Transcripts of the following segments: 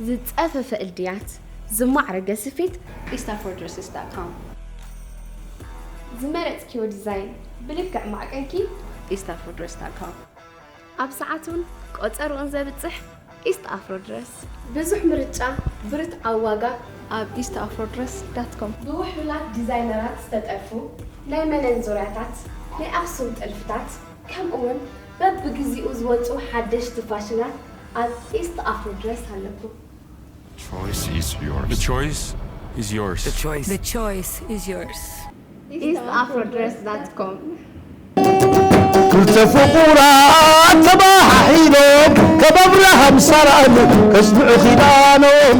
ዝጸፈፈ እልድያት፣ ዝማዕረገ ስፌት፣ east afro dresses dot com። ዝመረጽክዮ ዲዛይን ብልክዕ ማዕቀንኪ፣ east afro dress dot com። ኣብ ሰዓቱን ቆጸርኡን ዘብጽሕ ኢስት ኣፍሮ ድረስ። ብዙሕ ምርጫ፣ ብርትዓዊ ዋጋ፣ ኣብ east afro dress dot com። ብውሕሉላት ዲዛይነራት ዝተጠልፉ ናይ መነን ዙርያታት፣ ናይ ኣኽሱም ጥልፍታት፣ ከምኡውን በብግዚኡ ዝወጹ ሓደሽቲ ፋሽናት ኣብ ኢስት ኣፍሮ ድረስ ኣለኩም። Choice is yours. The choice is yours. The choice. The choice is yours. east afro dress dot com። ክልተ ፍቑራት ተባሓሒሎም ከም ኣብርሃም ሳራን ከጽንዑ ኪዳኖም።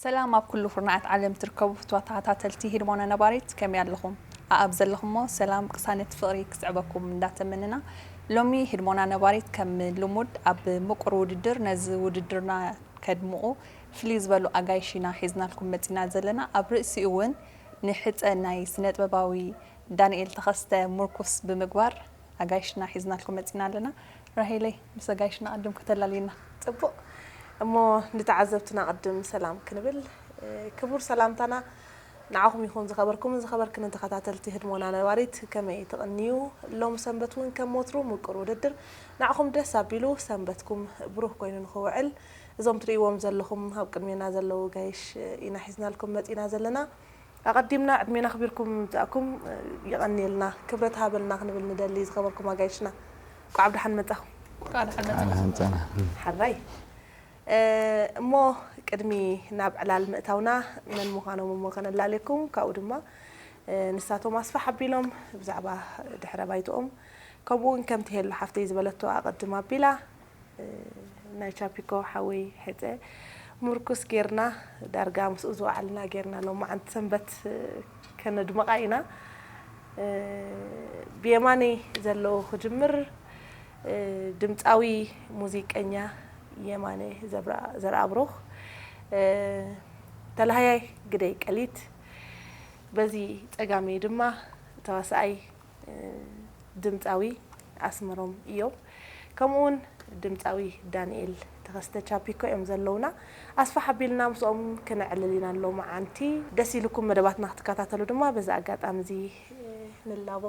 ሰላም ኣብ ኩሉ ኩርናዓት ዓለም ትርከቡ ፍትዋት ተኸታተልቲ ሂድሞና ነባሪት ከመይ ኣለኹም? ኣኣብ ዘለኹሞ ሰላም ቅሳነት ፍቕሪ ክስዕበኩም እንዳተመንና ሎሚ ሂድሞና ነባሪት ከም ልሙድ ኣብ ምቁር ውድድር ነዚ ውድድርና ከድምቑ ፍልይ ዝበሉ ኣጋይሽ ኢና ሒዝናልኩም መፂና ዘለና። ኣብ ርእሲኡ እውን ንሕፀ ናይ ስነጥበባዊ ዳንኤል ተኸስተ ሙርኩስ ብምግባር ኣጋይሽና ሒዝናልኩም መፂና ኣለና። ራሄለይ ምስ ኣጋይሽና ቅድም ከተላልይና። ፅቡቕ እሞ ንተዓዘብትና ቅድም ሰላም ክንብል ክቡር ሰላምታና ንዓኹም ይኹን ዝኸበርኩምን ዝኸበርክንን ተኸታተልቲ ህድሞና ነባሪት ከመይ ትቕንዩ? ሎም ሰንበት እውን ከም ወትሩ ምቁር ውድድር ንዓኹም ደስ ኣቢሉ ሰንበትኩም ብሩህ ኮይኑ ንኽውዕል እዞም ትርእይዎም ዘለኹም ኣብ ቅድሜና ዘለዉ ጋይሽ ኢና ሒዝናልኩም መፂና ዘለና። ኣቐዲምና ዕድሜና ኣኽቢርኩም ምምጻእኩም የቐንየልና ክብረት ሃበልና ክንብል ንደሊ ዝኸበርኩም ኣጋይሽና። እንቋዕ ብደሓን መጻኹም። እንቋዕ ደሓን መጻኹም። ኣንጸና ሓራይ እሞ ቅድሚ ናብ ዕላል ምእታውና መን ምዃኖም እሞ ከነላልየኩም ካብኡ ድማ ንሳቶም ኣስፋሕ ኣቢሎም ብዛዕባ ድሕረ ባይትኦም ከምኡ እውን ከምቲ ሄሉ ሓፍተይ ዝበለቶ ኣቐድም ኣቢላ ናይ ቻፒኮ ሓወይ ሕፀ ምርኩስ ጌርና ዳርጋ ምስኡ ዝወዓልና ጌርና ሎማዓንቲ ሰንበት ከነድምቓ ኢና። ብየማነይ ዘለዉ ክጅምር ድምፃዊ ሙዚቀኛ የማነ ዘርኣብሩኽ ተላሃያይ ግደይ ቀሊት በዚ ፀጋመይ ድማ ተዋሳኣይ ድምፃዊ ኣስመሮም እዮም። ከምኡ እውን ድምፃዊ ዳንኤል ተኸስተ ቻፒኮ እዮም ዘለውና። ኣስፋሕ ኣቢልና ምስኦም ክነዕልል ኢና ሎማዓንቲ። ደስ ኢልኩም መደባትና ክትከታተሉ ድማ በዚ ኣጋጣሚ እዚ ንላቦ።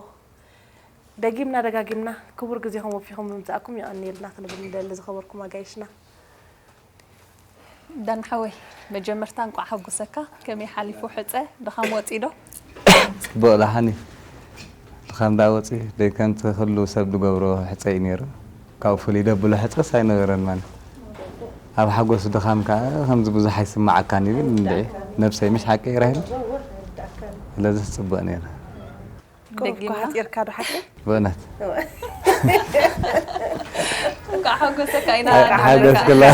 ደጊምና ደጋጊምና ክቡር ግዜኹም ወፊኹም ብምምፃእኩም የቐንየልና ክንብል ንደሊ ዝኸበርኩም ኣጋይሽና። ዳን ሓወይ መጀመርታ እንቋዕ ሓጎሰካ። ከመይ ሓሊፉ ሕፀ ድኻም ወፂ ዶ? ጽቡቕ ደሓን እዩ። ድኻም ደኣ ወፂ ደይ ከምቲ ኩሉ ሰብ ዝገብሮ ሕፀ እዩ ነይሩ። ካብኡ ፍልይ ደብሎ ሕፀስ ኣይነበረን ማለት ኣብ ሓጎስ ድኻም ከዓ ከምዚ ብዙሕ ኣይስማዓካን ይብል እንድዒ ነብሰይ ምሽ ሓቂ ራሂል ስለዚ ጽቡቕ ነይሩ። ቁሩብ እኳ ሓፂርካ ዶ ሓቂ? ብእውነት እንኳዕ ሓጎሰካ ኢና ሓጎስክላ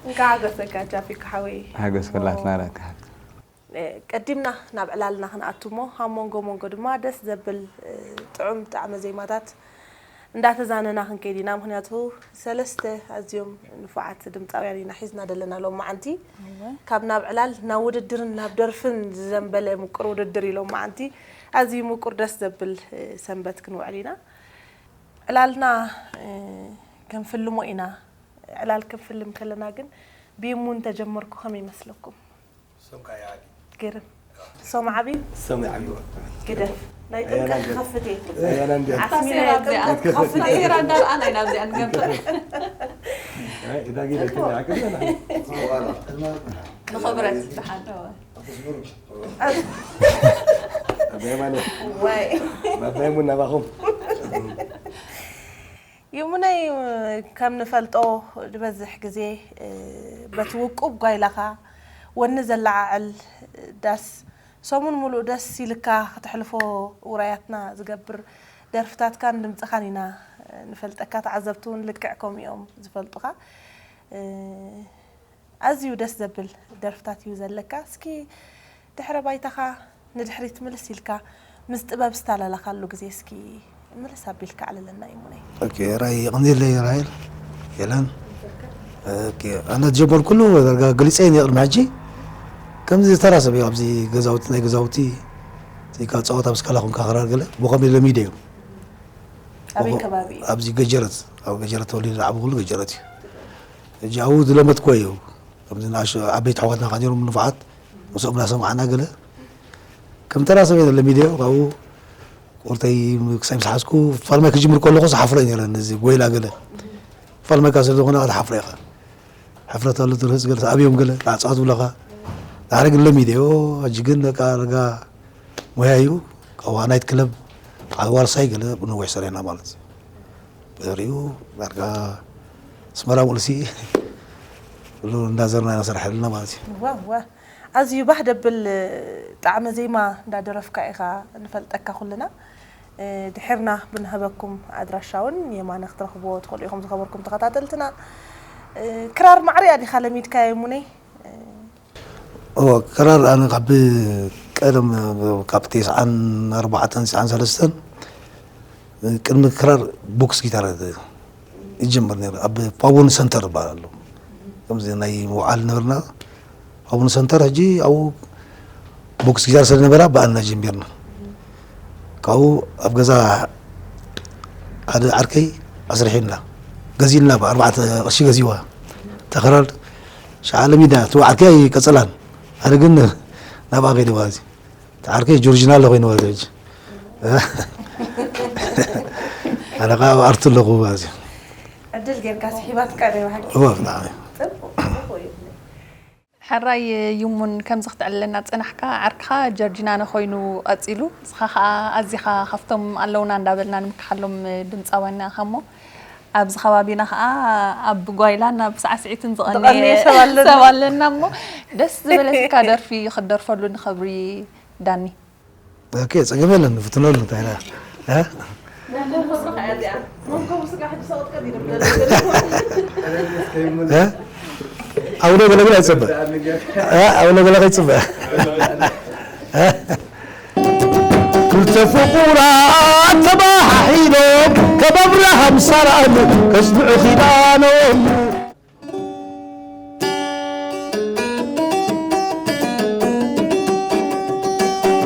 እንኳዕ ሓጎሰካ ቻፊ ሓወይ ሓጎስክላ ስናረካ ሓብቲ ቀዲምና ናብ ዕላልና ክንኣቱ እሞ ኣብ መንጎ መንጎ ድማ ደስ ዘብል ጥዑም ጣዕመ ዜማታት እንዳተዛነና ክንከይድ ኢና። ምክንያቱ ሰለስተ ኣዝዮም ንፉዓት ድምፃውያን ኢና ሒዝና ዘለና ሎም መዓንቲ ካብ ናብ ዕላል ናብ ውድድርን ናብ ደርፍን ዝዘንበለ ምቁር ውድድር እዩ ሎም መዓንቲ ኣዝዩ ምቁር ደስ ዘብል ሰንበት ክንውዕል ኢና። ዕላልና ክንፍልሞ ኢና። ዕላል ክንፍልም ከለና ግን ብይሙ እንተጀመርኩ ከመይ ይመስለኩም? ግርም ሶም ዓብዩ ግደፍ ናይ ጥንቀ ክኸፍት እየ ኣስሚና የጥንቀ ክኸፍት እየ ሴራ እንዳርኣና ኢና ኣብዚኣ ንገብር ንኽብረት ብሓደ ወይ ባባይሙን ናባኹም ይሙነይ ከም ንፈልጦ ዝበዝሕ ግዜ በቲ ውቁብ ጓይላኻ ወኒ ዘለዓዕል ዳስ ሰሙን ሙሉእ ደስ ኢልካ ክተሕልፎ ውራያትና ዝገብር ደርፍታትካን ድምፅኻን ኢና ንፈልጠካ። ተዓዘብቲ እውን ልክዕ ከምኡ እዮም ዝፈልጡኻ። ኣዝዩ ደስ ዘብል ደርፍታት እዩ ዘለካ። እስኪ ድሕረ ባይታኻ ንድሕሪት ምልስ ኢልካ ምስ ጥበብ ዝተላለኻሉ ግዜ እስኪ ምልስ ኣቢልካ ኣዕልለና ይሙነይ። ኦኬ ራይ የቐንየለይ ራሄል ሄለን። ኦኬ ኣነ ዝጀመርኩሉ ዳርጋ ገሊፀ እየ ቅድሚ ሕጂ ከምዚ ዝተራ ሰብ እዩ ኣብዚ ገዛውቲ ናይ ገዛውቲ ዘይካ ፀወታ ምስ ካላ ኮንካ ክራር ገለ ብኸመይ ለሚደ እዩ ኣበይ ከባቢ እዩ? ኣብዚ ገጀረት ኣብ ገጀረት ተወሊደ ዝዓበኹሉ ገጀረት እዩ። ሕጂ ኣብኡ ዝለመድኩዎ እዩ። ከምዚ ንኣሽቱ ዓበይቲ ኣሕዋትና ከ ነይሮም ንፉዓት፣ ምስኦም እናሰማዕና ገለ ከም ተራ ሰብ እየ ለሚደዮ። ካብኡ ቁርተይ ክሳብ ምስ ሓዝኩ ፋልማይ ክጅምር ከለኹ ዝሓፍረ እየ ነይረ። ነዚ ጎይላ ገለ ፋልማይካ ስለ ዝኾነ ክትሓፍረ ኢኻ። ሕፍረት ኣሎ፣ ትርህጽ ገለ፣ ኣብዮም ገለ፣ ጣዕጻ ትብለኻ። ድሓር ግን ለሚደዮ። ሕጂ ግን በቃ ረጋ ሞያ እዩ። ካብኡ ናይት ክለብ፣ ዓዲ ዋርሳይ ገለ ብነዊሕ ሰሪሕና ማለት እዩ። ብድሕሪኡ ዳርጋ ኣስመራ ሙሉሲ ኩሉ እንዳዘርና ኢና ንሰርሕ ዘለና ማለት እዩ። ዋ፣ ዋ። ኣዝዩ ባህ ደብል ጣዕመ ዜማ እንዳደረፍካ ኢኻ ንፈልጠካ ኩልና። እ፣ ድሕርና ብንህበኩም ኣድራሻ እውን የማነ ክትረኽብዎ ትኽእሉ ኢኹም ዝኸበርኩም ተኸታተልትና። እ፣ ክራር ማዕረ እያ ዲኻ ለሚድካያ ሙነይ? እ፣ እወ፣ ክራር ኣነ ካብ ቀደም፣ ካብ ተስዓን ኣርባዕተን፣ ተስዓን ሰለስተን ቅድሚ ክራር ቦክስ ጊታር ይጅምር ነይሩ። ኣብ ፓቡን ሰንተር ይበሃል ኣሎ። ከምዚ ናይ መውዓሊ ነበርና። ፓቡን ሰንተር ሕጂ ኣብኡ ቦክስ ጊታር ስለ ነበራ ብኣና ጀሚርና። ካብኡ ኣብ ገዛ ሓደ ዓርከይ ኣስሪሑልና፣ ገዚእልና፣ ብኣርባዕተ ቅርሺ ገዚእዋ። እታ ክራር ሸዓ ለሚዳ፣ እቲ ዓርከይ ኣይቀጸላን። ኣነ ግን ናብኣ ከይደ ማለት እዩ። እቲ ዓርከይ ጆርጂናሎ ኮይኑ ማለት እዩ ሕጂ። ኣነ ኸዓ ኣብ ኣርት ኣለኹ ማለት እዩ። ዕድል ጌርካ ስሒባትካ ዶ ይብሃል? እወ፣ ብጣዕሚ። ጽቡቕ፣ ጽቡቕ እዩ። ሕራይ ይሙን፣ ከምዚ ክትዕልለና ዝጸናሕካ ዓርክኻ ጀርጂናኖ ኮይኑ ቀጺሉ፣ ንስኻ ኸኣ ኣዚኻ ካብቶም ኣለውና እንዳበልና ንምክሓሎም ድምጻውያን ኢኻ እሞ፣ ኣብዚ ከባቢና ኸኣ ኣብ ጓይላን ኣብ ሳዕስዒትን ዝቐነየ ዝቐነየ ሰብ ኣለና። ሰብ ኣለና እሞ፣ ደስ ዝበለካ ደርፊ ክትደርፈሉ ንኸብሪ ዳኒ። ኦኬ፣ ጸገም የለን፣ ንፍትነሉ፣ እንታይ ኢላ? እ? እ? ኣብ ለገለ ግን ኣይጽበ። እ? ኣብ ለገለ ከይጽበ። እ? ክልተ ፍቑራት ተባሓሒሎም፣ ከም ኣብርሃም ሳራን ከጽንዑ ኪዳኖም።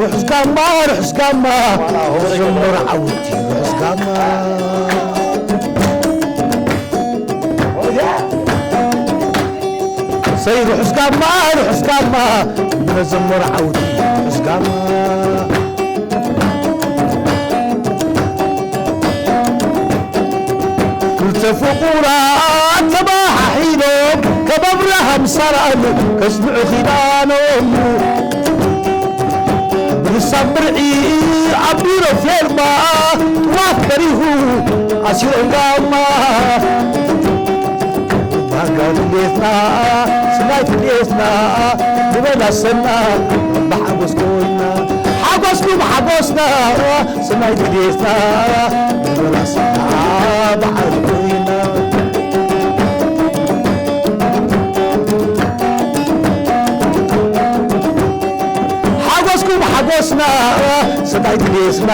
ርሑስ ጋማ፣ ርሑስ ጋማ፣ ዘምር ዓውቲ፣ ርሑስ ጋማ። ሰይ ርሑስ ጋማ፣ ርሑስ ጋማ፣ ዘምር ዓውቲ፣ ርሑስ ጋማ። ክልተ ፍቑራት ተባሓሒሎም፣ ከም ኣብርሃም ሳራን ከጽንዑ ኪዳኖም። ብልሳን ብርዒ ኣብ ቢሮ ፌርማ፣ ጥዋፍ በሪሁ ኣሲሮም ጋማ። ዳጋ ድሌትና፣ ስናይ ድሌትና፣ ንበላ ሰና፣ ብሓጎስ ኮይና። ሓጎስኩም ሓጎስና፣ ስናይ ድሌትና፣ ንበላ ሰና፣ ብሓጎስ ኮይና። ሓጎስኩም ሓጎስና፣ ስናይ ድሌትና፣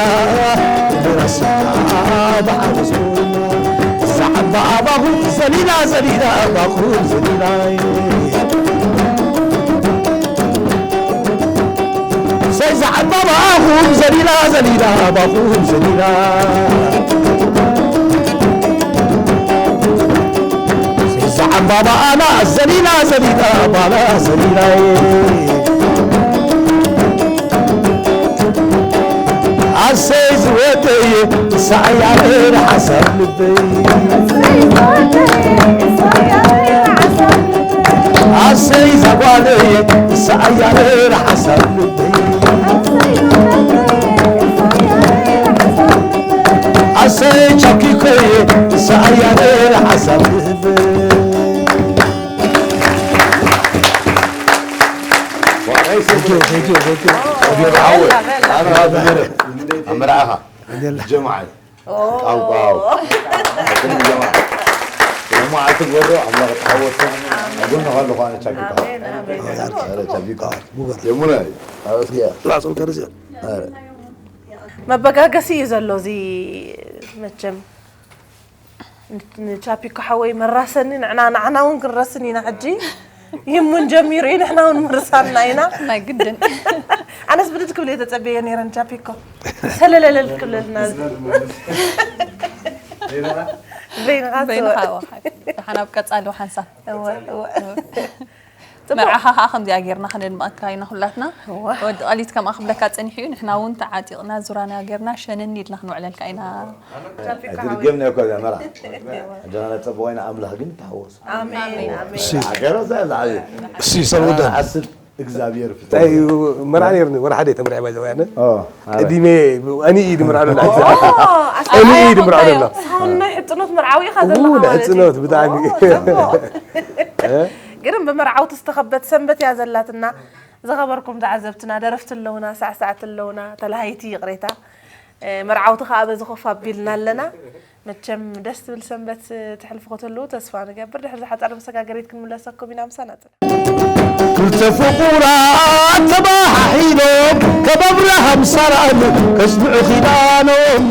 ንበላ ሰና፣ ብሓጎስ ኮይና። ዛዕባ ኣባኹም ዘሊላ፣ ዘሊላ ኣባኹም ዘሊላ። ሰይ ዛዕባ ኣባኹም ዘሊላ፣ ዘሊላ ኣባኹም ዘሊላ። ሰይ ዛዕባ ኣባና ዘሊላ፣ ዘሊላ ኣባና ዘሊላ። ኣሰይ ዝወደይ፣ ንሳ እያ ሓሳብ ልበይ። ኣሰይ ዛጓለይ፣ ንሳ እያ ሓሳብ ልበይ። ኣሰይ ቻኪኮይ፣ ንሳ እያ ሓሳብ ልበይ። Thank you, thank you, thank you. ኣመራኻ ጀማዓይ። ቃው፣ ቃው። ጀማዓ ትግበሮ፣ ኣምላኽ ተዓወትካ። ኣጎንኻ ኣለኹ ኣነ ቻፒካ። ኣረ ቻፒካ። የሙና እዩ። ኣበስኪያ። ላጽም ከርዝያ። ኣረ። መበጋገሲ እዩ ዘሎ እዚ መቸም። ንቻፒኮ ሓወይ መራሰኒ፣ ንዕና፣ ንዓና እውን ክንረስን ኢና ሕጂ። ይሙን ጀሚሩ እዩ፣ ንሕና እውን ምርሳንና ኢና። ናይ ግድን። ኣነስ ብድድ ክብል እየ ተጸብየ ነይረ ንቻፒኮ። ሰለለለል ክብለልና። በይንኻ በይንኻ ትወ- ወሓት። ሓናብ ቀጻሊ ሓንሳብ እወ እወ መርዓኻ ከዓ ከምዚኣ ጌርና ከነድምቐካ ኢና ኩላትና። ወዲ ቐሊት ከምኣ ክብለካ ጸኒሑ እዩ። ንሕና እውን ተዓጢቕና ዙራና ጌርና ሸነን ኢልና ክንውዕለልካ ኢና። ኣይትድገምና እኮ እዛ መርዓ። ኣጆና ነጸብቆ ኢና ኣምላኽ ግን ተሓወሱ። ኣሜን ኣሜን ሃገር እዛ ኣላ ዓብዩ። እሺ ሰሙዳን ዓስብ እግዚኣብሔር ፍትሕ። እንታይ እዩ መርዓ ነይርኒ ወርሓደ ተመርዒ ባይዘው ያነ ኦ፣ ኣረ። እዲሜ እኒ እዩ ድምርዓ ዶ ኣኒ እዩ ድምርዓ ዶ ሳውና ሕፅኖት መርዓዊ ኢኻ ኡ ዘለኻ ማለት እዩ። ንሕፅኖት ብጣዕሚ ግን ብመርዓውቲ ዝተኸበት ሰንበት እያ ዘላትና። ዝኸበርኩም ተዓዘብትና ደረፍቲ ኣለውና፣ ሳዕሳዕቲ ኣለውና፣ ተላሃይቲ ይቕሬታ። መርዓውቲ ከዓ በዚ ኮፍ ኣቢልና ኣለና። መቸም ደስ ትብል ሰንበት ትሕልፉ ክትህልዉ ተስፋ ንገብር። ድሕሪ ዝሓፀረ መሰጋገሪት ክንምለሰኩም ኢና። ምሳና ፅና። ክልተ ፍቑራት ተባሓሒሎም ከም ኣብርሃም ሳራን ከጽንዑ ኪዳኖም።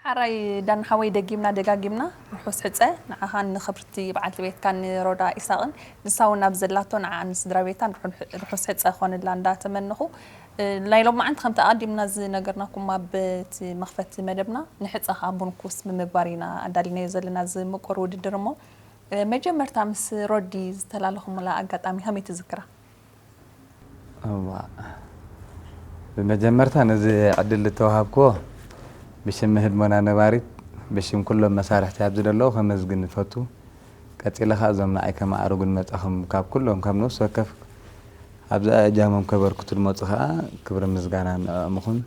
ሓራይ ዳን ሓወይ ደጊምና ደጋጊምና ርሑስ ሕፀ ንዓኻን ንኽብርቲ በዓልቲ ቤትካን ንሮዳ ኢሳቕን ንሳ እውን ናብ ዘላቶ ንዓኣን ንስድራ ቤታን ርሑን- ርሑስ ሕፀ ኾንላ እንዳተመንኹ። እ፣ ናይ ሎማዓንቲ ከምቲ ኣቐዲምና ዝነገርናኩም ኣብ እቲ መኽፈቲ መደብና ንሕፀ ከዓ ቡንኩስ ብምግባር ኢና ኣዳሊናዮ ዘለና እዚ ምቁር ውድድር እሞ እ፣ መጀመርታ ምስ ሮዲ ዝተላለኹምላ ኣጋጣሚ ከመይ ትዝክራ? እዋ፣ ብመጀመርታ ነዚ ዕድል ዝተዋሃብክዎ ብሽም ህድሞና ነባሪት ብሽም ኩሎም መሳርሕቲ ኣብዚ ዘለዉ ከመስግን እፈቱ። ቀጺለ ከኣ እዞም ንኣይ ከመዓርጉን መጻኹም ካብ ኩሎም ካብ ነፍሲ ወከፍ ኣብዚ እጃሞም ከበርክቱ ዝመጹ ከኣ ክብሪ ምስጋና ንዕኦም ይኹን።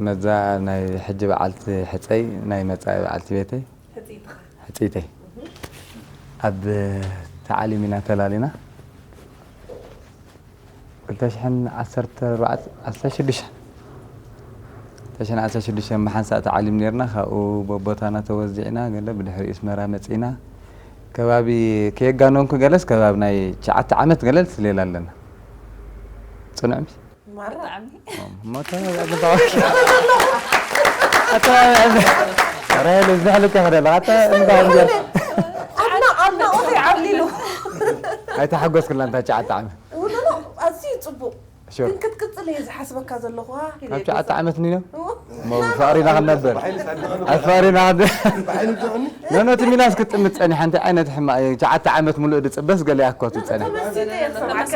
ነዛ ናይ ሕጂ በዓልቲ ሕጸይ ናይ መጻኢ በዓልቲ ቤተይ ሕጽይተይ ኣብ ተዓሊም ኢና ተላሊና ክልተ ሽሕን ዓሰርተ ኣርባዕተ ዓሰርተ ሽዱሽተ ክልተ ሽሕን ዓሰርተ ሽዱሽተ ብሓንሳእ ተዓሊም ኔርና ካብኡ በቦታና ተወዚዕና ገለ ብድሕሪኡ ስመራ መጺና ከባቢ ከየጋነንኩ ገለስ ከባቢ ናይ ትሽዓተ ዓመት ገለ ስሌላ ኣለና ጽኑዕ ምሽ ማራ ብጣዕሚ ሞተ ራይል ዝሕልከ ክደለ ኣተ እንዳ ኣድና ኣድናቆት ይዓብሊሉ ኣይተሓጎስክላ እንታ ትሽዓተ ዓመት ውለሎ ኣዝዩ ጽቡቅ ሹር ግን ክትቅጽል እየ ዝሓስበካ ዘለኹ ካብ ትሽዓተ ዓመት ንዮ ሞ ፍቅሪና ክንነበር ኣብ ፍቅሪና ነኖቲ ሚላስ ክትጥምት ጸኒሓ እንታይ ዓይነት ሕማቅ እዩ ትሽዓተ ዓመት ሙሉእ ድጽበስ ገለ ያኮ ትጸኒሕ ተመሲጠ እየ ክሰማዕካ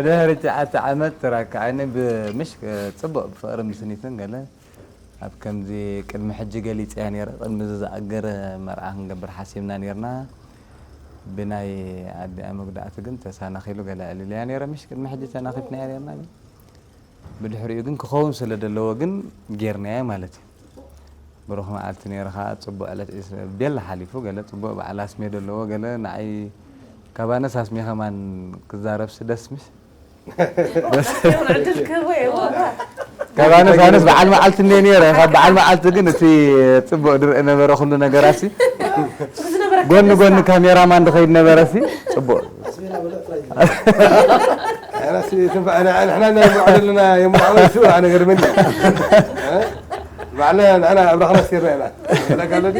ድሕሪ ትሽዓተ ዓመት ተራክዓኒ ብምሽ ጽቡቅ ብፍቅሪ ምስኒትን ገለ ኣብ ከምዚ ቅድሚ ሕጂ ገሊጸያ ነይረ ቅድሚ እዚ ዝኣገረ መርዓ ክንገብር ሓሲብና ነይርና ብናይ ኣዲኣ መጉዳእቲ ግን ተሳናኺሉ ገለ ዕልልያ ነይረ ምሽ ቅድሚ ሕጂ ተናኺፍናያ ነይርና ግን ብድሕሪኡ ግን ክኸውን ስለ ዘለዎ ግን ጌርናዮ ማለት እዩ ብሩኽ መዓልቲ ነይሩ ከዓ ፅቡቅ ዕለት እዩ ስለ- ቤላ ሓሊፉ ገለ ፅቡቅ በዓል ኣስሜ ዘለዎ ገለ ንዓይ ካባነስ ኣስሜ ከማን ክዛረብሲ ደስ ምሽ ዕድል ክህቦ እየ ካባነስ ኣነስ በዓል መዓልቲ እንደ ነይረ ካብ በዓል መዓልቲ ግን እቲ ፅቡቅ ድርኢ ነበረ ኩሉ ነገራሲ ጎኒ ጎኒ ካሜራማን ድኸይድ ነበረሲ ፅቡቅ ንሕና ናይ ሙርዓው ዘለና የሙርዓው ስዋ ነገር ምን ባዕለ ንሕና ኣብ ራኽና ስቴርና ኢና ለካ ኣለዲ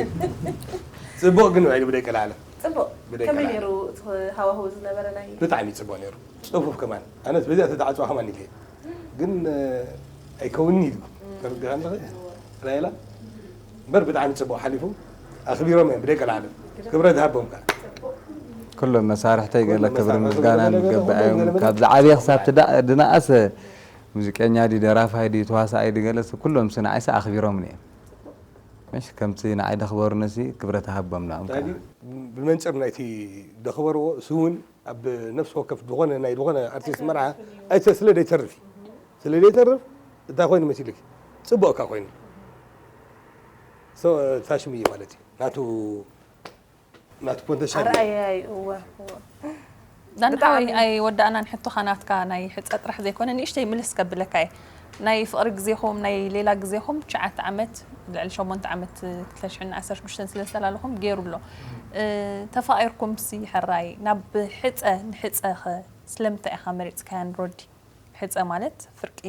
ጽቡቅ ግን ውዒሉ ብደቂ ላዕለ ጽቡቅ ብደቂ ከመይ ላዕለ። ነይሩ እቲ ሃዋህው ዝነበረ ናይ ብጣዕሚ ጽቡቅ ነይሩ ጽፉፍ ከማን ኣነስ በዚኣ ተተዓጽዋ ከማን ኢለ ግን ኣይከውንን ኢሉ ተርድኻ ኣለኸ ራይላ እምበር ብጣዕሚ ጽቡቅ ሓሊፉ ኣኽቢሮም እዮም ብደቂ ላዕለ ክብረት ሃቦም ከ ኩሎም መሳርሕተይ ገለ ክብሪ ምስጋና ንገባእ እዮም ካብዚ ዓብየ ክሳብ ትዳ- ድነኣሰ ሙዚቀኛ ዲ ደራፋይ ዲ ተዋሳኣይ ዲ ገለስ ኩሎም ስንዓይሰ ኣኽቢሮምኒ እዮም ምሽ ከምቲ ንዓይ ደኽበሩንሲ ክብረት ሃቦም ንኦም ከዓ ብመንፅር ናይቲ ደኽበርዎ እሱ እውን ኣብ ነፍሲ ወከፍ ዝኾነ ናይ ዝኾነ ኣርቲስት መርዓ ኣይተ ስለ ደይተርፍ እዩ ስለ ደይተርፍ እንታይ ኮይኑ መሲልክ ፅቡቅ እካ ኮይኑ ሶ ታሽም እዩ ማለት እዩ ናቱ ናቱ ኮንተሻል ኣርኣያ እዩ እወ እወ ዳንሓወይ ኣይወዳእናን ሕቶኻ ናትካ ናይ ሕፀ ጥራሕ ዘይኮነ ንእሽተይ ምልስ ከብለካ እየ ናይ ፍቕሪ ግዜኹም ናይ ሌላ ግዜኹም ትሽዓተ ዓመት ልዕሊ ሸሞንተ ዓመት ክልተ ሽሕን ዓሰርተ ሽዱሽተን ስለ ዝተላለኹም ገይሩ ኣሎ እ፣ ተፋቒርኩም ሲ ሕራይ ናብ ሕፀ ንሕፀኸ ስለምንታይ ኢኻ መሪፅካያን ሮዲ ሕፀ ማለት ፍርቂ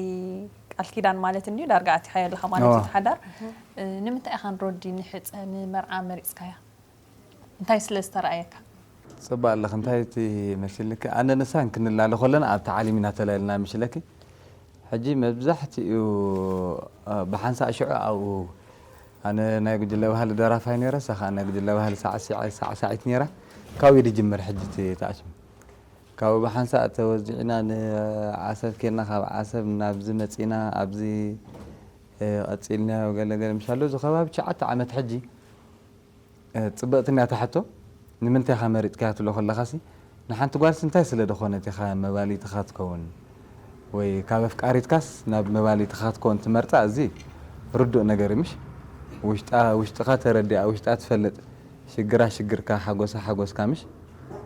ቃል ኪዳን ማለት እንድዩ ዳርጋ ኣቲኻዮ ኣለኻ ማለት እዩ እቲ ሓዳር እ፣ ንምንታይ ኢኻ ንሮዲ ንሕፀ ንመርዓ መሪፅካያ እንታይ ስለ ዝተረኣየካ ፅቡቅ ኣለክ እንታይ እቲ መሲልክ ኣነ ንሳን ክንላለ ከለና ኣብ ተዓሊም ኢና ተላልና ምሽለኪ ሕጂ መብዛሕትኡ ብሓንሳእ ሽዑ ኣብኡ ኣነ ናይ ጉጅለ ባህሊ ደራፋይ ነይረ፣ እሳ ኸዓ ናይ ጉጅለ ባህሊ ሳዕሲዓ-፣ ሳዕሳዒት ነይራ። ካብኡ ድጅምር ሕጂ እቲ ተኣሽሙ። ካብኡ ብሓንሳእ ተወዚዕና ንዓሰብ ኬድና፣ ካብ ዓሰብ ናብዚ መጺና፣ ኣብዚ፣ እ፣ ቀጺልናዮ ገለ ገለ ምሻሎ፣ እዚ ከባቢ ትሽዓተ ዓመት ሕጂ። እ፣ ጽብቕቲ እያ እታ ሕቶ። ንምንታይ ኢኻ መሪጽካያ ትብሎ ከለኻሲ፣ ንሓንቲ ጓልሲ እንታይ ስለ ዝኾነት ኢኻ መባልይትኻ ትከውን? ወይ ካብ ኣፍቃሪትካስ ናብ መባልይትኻ ትከውን ትመርጻ? እዚ ርዱእ ነገር እዩ፣ ምሽ? ውሽጣ፣ ውሽጥኻ ተረዲኣ፣ ውሽጣ ትፈልጥ። ሽግራ ሽግርካ፣ ሓጎሳ ሓጎስካ፣ ምሽ?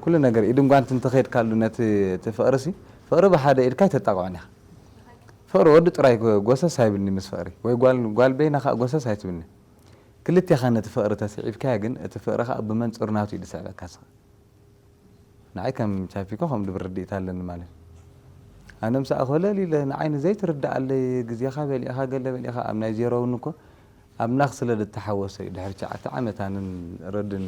ኩሉ ነገር ኢድን ጓንትን እንተኸይድካሉ ነቲ፣ እቲ ፍቕርሲ፣ ፍቕሪ ብሓደ ኢድካ ኣይተጣቕዖን ኢኻ። ፍቕሪ ወዲ ጥራይ ጎ-፣ ጎሰስ ኣይብልኒ ምስ ፍቕሪ። ወይ ጓል፣ ጓል በይና ኸኣ ጎሰስ ኣይትብልኒ። ክልቴኻ ነቲ ፍቕሪ ተስዒብካዮ ግን፣ እቲ ፍቕሪ ኸኣ ብመንጽሩ ናቱ እዩ ዝስዕበካ ንስኻ። ንዓይ ከም ቻፒኮ ከምኡ ድብል ርድኢት ኣለኒ ማለት እዩ። ኣነ ምሳኣ ኮለል ኢለ ንዓይ ንዘይትርድኣለይ ግዜኻ በሊዕኻ ገለ በሊዕኻ ኣብ ናይ ዜሮ እውን እኮ ኣምላኽ ስለ ዝተሓወሶ እዩ። ድሕሪ ትሽዓተ ዓመት ኣነን ረድን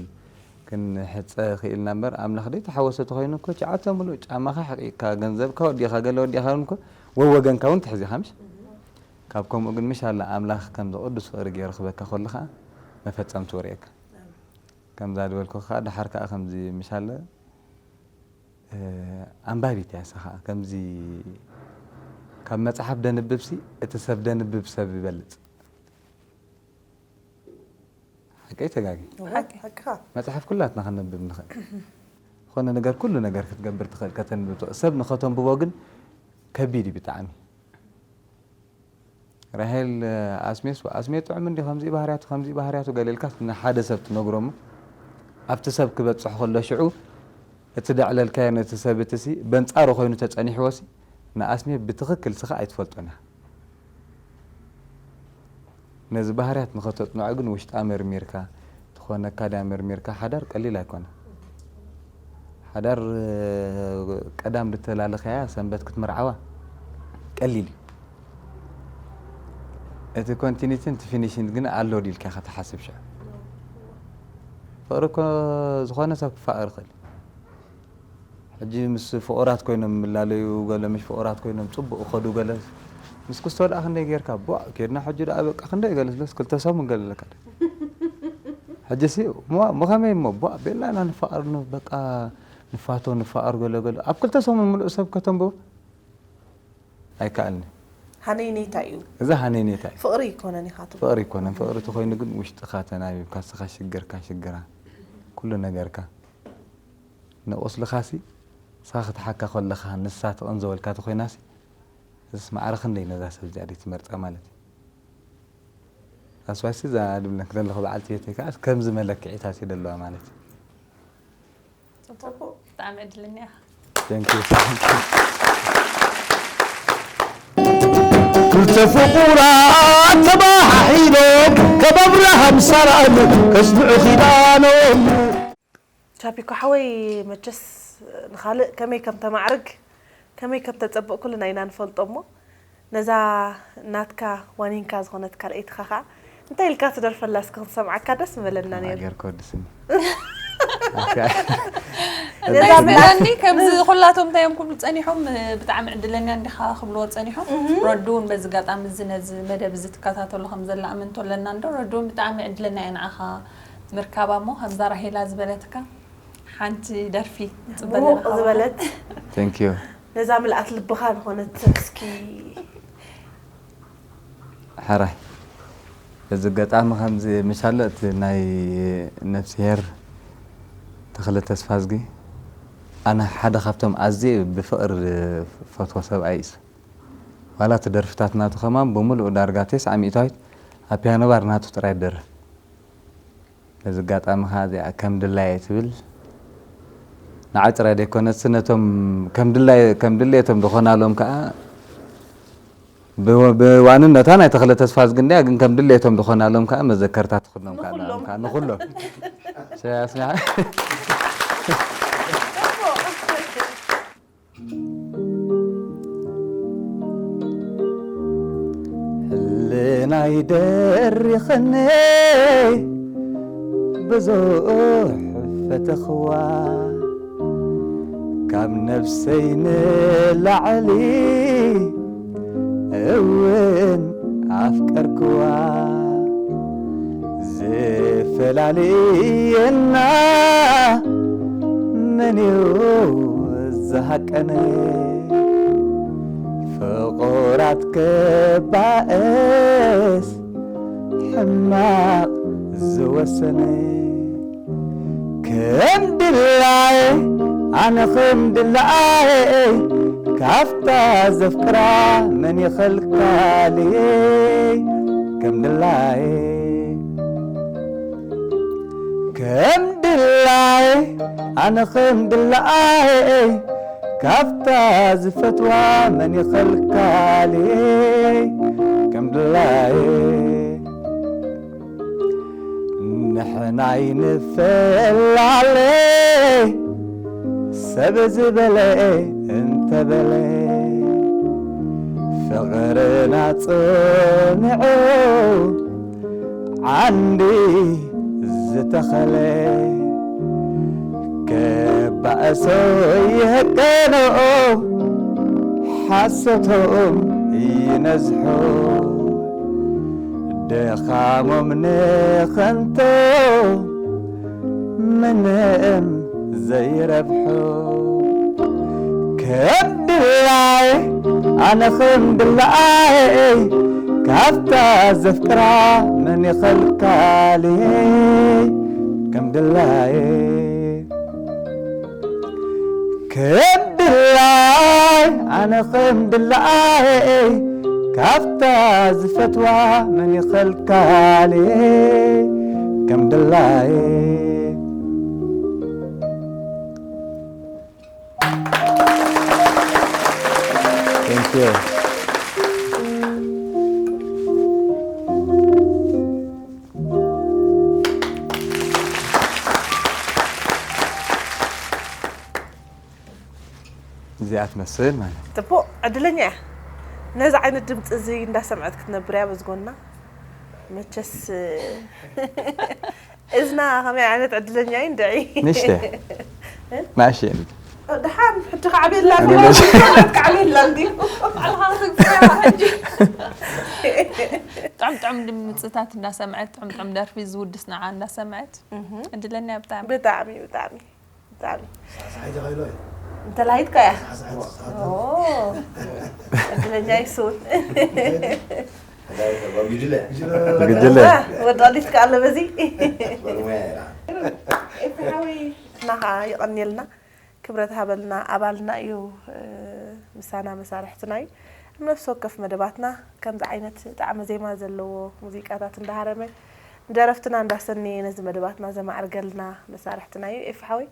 ክንሕጸ ክኢልና እምበር ኣምላኽ ዘይተሓወሶ ተኾይኑ እኮ ትሽዓተ ሙሉእ ጫማኻ ሕቂቕካ ገንዘብካ ወዲእኻ ገለ ወዲእኻ እውን እኮ ወወገንካ እውን ትሕዝ ኢኻ ምሽ? ካብ ከምኡ ግን ምሽ ኣላ ኣምላኽ ከምዚ ቅዱስ ፍቕሪ ገይሩ ክበካ ከሎ ኸዓ መፈጸምትኡ ርእየካ። ከምዛ ዝበልኩ ከዓ ደሓር ከዓ ከምዚ ምሻለ፣ እ፣ ኣንባቢት እያ እሳ ከዓ። ከምዚ ካብ መጽሓፍ ደንብብሲ እቲ ሰብ ደንብብ ሰብ ይበልጽ። ሓቀይ ተጋጊ? እወ፣ ሓቂ። ሓቅኻ። መጽሓፍ ኩላትና ከነንብብ ንኽእል። ዝኾነ ነገር፣ ኩሉ ነገር ክትገብር ትኽእል፣ ከተንብብ ትኽእል። ሰብ ንኸተንብቦ ግን ከቢድ እዩ ብጣዕሚ። ራሄል ኣስሜስ፣ ኣስሜ ጥዑም እንዲ ከምዚ ባህርያቱ፣ ከምዚ ባህርያቱ ገለ ኢልካስ ንሓደ ሰብ ትነግሮ እሞ፣ ኣብቲ ሰብ ክበጽሕ ከሎ ሽዑ እቲ ደዕለልካዮ ነቲ ሰብ እትሲ በንጻሩ ኮይኑ ተጸኒሕዎሲ፣ ንኣስሜ ብትኽክል ስኻ ኣይትፈልጦን ኢኻ። ነዚ ባህርያት ንኸተጽንዖ ግን ውሽጣ መርሚርካ፣ ትኾነካ ድያ መርሚርካ፣ ሓዳር ቀሊል ኣይኮነን። ሓዳር፣ እ፣ ቀዳም ድተላለኸያ ሰንበት ክትምርዓዋ ቀሊል እዩ። እቲ ኮንቲኒቲን እቲ ፊኒሽን ግን ኣሎ ዲልካ ኢኻ ትሓስብ ሽዑ። ፍቕሪ እኮ ዝኾነ ሰብ ክፋቐር ይኽእል እዩ። ሕጂ ምስ ፍቑራት ኮይኖም ይላለዩ፣ ገለ ምስ ፍቑራት ኮይኖም ጽቡቕ ይኸዱ፣ ገለ ምስ ክስቶ ደኣ ክንደይ ጌርካ፣ ቧእ፣ ኬድና ሕጂ ደኣ በቃ ክንደይ ገለ ስለስ ክልተ ሰሙን ገለ ኣለካ። ሕጂሲ፣ እሞ፣ እሞ ከመይ እሞ፣ ቧእ፣ ቤላ ኢና ንፋቐር፣ ን-፣ በቃ ንፋቶ፣ ንፋቐር፣ ገለ ገለ። ኣብ ክልተ ሰሙን ምሉእ ሰብ ከተንብቦ ኣይከኣልን። ሃነይነይታ እዩ። እዚ ሃነይነይታ እዩ። ፍቕሪ ይኮነን ኢኻ ትብሎ። ፍቕሪ ይኮነን። ፍቕሪ ተኾይኑ ግን ውሽጥኻ ተናቢብካ፣ ንስኻ ሽግርካ ሽግራ፣ ኩሉ ነገርካ ንቑስልኻሲ ንስኻ ክትሓካ ከለኻ ንሳ ትቕንዘወልካ ተኾይናሲ፣ እዚስ ማዕረ ክንደይ ነዛ ሰብ እዚኣ ደይ ትመርጻ ማለት እዩ። ኣስዋሲ እዛ ድብለክ ዘለኹ በዓልቲ ቤተይ ከኣ ከምዚ መለክዒታት እዩ ደለዋ ማለት እዩ። ጽቡቕ። ብጣዕሚ ዕድለኛ ኢኻ። Thank you። ክልተ ፍቑራት ተባሓሒሎም ከም ኣብርሃም ሳራን ከጽንዑ ኪዳኖም። ቻፒኮ ሓወይ፣ መቸስ ንኻልእ ከመይ ከም ተማዕርግ፣ ከመይ ከም ተጸብቕ ኩልና ኢና ንፈልጦ እሞ፣ ነዛ ናትካ ዋኒንካ ዝኾነት ካልኣይትኻ ኸኣ እንታይ ኢልካ ትደርፈላ እስኪ ክንሰምዓካ ደስ ምበለና ነይሩ። ጌርካ ወዲ ስኒ። ኣካ-፣ ነዛ እንታይ ምዕራፍ ዝብለኒ፣ ከምዚ ኩላቶም እንታይ እዮም ክብሉ ጸኒሖም፣ ብጣዕሚ ዕድለኛ እንዲኻ ክብልዎ ጸኒሖም። እህ። ረዱ እውን በዚ ኣጋጣሚ እዚ ነዚ መደብ እዚ ትከታተሎ ከም ዘላ ኣመንቶ ኣለና እንዶ፣ ረዱ እውን ብጣዕሚ ዕድለኛ እየ ንዓኻ ምርካባ እሞ፣ ከምዛ ራሄላ ዝበለትካ ሓንቲ ደርፊ ጽበ ሙቕ ዘለኻ ዝበለት። Thank you። ነዛ ምልኣት ልብኻ ዝኾነት እስኪ። ሕራይ። በዚ ኣጋጣሚ ከምዚ ምሻሎ እቲ ናይ ነፍስሄር ተኽለ ተስፋዝጊ፣ ኣነ ሓደ ካብቶም ኣዝየ ብፍቕሪ ፈትዎ ሰብኣይ እዩ። ዋላ እቲ ደርፍታት ናቱ ከማን ብምሉኡ ዳርጋ ተስዓ ሚእታዊት ኣብ ፒያኖ ባር ናቱ ጥራይ ይደርፍ። በዚ ኣጋጣሚ ኸዓ እዚኣ ከም ድላየ ትብል ንዓይ ጥራይ ዘይኮነትሲ ነቶም ከም ድላየ-፣ ከም ድሌቶም ዝኾናሎም ከኣ ብ-፣ ብዋንነታ ናይ ተኽለ ተስፋዝጊ እንድያ፣ ግን ከም ድሌቶም ዝኾናሎም ከኣ መዘከርታ ትኹኖም ከኣ ንኹሎም። ንዓም ከኣ ንኹሎም። ሰ-፣ ኣስሚዓ። ሕልናይ ደሪኸኒ ብዙሕ ፈተኽዋ፣ ካብ ነፍሰይ ንላዕሊ እውን ኣፍቀርክዋ። ዝፈላልየና መን እዩ ዝሃቀነ? ፍቑራት ክባእስ ሕማቕ ዝወሰነ። ከም ድላየ ኣነ ከም ድላየ፣ ካፍታ ዘፍቅራ መን ይኸልካልየ? ከም ድላየ ከም ድላየ ኣነ ከም ድላየ፣ ካብታ ዝፈትዋ መን ይኸልካልየ? ከም ድላየ ንሕናይ ንፈላለ ሰብ ዝበለ እንተበለ፣ ፍቕርና ጽንዑ ዓንዲ ዝተኸለ፣ ከባእሶ ይህቀንኦ ሓሶቶም ይነዝሑ፣ ድኻሞም ንኸንቶ ምንም ዘይረብሑ። ከም ድላየ ኣነ ከም ድላየ፣ ካብታ ዘፍቅራ መን ይኸልካልየ? ከም ድላየ ከም ድላየ ኣነ ከም ድላየ፣ ካብታ ዝፈትዋ መን ይኸልካልየ? ከም ድላየ Thank you። እዚኣ ትመስል ማለት እዩ። ጽቡቕ፣ ዕድለኛ እያ። ነዚ ዓይነት ድምጺ እዚ እንዳሰምዐት ክትነብር እያ በዚ ጎና። መቸስ፣ እዝና ከመይ ዓይነት ዕድለኛ እዩ እንድዒ። ንእሽተይ። ንእሽተይ። ደሓን፣ ሕጂ ከዓብየላ ኣነ እንዲ፣ መቸስ። ከዓብየላ እንዲ። ባዕልኻ ክትጽያ ሕጂ። ጥዑም ጥዑም ድምጽታት እንዳሰምዐት፣ ጥዑም ጥዑም ደርፊ ዝውድስ ንዓ እንዳሰምዐት። እህ። ዕድለኛ እያ ብጣዕሚ። ብጣዕሚ፣ ብጣዕሚ። ብጣዕሚ። ሳሕሳሒት ኸይሎ እዩ። እንተላሂትካ እያ። ሳሕሳሒት፣ ሳሕሳሒት። ኦ፣ ዕድለኛ ይስውን። ጉጅለ። ጉጅለ። ወዲ ቐሊት ከኣ ኣሎ በዚ። በልሙያ እያ። ኤፍሬም ሓወይ፣ ንሕና ኸኣ የቐንየልና፣ ክብረት ሃበልና፣ ኣባልና እዩ፣ እ፣ ምሳና መሳርሕትና እዩ። ኣብ ነፍሲ ወከፍ መደባትና ከምዚ ዓይነት ጣዕመ ዜማ ዘለዎ ሙዚቃታት እንዳሃረመ ንደረፍትና እንዳሰነየ ነዚ መደባትና ዘማዕርገልና መሳርሕትና እዩ። ኤፊ ሓወይ፣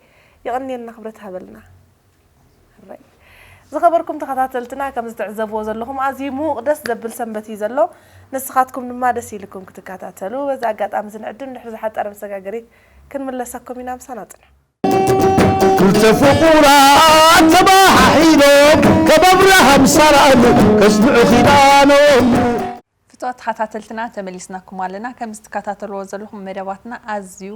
የቐንየልና፣ ክብረት ሃበልና። ሕራይ። ዝኸበርኩም ተኸታተልትና፣ ከም ዝትዕዘብዎ ዘለኹም ኣዝዩ ምዉቕ ደስ ዘብል ሰንበት እዩ ዘሎ። ንስኻትኩም ድማ ደስ ኢልኩም ክትከታተሉ በዚ ኣጋጣሚ እዚ ንዕድም። ድሕሪ ዝሓጸረ መሰጋገሪት ክንምለሰኩም ኢና። ምሳና ጽንሑ። ክልተ ፍቑራት ተባሓሒሎም ከም ኣብርሃም ሳራን ከጽንዑ ኪዳኖም። ፍቱዋት ተኸታተልትና ተመሊስናኩም ኣለና። ከም ዝትከታተልዎ ዘለኹም መደባትና ኣዝዩ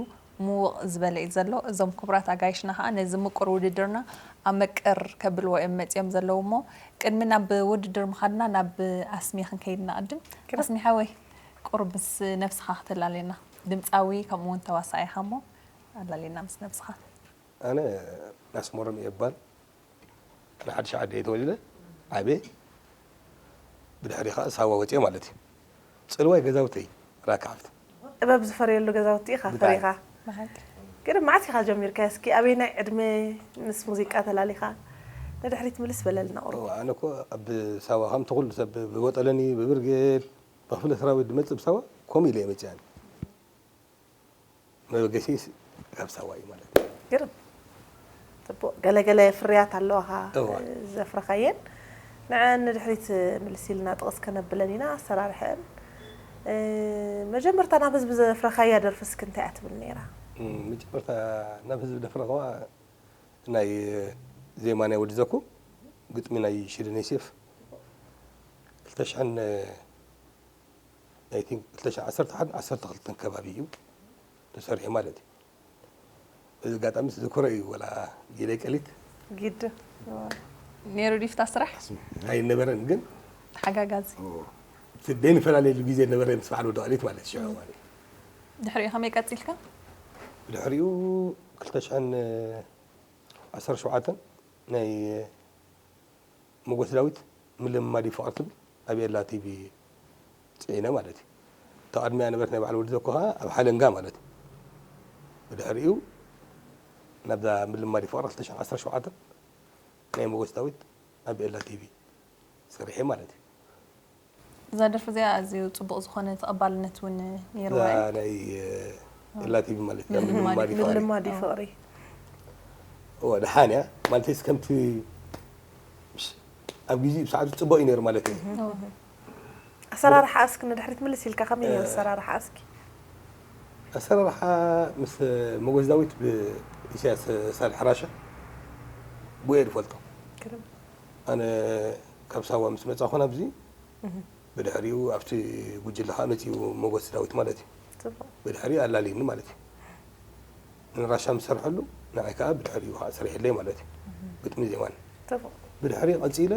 ምውቕ ዝበለ እዩ ዘሎ። እዞም ክቡራት ኣጋይሽና ኸዓ ነዚ ምቁር ውድድርና ኣመቅር ከብልዎ እዮም መጺኦም ዘለዉ እሞ፣ ቅድሚ ናብ ውድድር ምኻድና ናብ ኣስሚ ክንከይድ ንቐድም። ግርም። ኣስሚ ሓወይ፣ ቁሩብ ምስ ነብስኻ ክተላልየና። ድምጻዊ ከምኡ እውን ተዋሳኣይ ኢኻ እሞ፣ ኣላልየና ምስ ነብስኻ። ኣነ ኣስመሮም እየ እባል። ኣነ ሓድሽ ዓዲ እየ ተወሊደ ዓብየ። ብድሕሪ ኸዓ ሳዋ ወፅየ ማለት እዩ። ፅልዋይ ገዛውተይ ራካ ሓፍቲ። ጥበብ ዝፈርየሉ ገዛውቲ ኢኻ ብጣዕሚ። ፈሪኻ። ብሓቂ። ግን መዓስ ኢኻ ጀሚርካ? እስኪ ኣበየናይ ዕድመ ምስ ሙዚቃ ተላሊኻ? ንድሕሪት ምልስ በለልና ቁሩብ። እወ፣ ኣነ እኮ ኣብ ሳዋ ከምቲ ኩሉ ሰብ ብቦጠለኒ፣ ብብርጌድ፣ ብክፍለ ሰራዊት ዝመፅእ ብሳዋ ከምኡ ኢለ እየ መፅእ ኣነ። መበገሲስ ካብ ሳዋ እዩ ማለት እዩ። ግርም። ጽቡቕ። ገለ ገለ ፍርያት ኣለዋኻ፣ እወ። ዘፍረኻየን። ንዐን ንድሕሪት ምልስ ኢልና ጥቕስ ከነብለን ኢና፣ ኣሰራርሐን። እ፣ መጀመርታ ናብ ህዝቢ ዘፍረኻያ ደርፊ እስኪ እንታይ እያ ትብል ነይራ? እም፣ መጀመርታ ናብ ህዝቢ ዘፍረኽዋ ናይ ዜማ ናይ ወዲ ዘኩ፣ ግጥሚ ናይ ሽደን ዮሴፍ፣ ክልተ ሽሕን፣ I think ክልተ ሽሕን ዓሰርተ ሓደን ዓሰርተ ክልተን ከባቢ እዩ ተሰሪሑ ማለት እዩ። በዚ ኣጋጣሚ ዝዝክሮ እዩ፣ ወላ ጊደይ ቀሊት። ጊደ። ነይሩ ድዩ ፍታ ስራሕ? ኣይነበረን፣ ግን ሓጋጋዚ። ኦ፣ እቲ ደይንፈላለየሉ ግዜ ነበረ ምስ በዓል ወዲ ቀሊት ማለት እዩ፣ ሽዑ ማለት እዩ። ድሕሪኡ ከመይ ቀጺልካ? ድሕሪኡ ክልተ ሽሕን ዓሰርተ ሸውዓተን ናይ ሞጎስ ዳዊት ምልማድ ፍቕሪ ትብል ኣብ ኤላ ቲቪ ፅዒነ ማለት እዩ። እታ ቅድሚያ ነበረት ናይ በዓል ወዲ ዘኮ ከዓ ኣብ ሓለንጋ ማለት እዩ። ብድሕሪኡ ናብዛ ምልማድ ፍቕሪ ክልተ ሽሕን ዓሰርተ ሸውዓተን ናይ ሞጎስ ዳዊት ኣብ ኤላ ቲቪ ሰሪሐ ማለት እዩ። እዛ ደርፊ እዚኣ ኣዝዩ ጽቡቕ ዝኾነ ተቐባልነት እውን ነይርዋ እዛ እዩ። ናይ ኤላ ቲቪ ማለት እዩ። ምልማድ ምልማድ ፍቕሪ። ፍቕሪ። ምልማድ ፍቕሪ። እወ ደሓን እያ ማለት እዩ። ከምቲ ኣብ ግዜ ብሰዓቱ ጽቡቕ እዩ ነይሩ ማለት እዩ። ኣሰራርሓ እስኪ ንድሕሪት ምልስ ኢልካ ከመይ ነይሩ ኣሰራርሓ እስኪ? ኣሰራርሓ ምስ ሞጎስ ዳዊት ብኢሳያስ ሳልሕ ራሻ ብኡ እየ ዝፈልጦ። ግርም። ኣነ ካብ ሳዋ ምስ መጻኹ ናብዚ ብድሕሪኡ ኣብቲ ጉጅለ ከዓ መጺኡ ሞጎስ ዳዊት ማለት እዩ። ጽቡቕ። ብድሕሪኡ ኣላልዩኒ ማለት እዩ። ንራሻ ምስ ሰርሐሉ ንዓይ ከዓ ብድሕሪኡ ከዓ ሰሪሕለይ ማለት እዩ። ግጥሚ ዜማን ጽቡቕ። ብድሕሪ ቀፂለ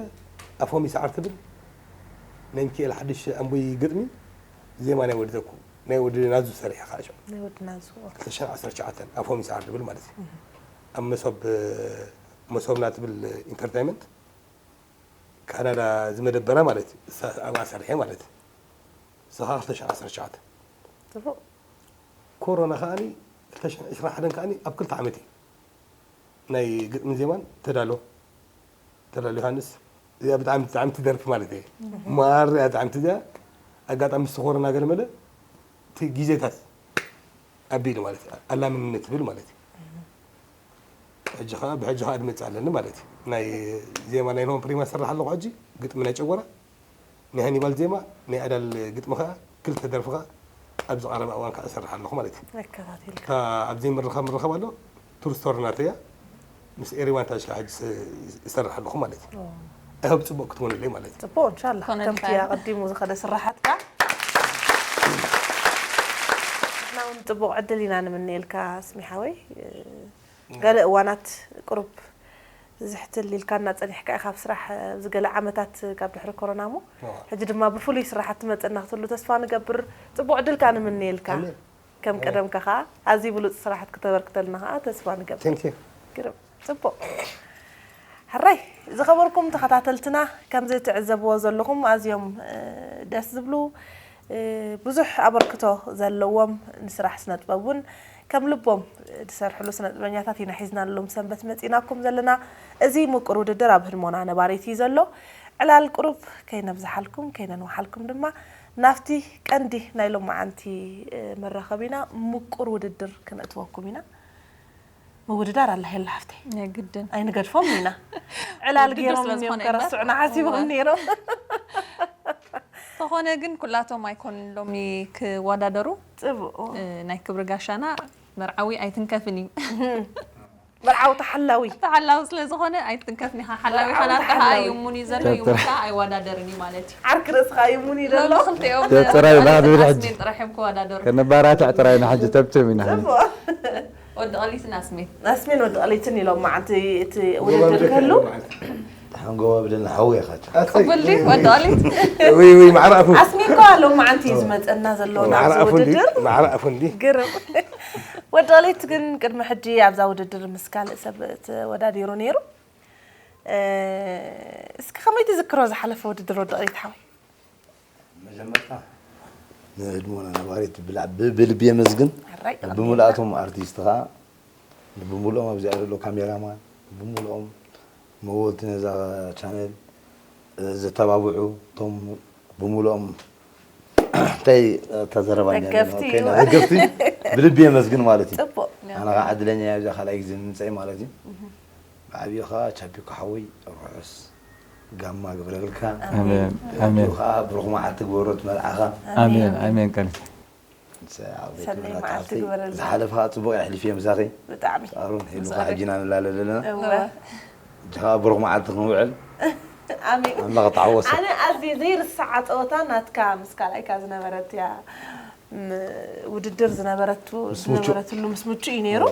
ኣፎም ይስዓር ትብል ናይ ሚካኤል ሓድሽ ኣምቦይ ግጥሚ ዜማ ናይ ወዲ ዘኩ ናይ ወዲ ናዙ ሰሪሐ ከዓ ሽዑ ናይ ወድና ዝዎ። ክልተ ሽሕን ዓሰርተ ትሽዓተን ኣፎም ይስዓር ትብል ማለት እዩ። ኣብ መሶብ መሶብና ትብል ኢንተርቴይመንት ካናዳ ዝመደበራ ማለት እዩ። እሳ ኣብኣ ሰሪሐ ማለት እዩ። እሳ ከዓ ክልተ ሽሕን ዓሰርተ ትሽዓተን ጽቡቕ። ኮሮና ከዓኒ ክልተ ሽሕን ዕስራን ሓደን ከዓኒ ኣብ ክልተ ዓመት እዩ ናይ ግጥምን ዜማን ተዳሎ ተዳሎ ዮሃንስ እዚኣ ብጣዕሚ ብጣዕሚ ትደርፊ ማለት እየ ማር እያ ብጣዕሚ ትዚኣ ኣጋጣሚ ምስ ኮሮና ገለመለ እቲ ግዜታት ኣቢሉ ማለት እዩ ኣላምንነት ይብል ማለት እዩ ሕጂ ከዓ ብሕጂ ከዓ ድመፅእ ኣለኒ ማለት እዩ ናይ ዜማ ናይ ኖም ፕሪማ ሰራሕ ኣለኹ ሕጂ ግጥሚ ናይ ጨጎራ ናይ ሃኒባል ዜማ ናይ ኣዳል ግጥሚ ከዓ ክልተ ደርፊ ከዓ ኣብዚ ቀረባ እዋን ከዓ እሰርሕ ኣለኹ ማለት እዩ መከታተልካ። እታ ኣብዚ ምርኻብ ምርኻብ ኣሎ ቱር ስቶር ናተያ ምስ ኤሪዋን ታሽካ ሕጂ ስ- እሰርሕ ኣለኹ ማለት እዩ ኣይሆብ ፅቡቅ ክትኮንለይ ማለት እዩ ጽቡቕ እንሻላ ኮነ ከምቲ ልካ። ኣቐዲሙ ዝኸደ ስራሓትካ ንሕና እውን ጽቡቕ ዕድል ኢና ንምንየልካ ስሚ ሓወይ ገለ እዋናት ቁሩብ ዝሕትል ኢልካና ጸኒሕካ ኢኻ ኣብ ስራሕ ኣብዚ ገለ ዓመታት ካብ ድሕሪ ኮሮና እሞ ሕጂ ድማ ብፍሉይ ስራሓት ትመጸና ክትህሉ ተስፋ ንገብር ጽቡቕ ዕድል ከኣ ንምንየልካ ኣሜን። ከም ቀደምካ ከኣ ኣዝዩ ብሉጽ ስራሓት ክተበርክተልና ከኣ ተስፋ ንገብር Thank you. ግርም ጽቡቕ ሕራይ ዝኸበርኩም ተኸታተልትና ከምዚ ትዕዘብዎ ዘለኹም ኣዝዮም ደስ ዝብሉ ብዙሕ ኣበርክቶ ዘለዎም ንስራሕ ስነጥበብ እውን ከም ልቦም ዝሰርሕሉ ስነጥበበኛታት ኢና ሒዝናሎም ሰንበት መፂናኩም ዘለና። እዚ ምቁር ውድድር ኣብ ህድሞና ነባሪት እዩ ዘሎ። ዕላል ቁሩብ ከይነብዝሓልኩም ከይነንውሓልኩም ድማ ናብቲ ቀንዲ ናይ ሎማዓንቲ መራኸቢና ምቁር ውድድር ክነእትወኩም ኢና። ምውድዳር ኣላ ሄሉ ሓፍተይ የግድን ኣይንገድፎም ኢና ዕላል ውድድር ገይሮም ስለ እዮም ዝኾነ ከረስዑና እምበር። ሓሲቦም እወ። ነይሮም ተኾነ ግን ኩላቶም ኣይኮኑን ሎሚ ክወዳደሩ ፅቡቅ እ፣ ናይ ክብሪ ጋሻና መርዓዊ ኣይትንከፍን እዩ መርዓዊ ተሓላዊ ተሓላዊ ስለ ዝኾነ ኣይትንከፍን ኢኻ ሓላዊ መርዓዊ ሓላልካ ተሓላዊ። ይሙን እዩ ዘሎ ተጥረ- ይሙንካ ኣይወዳደርን እዩ ማለት እዩ ዓርኪ ርእስኻ ይሙን እዩ ዘሎ ሎሚ ክልቲኦም ተጥራዩ ኣልኣት ናብሪ ኣስሜን ሕጂ። ጥራሕ እዮም ክወዳደሩ ከነባራትዕ ጥራይ ኢና ሕጂ ተብትም ኢና ወዲ ቀሊትን ኣስሜን ኣስሜን ወዲ ቀሊትን ኢሎም መዓንቲ እቲ ውድድር ክህሉ ሓንጎባ ብደልና ሓወይ ኢኻ ቅቡል ድዩ ወዲ ቀሊት ወይ ወይ ማዕራፉ ኣስሜን እኮ ሎም መዓንቲ እዩ ዝመፀና ዘሎ ናብዚ ማዕራፉ እንዲ ውድድር ማዕራፉ እንዲ ግርም ወዲ ቀሊት ግን ቅድሚ ሕጂ ኣብዛ ውድድር ምስ ካልእ ሰብ ተወዳዲሩ ነይሩ እ፣ እስኪ ከመይ ትዝክሮ ዝሓለፈ ውድድር ወዲ ቀሊት ሓወይ መጀመርታ ንህድሞና ነባሪት ብላ- ብ- ብልቢ የመስግን ሕራይ ብምልኣቶም ኣርቲስት ከዓ ብምልኦም ኣብዚኣ ዘሎ ካሜራማን ብምልኦም መወልቲ ነዛ ቻነል እ፣ ዘተባብዑ እቶም ብምልኦም እንታይ ተዘረባ ደገፍቲ እዩ። ደገፍቲ ብልቢ የመስግን ማለት እዩ ፅቡቅ ኣነ ከዓ ዕድለኛ እያ እዛ ካልኣይ ግዜ ምምፀኢ ማለት እዩ ብዓብዩ ከዓ ቻፒኮ ሓወይ ርሑስ ጋማ ግብረልካ ኣሜን ኣሜን ከዓ ብሩክ መዓልቲ ግበሮ ትመርዓኻ ኣሜን ኣሜን ቀሊት ሰናይ መዓልቲ ግበረልና ዝሓለፈ ከዓ ፅቡቅ የሕሊፍ እየ ምሳኺ ብጣዕሚ ኣሮን ሒሉካ ሕጂና ንላለ ዘለና እወ እጅኻ ብሩክ መዓልቲ ክንውዕል ኣሜን ኣምላኽ ተዓወሰ ኣነ ኣዝየ ዘይርስዓ ፀወታ ናትካ ምስ ካልኣይካ ዝነበረት እያ ም- ውድድር ዝነበረቱ ምስ ምቹእ። ዝነበረትሉ ምስ ምቹ እዩ ነይሩ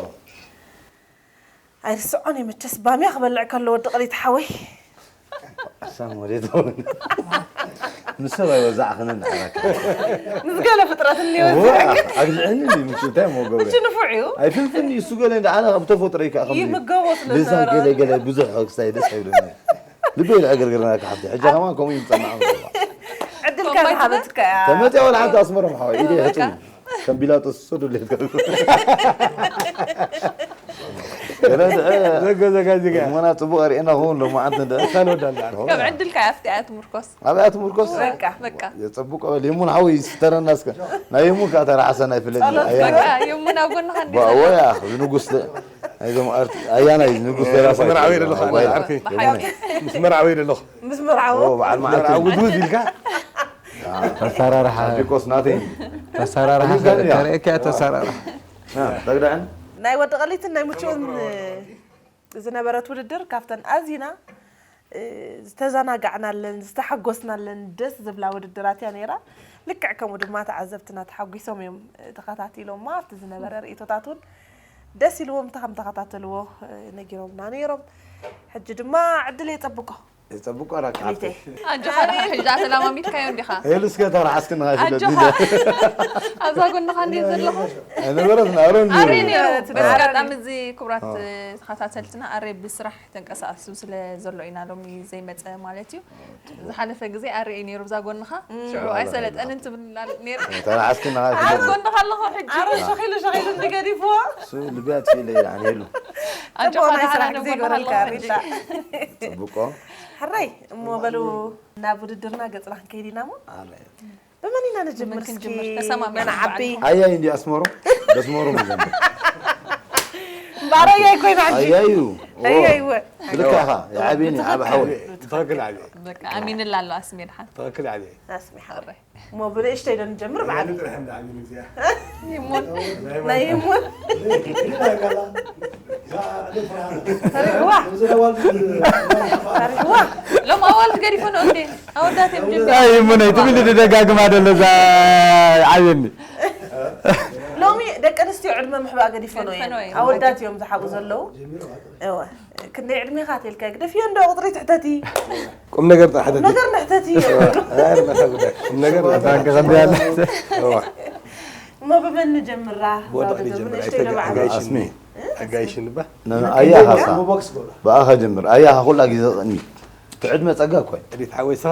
ኣይርስዖን እየ መቸስ ባምያ ክበልዕ ከሎ ወዲ ቀሊት ሓወይ ሳም ወዴት ንሰብ ኣይወዛዕኽንን ንዓኻ። ምስ ገለ ፍጥረት እኒኦ ዋ፣ ኣግዝዕኒ እንዲ ምቹ እንታይ እሞ ገብረ? ምቹ ንፉዕ እዩ። ኣይፍንፍን እዩ፣ እሱ ገለ እንደ ኣነ ካብ ተፈጥሮ እዩ ከዓ ከምዚ። ይምገቦ ስለ ልዛ ዝነበረ ገለ ገለ ብዙሕ ክስታይ ደስ ኣይብለኒ። ልበይ ይዕግርግርና ሓፍቲ። ሕጂ ከማን ከምኡ ይምጸና። ዕድልካ ዝሃበትካ እያ። ተመጽያ ወላ ሓንቲ ኣስመሮም ሓወይ ኢደ ሕጹ። ከም ቢላጦስ ሶዶ ለት። ዘገዘጋዚጋ ሞና ጽቡቕ ርኢና ኹን ሎማዓንቲ እንደ ታን ወዳል ዳር ከም ዕድልካ ኣብቲ ኣያ ትምርኮስ ኣብያ ትምርኮስ በቃ በቃ የጸብቆ በል የሙን ሓወይ ይስተረና እስከ ናይ የሙን ከኣ ተራሓሰና ይፍለጥ ጸሎት ኣያና በቃ የሙን ኣብ ጎንኻ እንዲ ባወያ ንጉስ ናይ ዞም ኣርት ኣያና እዩ ንጉስ ደራፋይ መርዓዊ ደለኹ ኣነ ዓርኪ ብሓቂ ምስ መርዓዊ ደለኹ ምስ መርዓዎ ኦ በዓል መዓልቲ መርዓዊ ውድውድ ኢልካ ኣሰራርሓ ቢኮስ ናተይ ኣሰራርሓ እኔ ጋር ያ። ተርእየካ ተሰራርሓ ተግዳዕን ናይ ወዲ ቀሊትን ናይ ምቹእን ዝነበረት ውድድር ካብተን ኣዚና ዝተዘናጋዕናለን ዝተሓጎስናለን ደስ ዝብላ ውድድራት እያ ነይራ። ልክዕ ከምኡ ድማ ተዓዘብትና ተሓጒሶም እዮም ተኸታቲሎማ። ኣብቲ ዝነበረ ርእቶታት እውን ደስ ኢልዎም እንተ ከም ተኸታተልዎ ነጊሮምና ነይሮም። ሕጂ ድማ ዕድል የጸብቆ የጸብቆ ራካ ክሊተይ ኣጆኻ ሕጂ ተላማሚድካዮ እንዲኻ ሄሉ እስከ ተራሓስክን ኻይፍለጥ ኣጆኻ ኣብዛ ጎንኻ እንዲ ዘለኹ ነበረት ናሮ ኣሬ ነይሩ በዚ ኣጋጣሚ እዚ ክቡራት ተኸታተልትና ኣሬ ብስራሕ ተንቀሳቐሱ ስለ ዘሎ ኢና ሎሚ ዘይመፀ ማለት እዩ ዝሓለፈ ግዜ ኣሬ ነይሩ ብዛ ጎንኻ ሽዑ ኣይሰለጠንን ትብል ነይራ ተራሓስክን ኣብ ኻይፍለጥ ጎንኻ ኣለኹ ሕጂ ኣረ ሸኺሉ ሸኺሉ እንዲገዲፍዎ እሱ ልብያ ትፊለ ይልዓን ሄሉ ኣጆኻ ጽቡቕ ናይ ዳሓና ስራሕ ዶ ግዜ ጎንኻ ይግበረልካ ኣለኹ ሪታ ጽብቆ ሕራይ እሞ በሉ ናብ ውድድርና ገጽና ክንከይድ ኢና እሞ ኣረ ብመን ኢና ንጅምር እስኪ ክንጅምር? ተሰማሚዕና መን ዓቢ በዓል። ኣያይ እንዲ ኣስመሮ በስመሮ መዘንብ እምበኣር ኣያይ ኮይና ሕጂ ኣያዩ ኣያይ ወ ልካኻ የዓብየኒ ዓብ ሓወይ ትኽክል ዓብየ በቃ ኣሚንላ ኣሎ ኣስሜ ድሓን ትኽክል ዓብየ ኣስሚ ሓወይ እሞ ብንእሽተይ ዶ ንጀምር በዓል ጥራሕ እንዳ ዓብየ እዚኣ ይሞን ናይ ይሙን ፈሪሕዋ ፈሪሕዋ ሎም ኣዋልድ ገዲፈንኦ እንዴ ኣወዳት እዮም ጀሚሮም ኣይ እሞ ናይ ትብል ደጋግማ ደሎ እዛ ዓብየኒ ሎሚ ደቂ ኣንስትዮ ዕድመ ምሕባእ ገዲፈኖ እየን ገዲፈንኦ እየን። ኣወዳት እዮም ዝሓቁ ዘለዉ እወ ክንደይ ዕድሜኻ ተልካ ግደፍዮ እንዶ ቁፅሪ ትሕተቲ ቁም ነገር ጥራሕ ሕተቲ ነገር ንሕተቲ ቁም ነገር ባንክ ከቢያለ እዋ እሞ ብመን ንጀምራ ብወድቕ ንጀምር ንእሽተይ ዶ በዓል ኣጋይሽ ኣስሚ ኣጋይሽ ንባ ኣያኻኻ ብኣኻ ጀምር ኣያኻ ኩላ ግዜ ቅድሚ ትዕድመ ጸጋ እኮ እዩ። እዲት ሓወይ ስኻ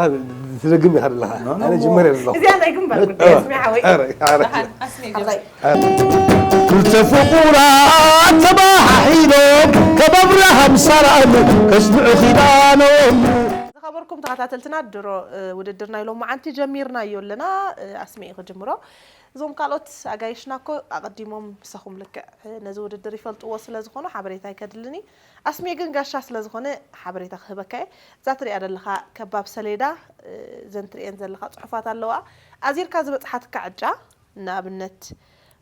ትደግም ኢኻ ዘለኻ ኖ፣ ኖ፣ ኣነ ኖ። ጅመር ኣለኹ እዚኣ ናይ ግንባር ጉዳይ ኣስሚ ሓወይ ኣረ ኣረ ደሓን ኣስሚ ጀምር ሓላይ ክልተ ፍቑራት ተባሓሒሎም ካብ ኣብርሃም ሳራን ከጽንዑ ኪዳኖም ዝኸበርኩም ተኸታተልትና ድሮ እ፣ ውድድር ናይ ሎማዓንቲ ጀሚርናዮ ኣለና እ፣ ኣስሚ እዩ ክጅምሮ እዞም ካልኦት ኣጋይሽና እኮ ኣቐዲሞም ምሳኹም ልክዕ እ፣ ነዚ ውድድር ይፈልጥዎ ስለ ዝኾኑ ሓበሬታ ኣይከድልን እዩ ኣስሚ ግን ጋሻ ስለ ዝኾነ ሓበሬታ ክህበካ እየ እዛ ትሪኣ ዘለኻ ከባብ ሰሌዳ እ፣ ዘን ትሪኤን ዘለኻ ፅሑፋት ኣለዋ ኣዚርካ ዝበፅሓትካ ዕጫ ንኣብነት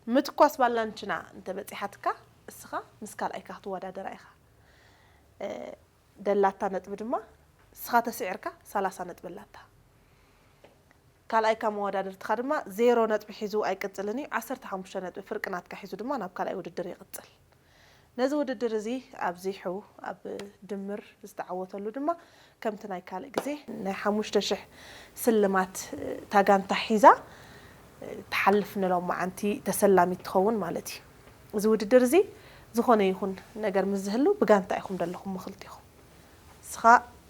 ምትኳስ ባላንችና እንተበፂሓትካ እስኻ ምስ ካልኣይካ ክትወዳደራ ኢኻ እ፣ ደላታ ነጥቢ ድማ እስኻ ተስዒርካ ሰላሳ ነጥቢ ኣላታ ካልኣይካ መወዳድርትኻ ድማ ዜሮ ነጥቢ ሒዙ ኣይቅፅልን እዩ ዓሰርተ ሓሙሽተ ነጥቢ ፍርቂ ናትካ ሒዙ ድማ ናብ ካልኣይ ውድድር ይቕፅል ነዚ ውድድር እዚ ኣብዚሑ ኣብ ድምር ዝተዓወተሉ ድማ ከምቲ ናይ ካልእ ግዜ ናይ ሓሙሽተ ሽሕ ስልማት እታ ጋንታ ሒዛ ትሓልፍ ንሎማዓንቲ ተሰላሚት ትኸውን ማለት እዩ እዚ ውድድር እዚ ዝኾነ ይኹን ነገር ምስ ዝህሉ ብጋንታ ኢኹም ዘለኹም ምኽልቲኹም ንስኻ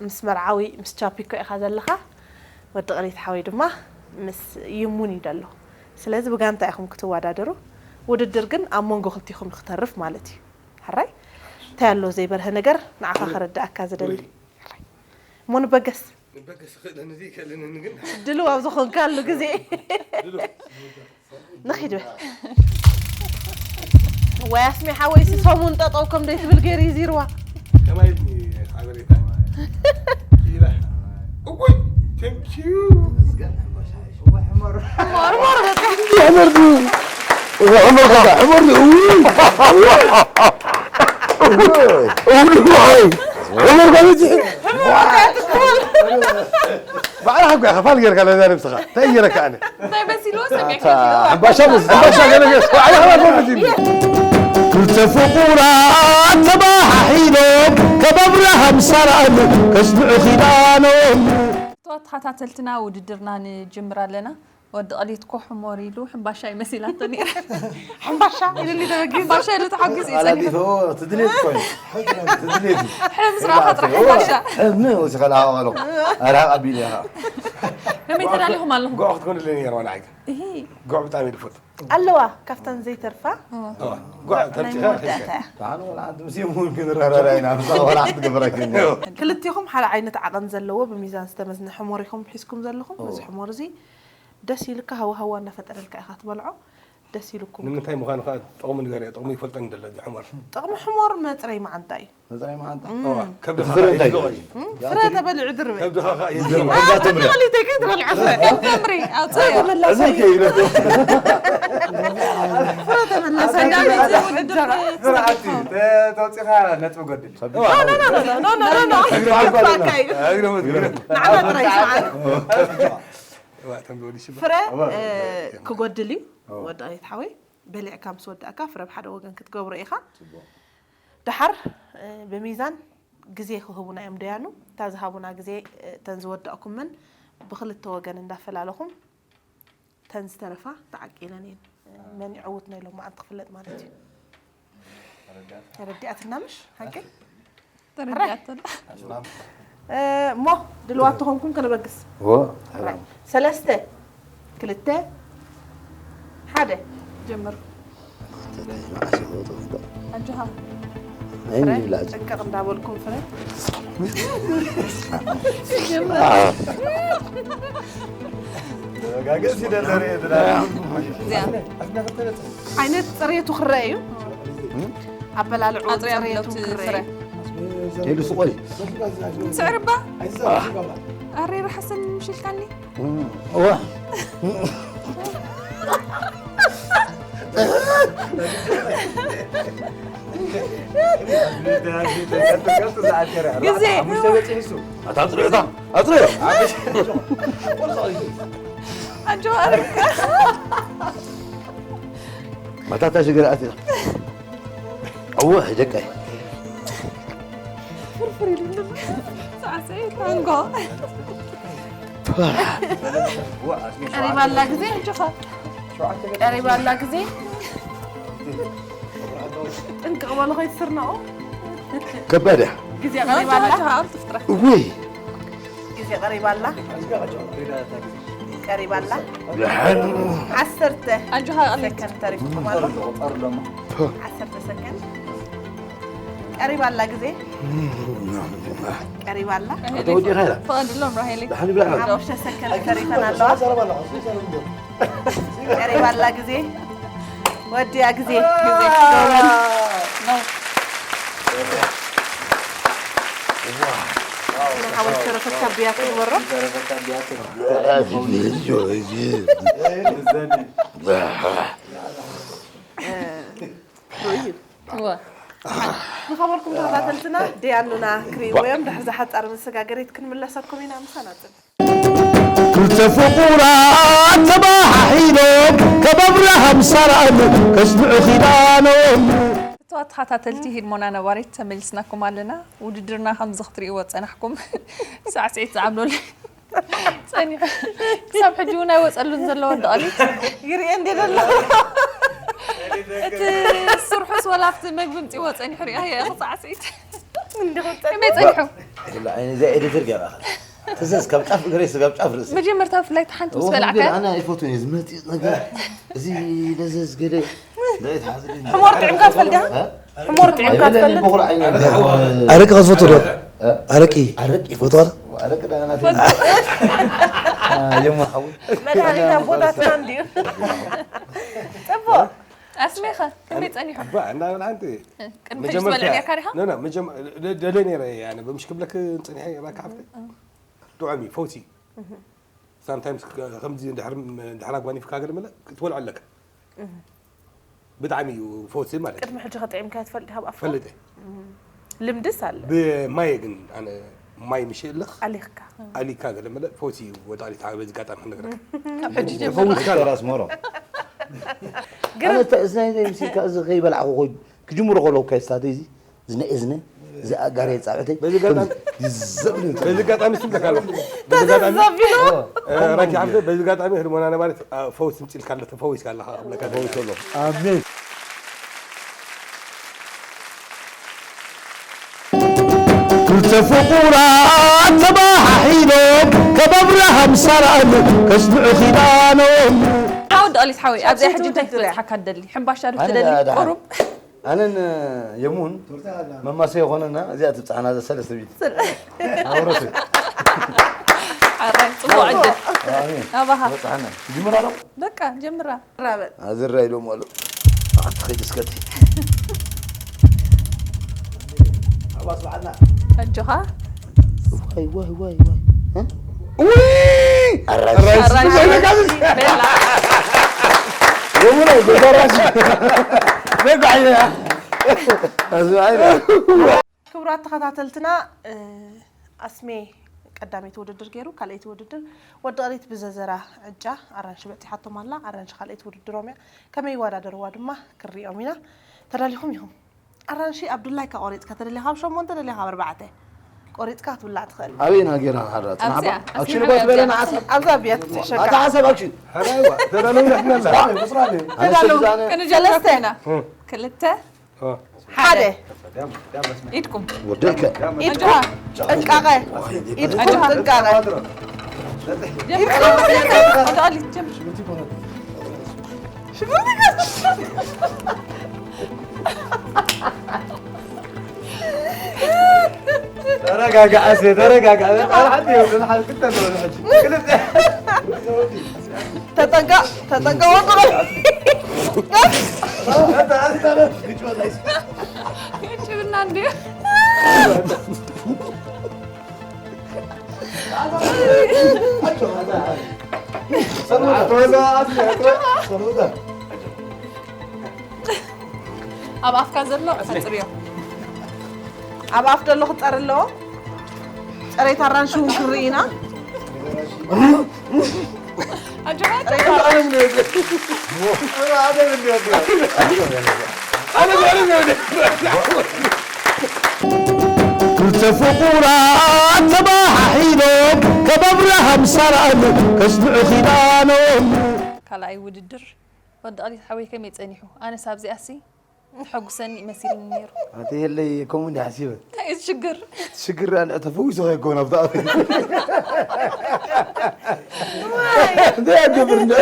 ምስ መርዓዊ ምስ ቻፒኮ ኢኻ ዘለኻ ወዲ ቅሊት ሓወይ ድማ ምስ ይሙን እዩ ደሎ ስለዚ ብጋንታ ኢኹም ክትወዳደሩ ውድድር ግን ኣብ መንጎ ክልቲኹም እዩ ክተርፍ ማለት እዩ ሕራይ እንታይ ኣሎ ዘይበርሀ ነገር ንዓኻ ከረዳእካ ዝደሊ ሕራይ እሞ ንበገስ ንበገስ ክእለኒ እዚ ይክእልኒ ግን ድልው ኣብ ዝኾንካሉ ግዜ ንኺድ በል ወይ ኣስሜ ሓወይሲ ሰሙን ጠጠው ከም ደይትብል ገይሩ ይዚርዋ ከማይ ሓበሬታ ኢላ እጉይ ቴንኪዩ ዑመር ዱ ዑመር ኸ ዑመር ዱ ዑመር ኸ በዚሑ ባዕላ ሓጓ ኸፋል ጌርካ ለዛ ነብስኻ እንታይ ጌረካ ኣነ እንታይ በሲልዎ ሰሚዕካ ሕምባሻ ምስ ሕምባሻ ገለ ገለ ባዕላ ኸፋል በዚሑ ክልተ ፍቑራት ተባሓሒሎም ካብ ኣብርሃም ሳራን ከጽንዑ ኪዳኖም ተኸታተልትና ውድድርና ንጅምር ኣለና። ወዲ ቐሊት ኮ ሕሞር ኢሉ ሕምባሻ ይመሲላቶ ነይረ። ሕምባሻ ኢሉኒ ተበጊሱ። ሕምባሻ ኢሉ ተሓጒሱ እዩ ጸኒሑ። ኣላዲቶ ትድልየት ኮይኑ ትድልየት ሕልም ስራኻ ጥራሕ ሕምባሻ። ሕልሚ ወሲኸ ለሃዋሎ ኣራ ቀቢል ኢኻ ከመይ ተዳሊኹም ኣለኹም? ጉዕ ክትኮንለይ ነይርዋ ንዓይ ግን እሂ ጉዕ ብጣዕሚ እየ ዝፈቱ ኣለዋ ካብተን ዘይተርፋ ጉዕ ተብፅኻ ናይ መወዳእታ እያ። ብሓን ወላ ሓንቲ ምስ የሙን ክንረዳዳ ኢና ብዛ ወላ ሓንቲ ገበረክን ክልቲኹም ሓደ ዓይነት ዓቐን ዘለዎ ብሚዛን ዝተመዝነ ሕሞር ኢኹም ሒዝኩም ዘለኹም። እዚ ሕሞር እዚ ደስ ኢልካ ሃዋ ሃዋ እናፈጠረልካ ኢኻ ትበልዖ። ደስ ኢልኩም ንምንታይ ምዃኑ ከዓ ጥቕሙ ንገር ጥቕሙ ይፈልጠን ደለ እዚ ሕሞር ጥቕሚ ሕሞር መፅረይ መዓንጣ እዩ። መፅረይ መዓንጣ ከብዲ ፍረ እንታይ እዩ? ፍረ ተበሊዑ ድርበ ከብዲ ኸዓ ተበልዑ ፍረ ተምሪ ኣውፅዮ። ተመላሳይ ዕዝምከ ይብለቶ ፍረ ተመላሳይ ተውፂኻ ነጥቢ ጎድል ንዓና ጥራይ ስምዓና ፍረ ክጎድል እዩ። ወዲ ኣየት ሓወይ በሊዕካ ምስ ወዳእካ ፍረ ብሓደ ወገን ክትገብሮ ኢኻ። ደሓር ብሚዛን ግዜ ክህቡና እዮም ደያኑ። እታ ዝሃቡና ግዜ እተን ዝወዳእኩመን ብክልተ ወገን እንዳፈላለኹም እተን ዝተረፋ ተዓቂለን እየን። መን ይዕውት ናይ ሎም መዓልቲ ክፍለጥ ማለት እዩ። ተረዲኣትና ምሽ ሓቂ ተረዲኣትና። እሞ ድልዋት ተኾንኩም ከነበግስ ዎ ሰለስተ ክልተ ሓደ ጀምር ኣጆኻ ኣይንብላዕ ጥንቅቕ እንዳበልኩም ፍረ ጀምር። እዚኣ ዓይነት ፅሬቱ ክረአ እዩ። ኣበላልዑ ኣጥርያ ፅሬቱ ብሎት ክረአ ፍረ እዩ። ሄዱ ስቆይ ስዕርባ ኣሬ ርሓስን ምሽልካኒ ዋ ግዜ ኣታ ኣፅርዮ እታ ኣፅርዮ ኣጆ ኣሬ መታታ ሽግር ኣትያ እወ ደቀይ ፍርፍር ኢሉ ሳዕሰይ ታንጎ ቀሪባ ኣላ ግዜ ኣጆኻ ቀሪባ ኣላ ግዜ ጥንቅቕ በሉ ከይትስርነቑ ከባድ እያ ግዜ ቀሪባ ኣላ ኣጆኻ ኣብ ትፍጥራ እወይ ግዜ ቀሪባ ኣላ ቀሪባ ኣላ ደሓን ዓሰርተ ኣጆኻ ቀሊል ሰከንድ ተሪፍኩም ኣሎ ዓሰርተ ሰከንድ ቀሪባ ኣላ ግዜ ቀሪባ ኣላ ተወዲኻ ኢላ ፈቐድሎም ራሄሊ ደሓን ይብላ ሓሙሽተ ሰከንድ ተሪፈን ኣለዋ ቀሪባ ኣላ ግዜ ወዲያ ግዜ ንሓወይ ዝተረፈካ ብያ ክትበሮ እዩ እወ ዝኸበርኩም ተኸታተልትና ደያኑና ክርእይዎ እዮም ድሕሪ ዝሓፃር መሰጋገሪት ክንምለሰኩም ኢና ምሳና ፅን ክልተ ፍቑራት ተባሓሒሎም ካብ ኣብርሃም ሳራን ከጽንዑ ኪዳኖም እተዋ ተኸታተልቲ ሂድሞና ነባሪት ተመሊስናኩም ኣለና ውድድርና ከምዚ ክትርእይዎ ዝፀናሕኩም ሳዕስዒት ዝዓብለሉ ፀኒሑ ክሳብ ሕጂ እውን ኣይወፀሉን ዘሎ ወዲ ቐሊት ይርኤ እንዴ ዘሎ እቲ ስርሑስ ወላ ኣብቲ መግቢ ምፅዎ ፀኒሑ ሪኣ እየ ሳዕስዒት ከመይ ፀኒሑ እዛ ኤዲተር ገራ ተዘዝ ካብ ጫፍ እግረይ ስጋብ ጫፍ ርእሲ መጀመርታ ብፍላይ ሓንቲ ምስ በላዕካ ኣነ ኣይፈቱን እየ ዝመፅእ ነገር እዚ ለዘዝ ገለ ሕሞር ጥዕምካ ትፈልጥ ዲኻ? ሕሞር ጥዕምካ ትፈልጥ? በኹር ዓይነ ኣረቂ ከዝፈቱ ዶ ኣረቂ ኣረቂ ይፈትዋ ኣረቂ ዳና የሞ ሓዊ መድሃኒት ኣቦታትና እንድዩ ፅቡቕ ኣስሜኸ ከመይ ፀኒሑ እባ እንዳበል ሓንቲ ቅድሚ ሕጂ ዝበልዕ ኔርካ ዲኻ ደለ ነይረ ኣነ ብምሽ ክብለክ ፀኒሐ ባካ ሓፍተ ጥዑም እዩ ፈውሲ ሳምታይምስ ከምዚ ድሕር ኣጓኒፍካ ገለ መለ ክትበልዖ ኣለካ ብጣዕሚ እዩ ፈውሲ ማለት እዩ ቅድሚ ሕጂ ከጥዒምካ ትፈልጥ ካብ ኣፍካ ፈልጥ ልምድስ ኣለ ብማየ ግን ኣነ ማይ ምሽ እልኽ ኣሊኽካ ኣሊካ ገለ መለ ፈውሲ እዩ ወጣሪት በዚ ጋጣሚ ክነግረካ ፈውስካ ራስ መሮ ግን ኣነ እዝናይ ዘይምስልካ እዚ ከይበላዕኩ ክጅምሮ ከለኩ ከይስታተይ እዚ እዝነ እዝነ እዚኣ ጋር ጻብዕተይ በዚ ኣጋጣሚ- ይዘብ በዚ ኣጋጣሚ ስም ለካ ኣለኹ በዚ ኣጋጣሚ ተዘዛቢሉ ራኪ ሓፍተ በዚ ኣጋጣሚ ህድሞና ነባሪት ፈውስ ምፅልካ ኣሎ ተፈዊስካ ኣለካ ብለካ ተፈውሰሎ ኣሜን። ክልተ ፍቑራት ተባሓሒሎም ከም ኣብርሃም ሳራን ከጽንዑ ኪዳኖም። ዓወት ደቐሊት ሓወይ ኣብዚኣ ሕጂ እንታይ ክትበፅሓካ ትደሊ? ሕምባሻ ዶ ትደሊ? ቁሩብ ኣነን የሙን መማሰ የኾነና እዚኣ ትብፅሓና እዛ ሰለስተ ሚእቲ ኣውረቱ ሓራይ ፅቡቕ ዕድል ኣባኻ በፅሓና ጅምራ ዶ በቃ ጀምራ ራበል ኣዝራ ኢሎም ኣሉ ኣትኸይድ እስከቲ ኣጆኻ ዋይ ዋይ ዋይ ዋይ ኣራሽ ቤላ ክቡራት ተኸታተልትና ኣስሜ ቀዳመይቲ ውድድር ገይሩ ካልኣይቲ ውድድር ወዲ ቕሪት ብዘዘራ ዕጫ ኣራንሺ በፂሓቶም ኣላ። ኣራንሺ ካልኣይቲ ውድድሮም እያ። ከመይ ይወዳደርዋ ድማ ክንሪኦም ኢና። ተዳሊኹም ኢኹም። ኣራንሺ ኣብ ዱላይካ ቆሪፅካ ተደሊኻ ኣብ ሸሞንተ ደሊኻ ኣብ ኣርባዕተ ቆሪፅካ ክትብላዕ ትኽእል። ኣበይና ጌርና ንሓድራ ኣብዚኣ፣ ኣክሽን ኣስሚዕ ጓት ኣብዚኣ። በለና ዓሳ ኣብዛ ብያ ትትሕሸካ ኣታ ሓሳብ ኣክሽን ሓራይ ተዳለውና ሕና ተዳለዉ ኣነ ሰለስተ ስልጣነ ክንጀምር ኢና ክልተ ሓደ ኢድኩም ወደልከ ኢድኩም ጥንቃቐ ኢድኩም ጥንቃቐ ጀምር ወደ ኣሊት ጀምር ተረጋጋ ኣሴ ተረጋጋ። ቃል ሓንቲ ይወስድ ሓንቲ ክልተ ትበል ሕጂ ክልተ ተጠንቀቕ ተጠንቀቕ ወጥሮ ይጭብና እንዲ ኣብ ኣፍካ ዘሎ ኣፅርዮ ኣብ ኣፍ ደሎ ክፀር ኣለዎ። ፀሬት ኣራንሺ እውን ክንርኢ ኢና። ኣጆኻ ክልተ ፍቑራት ተባሓሒሎም ከም ኣብርሃም ሳራን ከጽንዑ ኪዳኖም። ካልኣይ ውድድር ወዲ ቐሊት ሓወይ ከመይ ጸኒሑ? ኣነስ ኣብዚኣሲ ተሐጉሰኒ መሲልኒ ነይሩ። ኣቲ የለይ ከምኡ እንዲ ሓሲበ እንታይ እዩ ሽግር? ሽግር ኣለ ተፈዊሱ ከይኮን ኣብታ እንታይ ኣገብር እንደ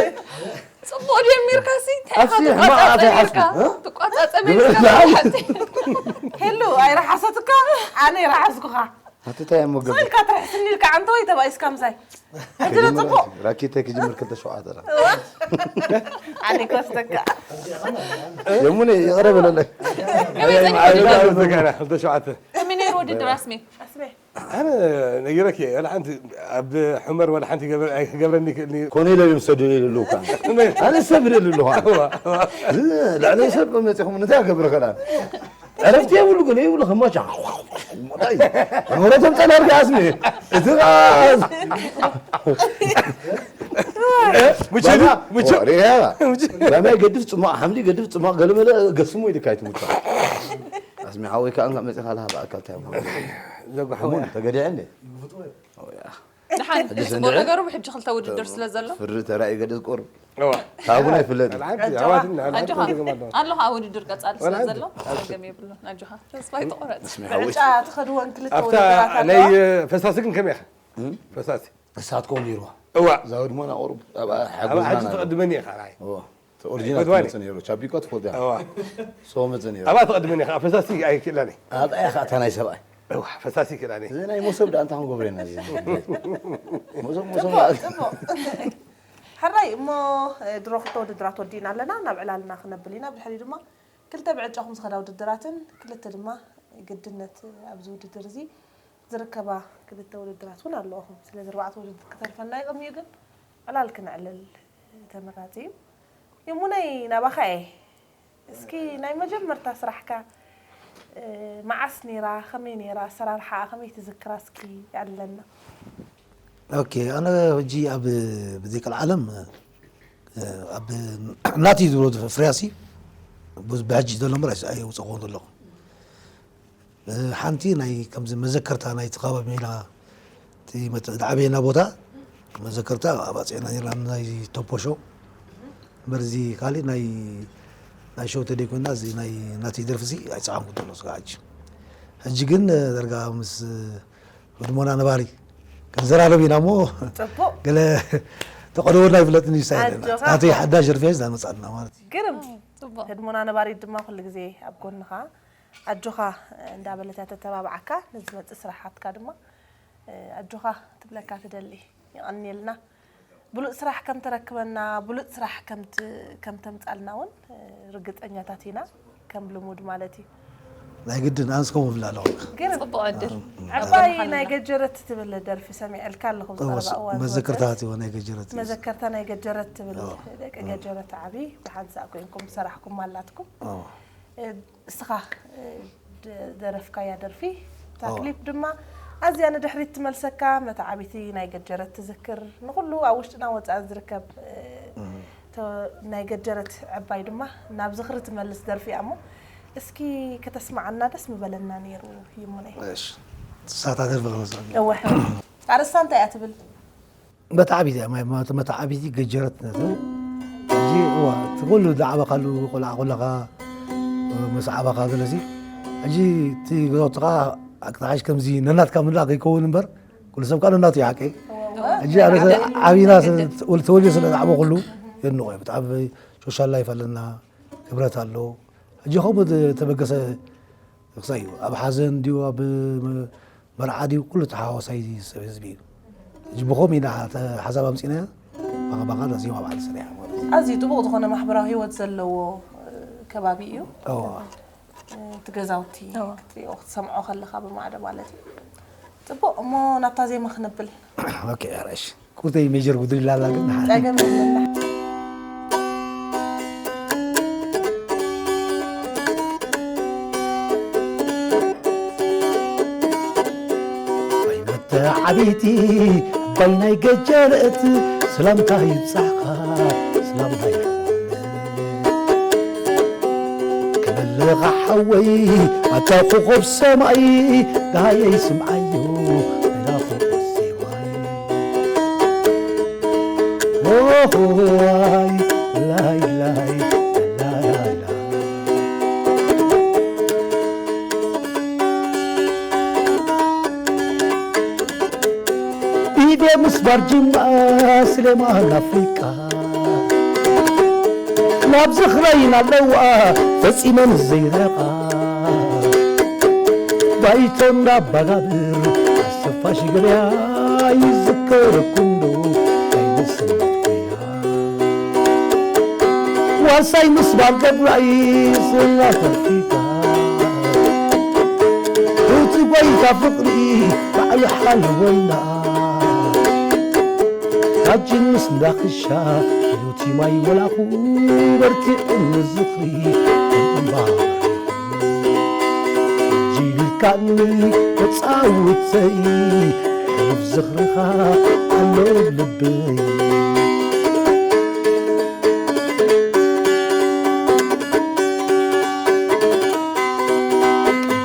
ጽቡቕ ጀሚርካሲ እንታይ ኢኻ ኣሲ ሕማቕ ኣፈይ ሓስቢ ትቋጻጸም ኢልካ ትቋጻጸም ኢልካ ግብረ ሓንቲ ሄሉ ኣይረሓሰትካ ኣነ ይረሓስኩኻ ኣቲ እንታይ እሞ ገብር ኢልካ ትርሕስኒ ኢልካ ዓንተ ወይ ተባኢስካ ምሳይ ሕጂ ዶ ጽቡቕ ራኪተይ ክጅምር ክልተ ሸውዓተ ኣነ ይኮስተካ የሙነ ይቕረ በለለይ ከመይ ጸኒሑ ውድድር? ክልተ ሸውዓተ ከመይ ነይሩ ውድድር ኣስሜ? ኣስሜ ኣነ ነጊረኪ እየ ወላ ሓንቲ ኣብ ሑመር ወላ ሓንቲ ክገብረኒ ክእልኒ ኮነ ኢለ እዮም ዝሰድኒ ኢሉ ኣለዉ ከዓ ኣነ ሰብ ደሊ ኣለኹ ልዕሊ ሰብ መፂኹም እንታይ ክገብር ከላ ዕረፍቲ የብሉ ግን ይብሉ ከማቻ ወረ ተምፀናልካ ኣስሚ እቲ ምቸ ምቸ ላማይ ገድፍ ፅማቕ ሓምሊ ገድፍ ፅማቕ ገለመለ ገስሙ ኢልካ ይትምካ ኣስሚ ሓወይ ከዓ እንካ መፂኻ ለሃ ብኣካል ታይ ዘጓሓወ ተገዲዐ እንዴ ድሓን ሕጂ ጽቡቕ ስንድዕ? ነገሩ ብሕጂ ክልተ ውድድር ስለ ዘሎ ፍሪ ተራእዩ ገድፍ ቁር እዋ ታጉና ይፍለጥ ኣልሓንቲ ኣሕዋትና ኣጆኻ ኣልሓንቲ ገማዶ ኣሎ ኣብ ውድድር ቀጻሊ ስለ ዘሎ ጸገም የብሉን ኣጆኻ ተስፋ ይትቑረጽ ዕጫ ትኸድወን ክልተ ኣብታ ውድድራት ናይ ኣለዋ ፈሳሲ ግን ከመይ ኢኻ ፈሳሲ እሳትኮም ነይርዋ እዋ እዛ ወድሞና ቁሩብ ኣብኣ ኣብ ዓዲ ሓጎዝና ትቐድመኒ ኢኻ ራይ ኦሪጂናል ጎድዋኒ። ትመጽእ ነይሩ ቻፒኮ ትፈልጥ እያ እዋ ሰው መጽእ ነይሩ ኣብኣ ትቐድመኒ ኢኻ ፈሳሲ ኣይክእላኒ ኣብኣ ኢኻ እታ ናይ ሰብኣይ እዋ ፈሳሲ ይክእላኒ እዚ ናይ መሶብ ዳ እንታይ ክንገብሮ ኢና እዚ መሶብ መሶብ ሕራይ እሞ ድሮ ክልተ ውድድራት ወዲእና ኣለና ናብ ዕላልና ክነብል ኢና ብድሕሪ ድማ ክልተ ብዕጫኹም ዝኸዳ ውድድራትን ክልተ ድማ ግድነት ኣብዚ ውድድር እዚ ዝርከባ ክልተ ውድድራት እውን ኣለኹም ስለዚ ኣርባዕተ ውድድር ክተርፈና ይቕም እዩ ግን ዕላል ክነዕልል ተመራፂ እዩ የሙነይ ናባኻ እየ እስኪ ናይ መጀመርታ ስራሕካ መዓስ ነይራ ከመይ ነይራ ኣሰራርሓ ከመይ ትዝክራ እስኪ ኣለና ኦኬ ኣነ ሕጂ ኣብ ብዘይ ቀልዓለም ኣብ ናቲ ዝብሎ ፍርያሲ ብሕጂ ዘሎ ምበር ኣየውፀኽዎን ዘለኹ ሓንቲ ናይ ከምዚ መዘከርታ ናይቲ ከባቢ ሜላ እቲ መተ- ዝዓበየና ቦታ መዘከርታ ኣብ ኣፅዕና ኔርና ናይ ቶፖሾ እምበር እዚ ካሊእ ናይ ናይ ሸው ተደይኮና እዚ ናይ ናተይ ደርፊ እዚ ኣይፀዓንኩ ዘሎ ስጋ ሕጂ ሕጂ ግን ዳርጋ ምስ ህድሞና ነባሪ ክንዘራረብ ኢና እሞ ፅቡቅ ገለ ተቐደወና ይፍለጥኒ ይሳይለና ኣጆኻ። ናተይ ሓዳሽ ደርፊ ዝመፃልና ማለት እዩ ግርም ፅቡቅ ህድሞና ነባሪት ድማ ኩሉ ግዜ ኣብ ጎንኻ ኣጆኻ እንዳበለት እያ ተተባብዓካ ንዝመፅእ ስራሓትካ ድማ ኣጆኻ ትብለካ ትደሊ። የቐንየልና። ብሉፅ ስራሕ ከም ተረክበና ብሉፅ ስራሕ ከም ት- ከም ተምፃልና እውን ርግፀኛታት ኢና ከም ልሙድ ማለት እዩ። ናይ ግድን ኣንስ ከምኡ ብላ ኣለኹ ግርም ፅቡቅ ዕድል ዕባይ ናይ ገጀረት ትብል ደርፊ ሰሚዐልካ ኣለኹ ዝቐረባ እዋን ዝወፀት። መዘከርታት ይሆን ናይ ገጀረት እዩ። መዘከርታ ናይ ገጀረት ትብል ደቂ ገጀረት ዓብዪ ብሓንሳእ ኮይንኩም ዝሰራሕኩም ኣላትኩም ኣዎ። እስኻ ዝደረፍካያ ደርፊ እታ ክሊፕ ድማ ኣዝያ ንድሕሪት ትመልሰካ መታዓቢቲ ናይ ገጀረት ትዝክር ንኩሉ ኣብ ውሽጥና ወፃእን ዝርከብ ናይ ገጀረት ዕባይ ድማ ናብ ዝኽሪ ትመልስ ደርፊ እያ እሞ እስኪ ከተስማዓና ደስ ምበለና ነይሩ ይሙነይ እሺ ሳታ ደርፊ ክመፅእ እወ ኣርእስታ እንታይ እያ ትብል መታዓቢት እያ ማይ ማት መታዓቢት ገጀረት ነቱ እዚ እዋ እቲ ኩሉ ዝዓበካሉ ቆልዓ ከለካ ምስ ዓበካ ገለሲ ሕጂ እቲ ገዛውትኻ ኣቅጣዓሽ ከምዚ ነናትካ ምላ ከይከውን እምበር ኩሉ ሰብ ከዓ ነናቱ ይሓቀ ሕጂ ኣነ ዓብና ተወልዮ ስለ ዝዓበ ኩሉ የንቆ ብጣዕሚ ሶሻል ላይፍ ኣለና ክብረት ኣሎ ሕጂ ከምኡ ተበገሰ ክሳይ እዩ ኣብ ሓዘን ድዩ ኣብ መርዓ ድዩ ኩሉ ተሓዋሳይ ሰብ ህዝቢ እዩ ሕጂ ብኸም ኢና ሓሳብ ኣምፂናያ ባኻ ባኻ ዜማ ባዕል ሰሪሓ ማለት እዩ ኣዝዩ ጥቡቕ ዝኾነ ማሕበራዊ ህይወት ዘለዎ ከባቢ እዩ እዋ እቲ ገዛውቲ እዋ። ክትሪኦ ክትሰምዖ ከለኻ ብማዕዶ ማለት እዩ ጥቡቕ እሞ ናብታ ዜማ ክነብል ኦኬ ኣራሽ ኩርተይ ሜጀር ጉድል ላላ ግን ንሓ ጸገም የብልና ዓበይቲ ባይናይ ገጀረት ሰላምታ ይብጻሕካ ሰላምታ ይብጻሕካ ክብልኻ ሓወይ ኣታ ኮኾብ ሰማይ ዳሃየይ ስምዓዮ ናይዳ ኮኾብ ሰማይ ኦሆዋይ ላይ ላይ ላላላ ኢደ ምስ ባርጅማ ስሌማን ኣፍሪቃ ናብ ዝኽረይን ኣለዋ ፈጺመን ዘይረቓ ባይቶም ዳባጋብር ኣሰፋሽ ገበያ ይዝከረኩም ዶ ኣይንስምት ኩያ ዋሳይ ምስ ባልገብራይ ስላተፊታ እቲ ጎይታ ፍቕሪ ባዕሉ ሓልወና ካጅን ምስ እንዳኽሻ ሉቲ ማይ ወላኹ በርቲዑ ንዝኽሪ እምባ ጂልካኒ ተጻውተይ ሕሉፍ ዝኽርኻ ኣሎ ልበይ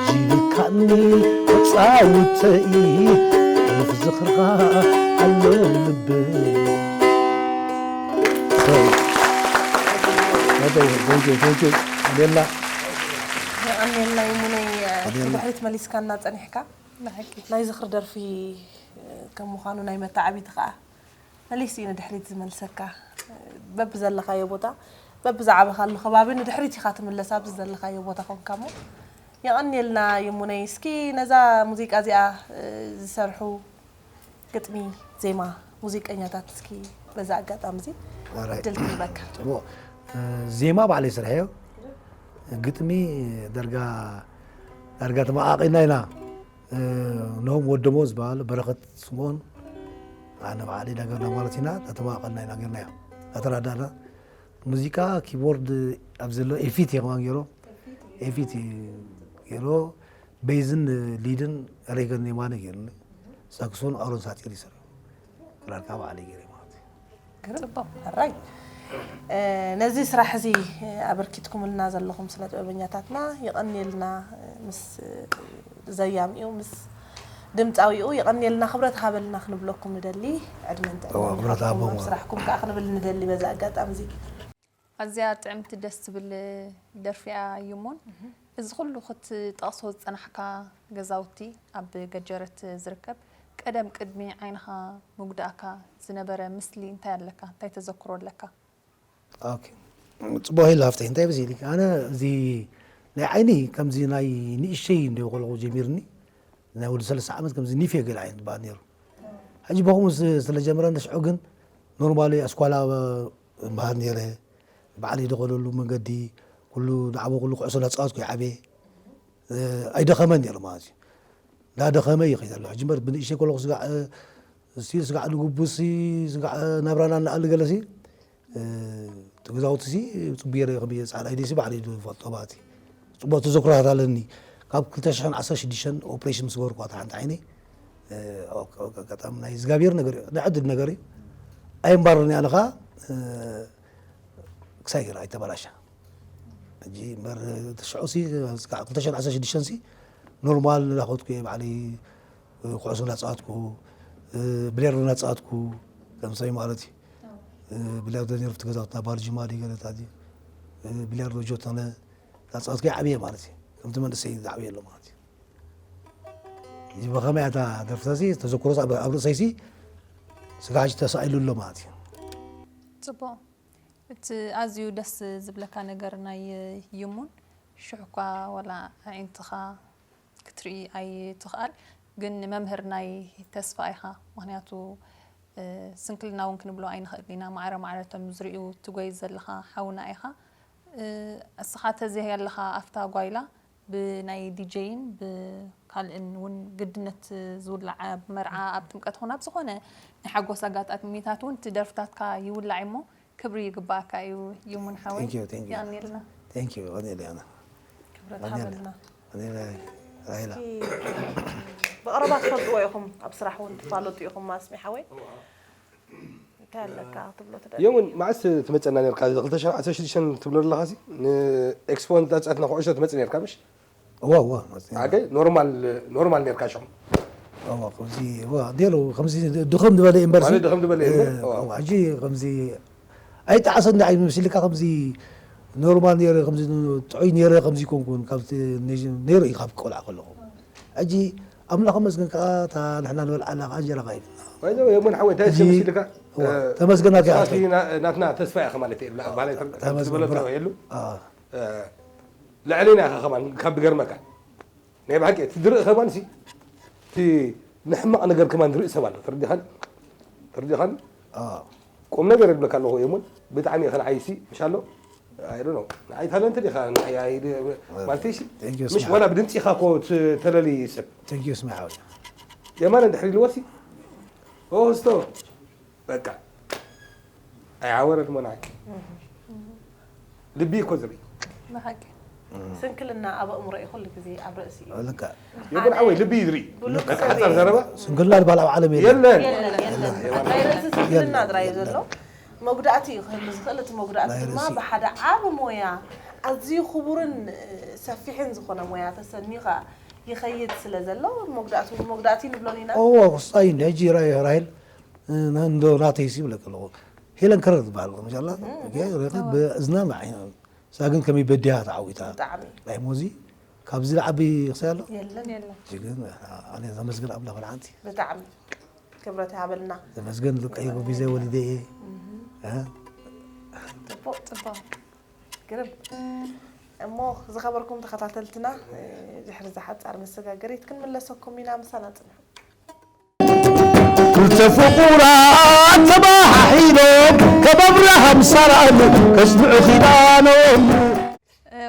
ጂልካኒ ተጻውተይ ሕሉፍ ዝኽርኻ ኣሎ ልበይ ሌላ የቐንየልና ይሙነይ ንድሕሪት መሊስካና ጸኒሕካ ናይ ዝኽሪ ደርፊ ከም ምዃኑ ናይ መተዓቢቲ ከዓ መሊስ እዩ ንድሕሪት ዝመልሰካ በብዘለኻዮ ቦታ በብዝዓበኻሉ ከባቢ ንድሕሪት ኢኻ ትምለስ ኣብዚ ዘለኻዮ ቦታ ኮንካ እሞ የቐንየልና ይሙነይ እስኪ ነዛ ሙዚቃ እዚኣ ዝሰርሑ ግጥሚ ዜማ ሙዚቀኛታት እስኪ በዛ ኣጋጣሚ እዚ ዕድል ክህበካ ዜማ ባዕለይ ስርሐዮ ግጥሚ ደርጋ ዳርጋ ተመቃቂልና ኢና ነሆም ወደሞ ዝበሃሉ በረኸት ስምኦን ኣነ ባዕለይ ዳገርና ማለት ኢና ተተመቃቀልና ኢና ገርናዮ ኣተራዳና ሙዚቃ ኪቦርድ ኣብ ዘሎ ኤፊት የማ ገይሮ ኤፊት ገይሮ ቤዝን ሊድን ሬገን የማነ ገይሩኒ ሳክሶን ኣሮን ሳጢር ይሰርሑ ክራር ካብ ዓሊ ገይረ ማለት እዩ ግርም ሕራይ ነዚ ስራሕ እዚ ኣበርኪትኩምልና ዘለኹም ስነ ጥበበኛታትና የቐንየልና ምስ ዘያሚኡ ምስ ድምፃዊኡ የቐንየልና፣ ክብረት ሃበልና ክንብለኩም ንደሊ። ዕድመን ጥዕናን እዋ፣ ክብረት ይሃብኩም፣ ኣብ ሃቦም። ስራሕኩም ከዓ ክንብል ንደሊ በዚ ኣጋጣሚ እዚ። ኣዝያ ጥዕምቲ ደስ ትብል ደርፊ እያ እዩሞን። እዚ ኩሉ ክትጠቕሶ ዝጸናሕካ ገዛውቲ ኣብ ገጀረት ዝርከብ ቀደም ቅድሚ ዓይንኻ ምጉዳእካ ዝነበረ ምስሊ እንታይ ኣለካ? እንታይ ተዘክሮ ኣለካ? ኦኬ። ጽቡቕ ኢላ ሃፍተይ፣ እንታይ በዚ ኢልኪ? ኣነ እዚ ናይ ዓይኒ ከምዚ ናይ ንእሽተይ እንደ ቆልቑ ጀሚርኒ፣ ናይ ወዲ ሰለስተ ዓመት ከምዚ ኒፍ የገል ዓይነት በሃል ነይሩ። ሕጂ በኹም ስለጀመረ ንሽዑ ግን ኖርማሊ ኣስኳላ በሃል ነይረ። በዓል ይደኸለሉ መንገዲ ኩሉ ንዓቦ ኩሉ ኩዕሶ እናተፃወትኩ ይዓብየ። ኣይደኸመን ነይሩ ማለት እዩ። እንዳደኸመ ይኸይድ ኣሎ። ሕጂ እምበር ብንእሽተይ ከለኹ ስጋዕ፣ ስቲል ስጋዕ ንጉቡሲ፣ ስጋዕ ናብራና እናኣሉ ገለሲ፣ እቲ ገዛውቲ ሲ ጽቡየ ርእ ከመይ ጻዕዳ ኢደሲ ባዕሉ እዩ ዝፈልጦ ማለት እዩ። ጽቡቕ ተዘክሮታት ኣለኒ። ካብ ክልተ ሽሕን ዓሰርተ ሽዱሽተን ኦፕሬሽን ምስ ገበርኩ ኣታ ሓንቲ ዓይነይ፣ ኣጋጣሚ ናይ እግዚኣብሔር ነገር እዩ፣ ናይ ዕድል ነገር እዩ። ኣይምባርን እያ ኣለኻ፣ ክሳይ ገይራ ኣይተበላሻ። ሕጂ እምበር እቲ ሽዑ ሲ፣ ክልተ ሽሕን ዓሰርተ ሽዱሽተን ሲ፣ ኖርማል እናኸድኩ እየ ባዕለይ ኩዕሶ እናፃወትኩ፣ ብሌር እናፃወትኩ፣ ከምሳይ ማለት እዩ። ብሌር ዶ ነይሩ ኣብቲ ገዛውትና ባርጅማ ድዩ ገለታት እዩ። ብሌር ዶ ጆተነ እናፃወትኩ እየ ዓብየ ማለት እዩ። ከምቲ መንእሰይ ዝዓብየ ኣሎ ማለት እዩ። እዚ ብኸመይ እያ እታ ደርፍታ ሲ፣ ተዘክሮ ኣብ ኣብ ርእሰይ ሲ፣ ስጋ ሕጂ ተሳኢሉ ኣሎ ማለት እዩ። ጽቡቕ። እቲ ኣዝዩ ደስ ዝብለካ ነገር ናይ ይሙን ሽሕ እኳ ዋላ ኣዒንትኻ ክትርኢ ኣይትኽኣል፣ ግን መምህር ናይ ተስፋ ኢኻ። ምኽንያቱ ስንክልና እውን ክንብሎ ኣይንኽእል ኢና። ማዕረ ማዕረ እቶም ዝርእዩ ትጎይ ዘለኻ ሓውና ኢኻ። እስኻ ተዘይ ኣለኻ ኣብታ ጓይላ ብናይ ዲጀይን ብካልእን እውን ግድነት ዝውላዕ ኣብ መርዓ ኣብ ጥምቀት ኾነ ኣብ ዝኾነ ናይ ሓጎስ ኣጋጣሚታት እውን እቲ ደርፍታትካ ይውላዕ እሞ ክብሪ ይግባኣካ እዩ ይሙን ሓወይ። Thank you, thank you. የቐንየልና። Thank you፣ ቀንየለይ ኣነ። ክብረት ኣሜን። ሃበልና። ቀንየለይ ራሄላ። እስኪ ብቐረባ ትፈልጥዎ ኢኹም፣ ኣብ ስራሕውን ትፋለጡ ኢኹም ማስሚ ሓወይ። እንታይ ኣለካ ትብሎ ትደሊ? የሙን መዓስ ትመፀና ነርካ? ክልተ ሽሕን ዓሰርተ ሽዱሽተን ትብሎ ኣለኻ ሲ ንኤክስፖ እንዳፃትና ኩዕሾ ትመፅ ነርካ ምሽ? እዋ እዋ መፅእ። ኣደ ኖርማል ኖርማል ነርካ ሽኹም? እዋ ከምዚ እዋ ዴሎ ከምዚ ድኸም ዝበለ እምበር ሲ። ማለት ድኸም ዝበለ እምበር፣ እዋ። እዋ ሕጂ ከምዚ ኣይጠዓሰን ዳዓይ መሲልካ ከምዚ ኖርማል ነይረ ከምዚ ጥዑይ ነይረ ከምዚ ይኮንኩን ካብቲ ነይሩ እዩ ካብ ቆልዓ ከለኹ። ሕጂ ኣምላኽ መስገን ከዓ እታ ንሕና ንበልዓላ ከዓ እንጀራ ከዓ ይብልና። ባይዘው የሙን ሓወይ እንታይ ሕጂ መሲልካ? እዋ ተመስገን ኣካ ስኻሲ ናትና ተስፋ ኢኻ ማለት እዩ። ባህላይ ተመስገን ዝበለካ ብራ- የሉ ኣዎ። ልዕሌና ኢኻ ከማን ካብ ዝገርመካ ናይ ብሓቂ እቲ ዝርኢ ከማን ሲ እቲ ንሕማቕ ነገር ከማን ዝርኢ ሰብ ኣሎ። ተረዲኻን ተረዲኻን ኣዎ። ቁም ነገር ይብለካ ኣለኹ የሙን ብጣዕሚ ኢኻ ንዓይሲ ምሻሎ I don't know ንዓይ ታለንት ዲኻ ንዓይ ማለት ሲ Thank you, ምሽ ስማዕ። ዋላ ብድምፂ ኢኻ እኮ ተለሊ ሰብ Thank you ስማዕ ሓወይ። የማነ እንድሕር ኢልዎ ሲ ኦስቶ በቃ ኣይዓወረን እሞ ንዓይ ልቢ እኮ ዝርኢ ብሓቂ ስንክልና ኣብ ኣእምሮ እዩ ኩሉ ግዜ ኣብ ርእሲ እዩ። ልካ የሙን ሓወይ ልቢ ዝርኢ ብሉጽ በቃ ሰብ ሓፃር እዩ። ዘረባ ስንክልና ዝበሃል ዓለም የለን። የለን የለን። ናይ ርእሲ ስንክልና ጥራይ እዩ ዘሎ። መጉዳእቲ እዩ ክህሉ ዝኽእል። እቲ መጉዳእቲ ናይ ድማ ርእሲ። ብሓደ ዓቢ ሞያ ኣዝዩ ክቡርን ሰፊሕን ዝኾነ ሞያ ተሰኒኻ ይኸይድ ስለ ዘሎ መጉዳእቲ እውን መጉዳእቲ ንብሎን ኢና። እዎ ክስታይ እንዲ ሕጂ ራይ ራይል እንዶ ናተይ ሲ ብለክ ኣለኹ። ሄለን ከረር ትበሃል መሻላ ብእዝና ንዓይና እሳ ግን ከመይ በዲያ ተዓዊታ ብጣዕሚ ናይ ሞዚ ካብዚ ዝዓቢ ክሳይ ኣሎ። የለን። የለን። ሕጂ ግን ኣነ ዘመስግን ኣምላኽ ብልዓንቲ ብጣዕሚ ክብረት ይሃበልና። ዘመስግን ልቀይ ጎቢዘ ወሊደ እየ። እ? ጽቡቕ ጽቡቕ ግርም። እሞ ዝኸበርኩም ተኸታተልትና ድሕሪ ዝሓጻር መሰጋገሪት ክንምለሰኩም ኢና። ምሳና ጽንሑ። ክልተ ፍቑራት ተባሓሒሎም ከም ኣብርሃም ሳራን ከጽንዑ ኪዳኖም።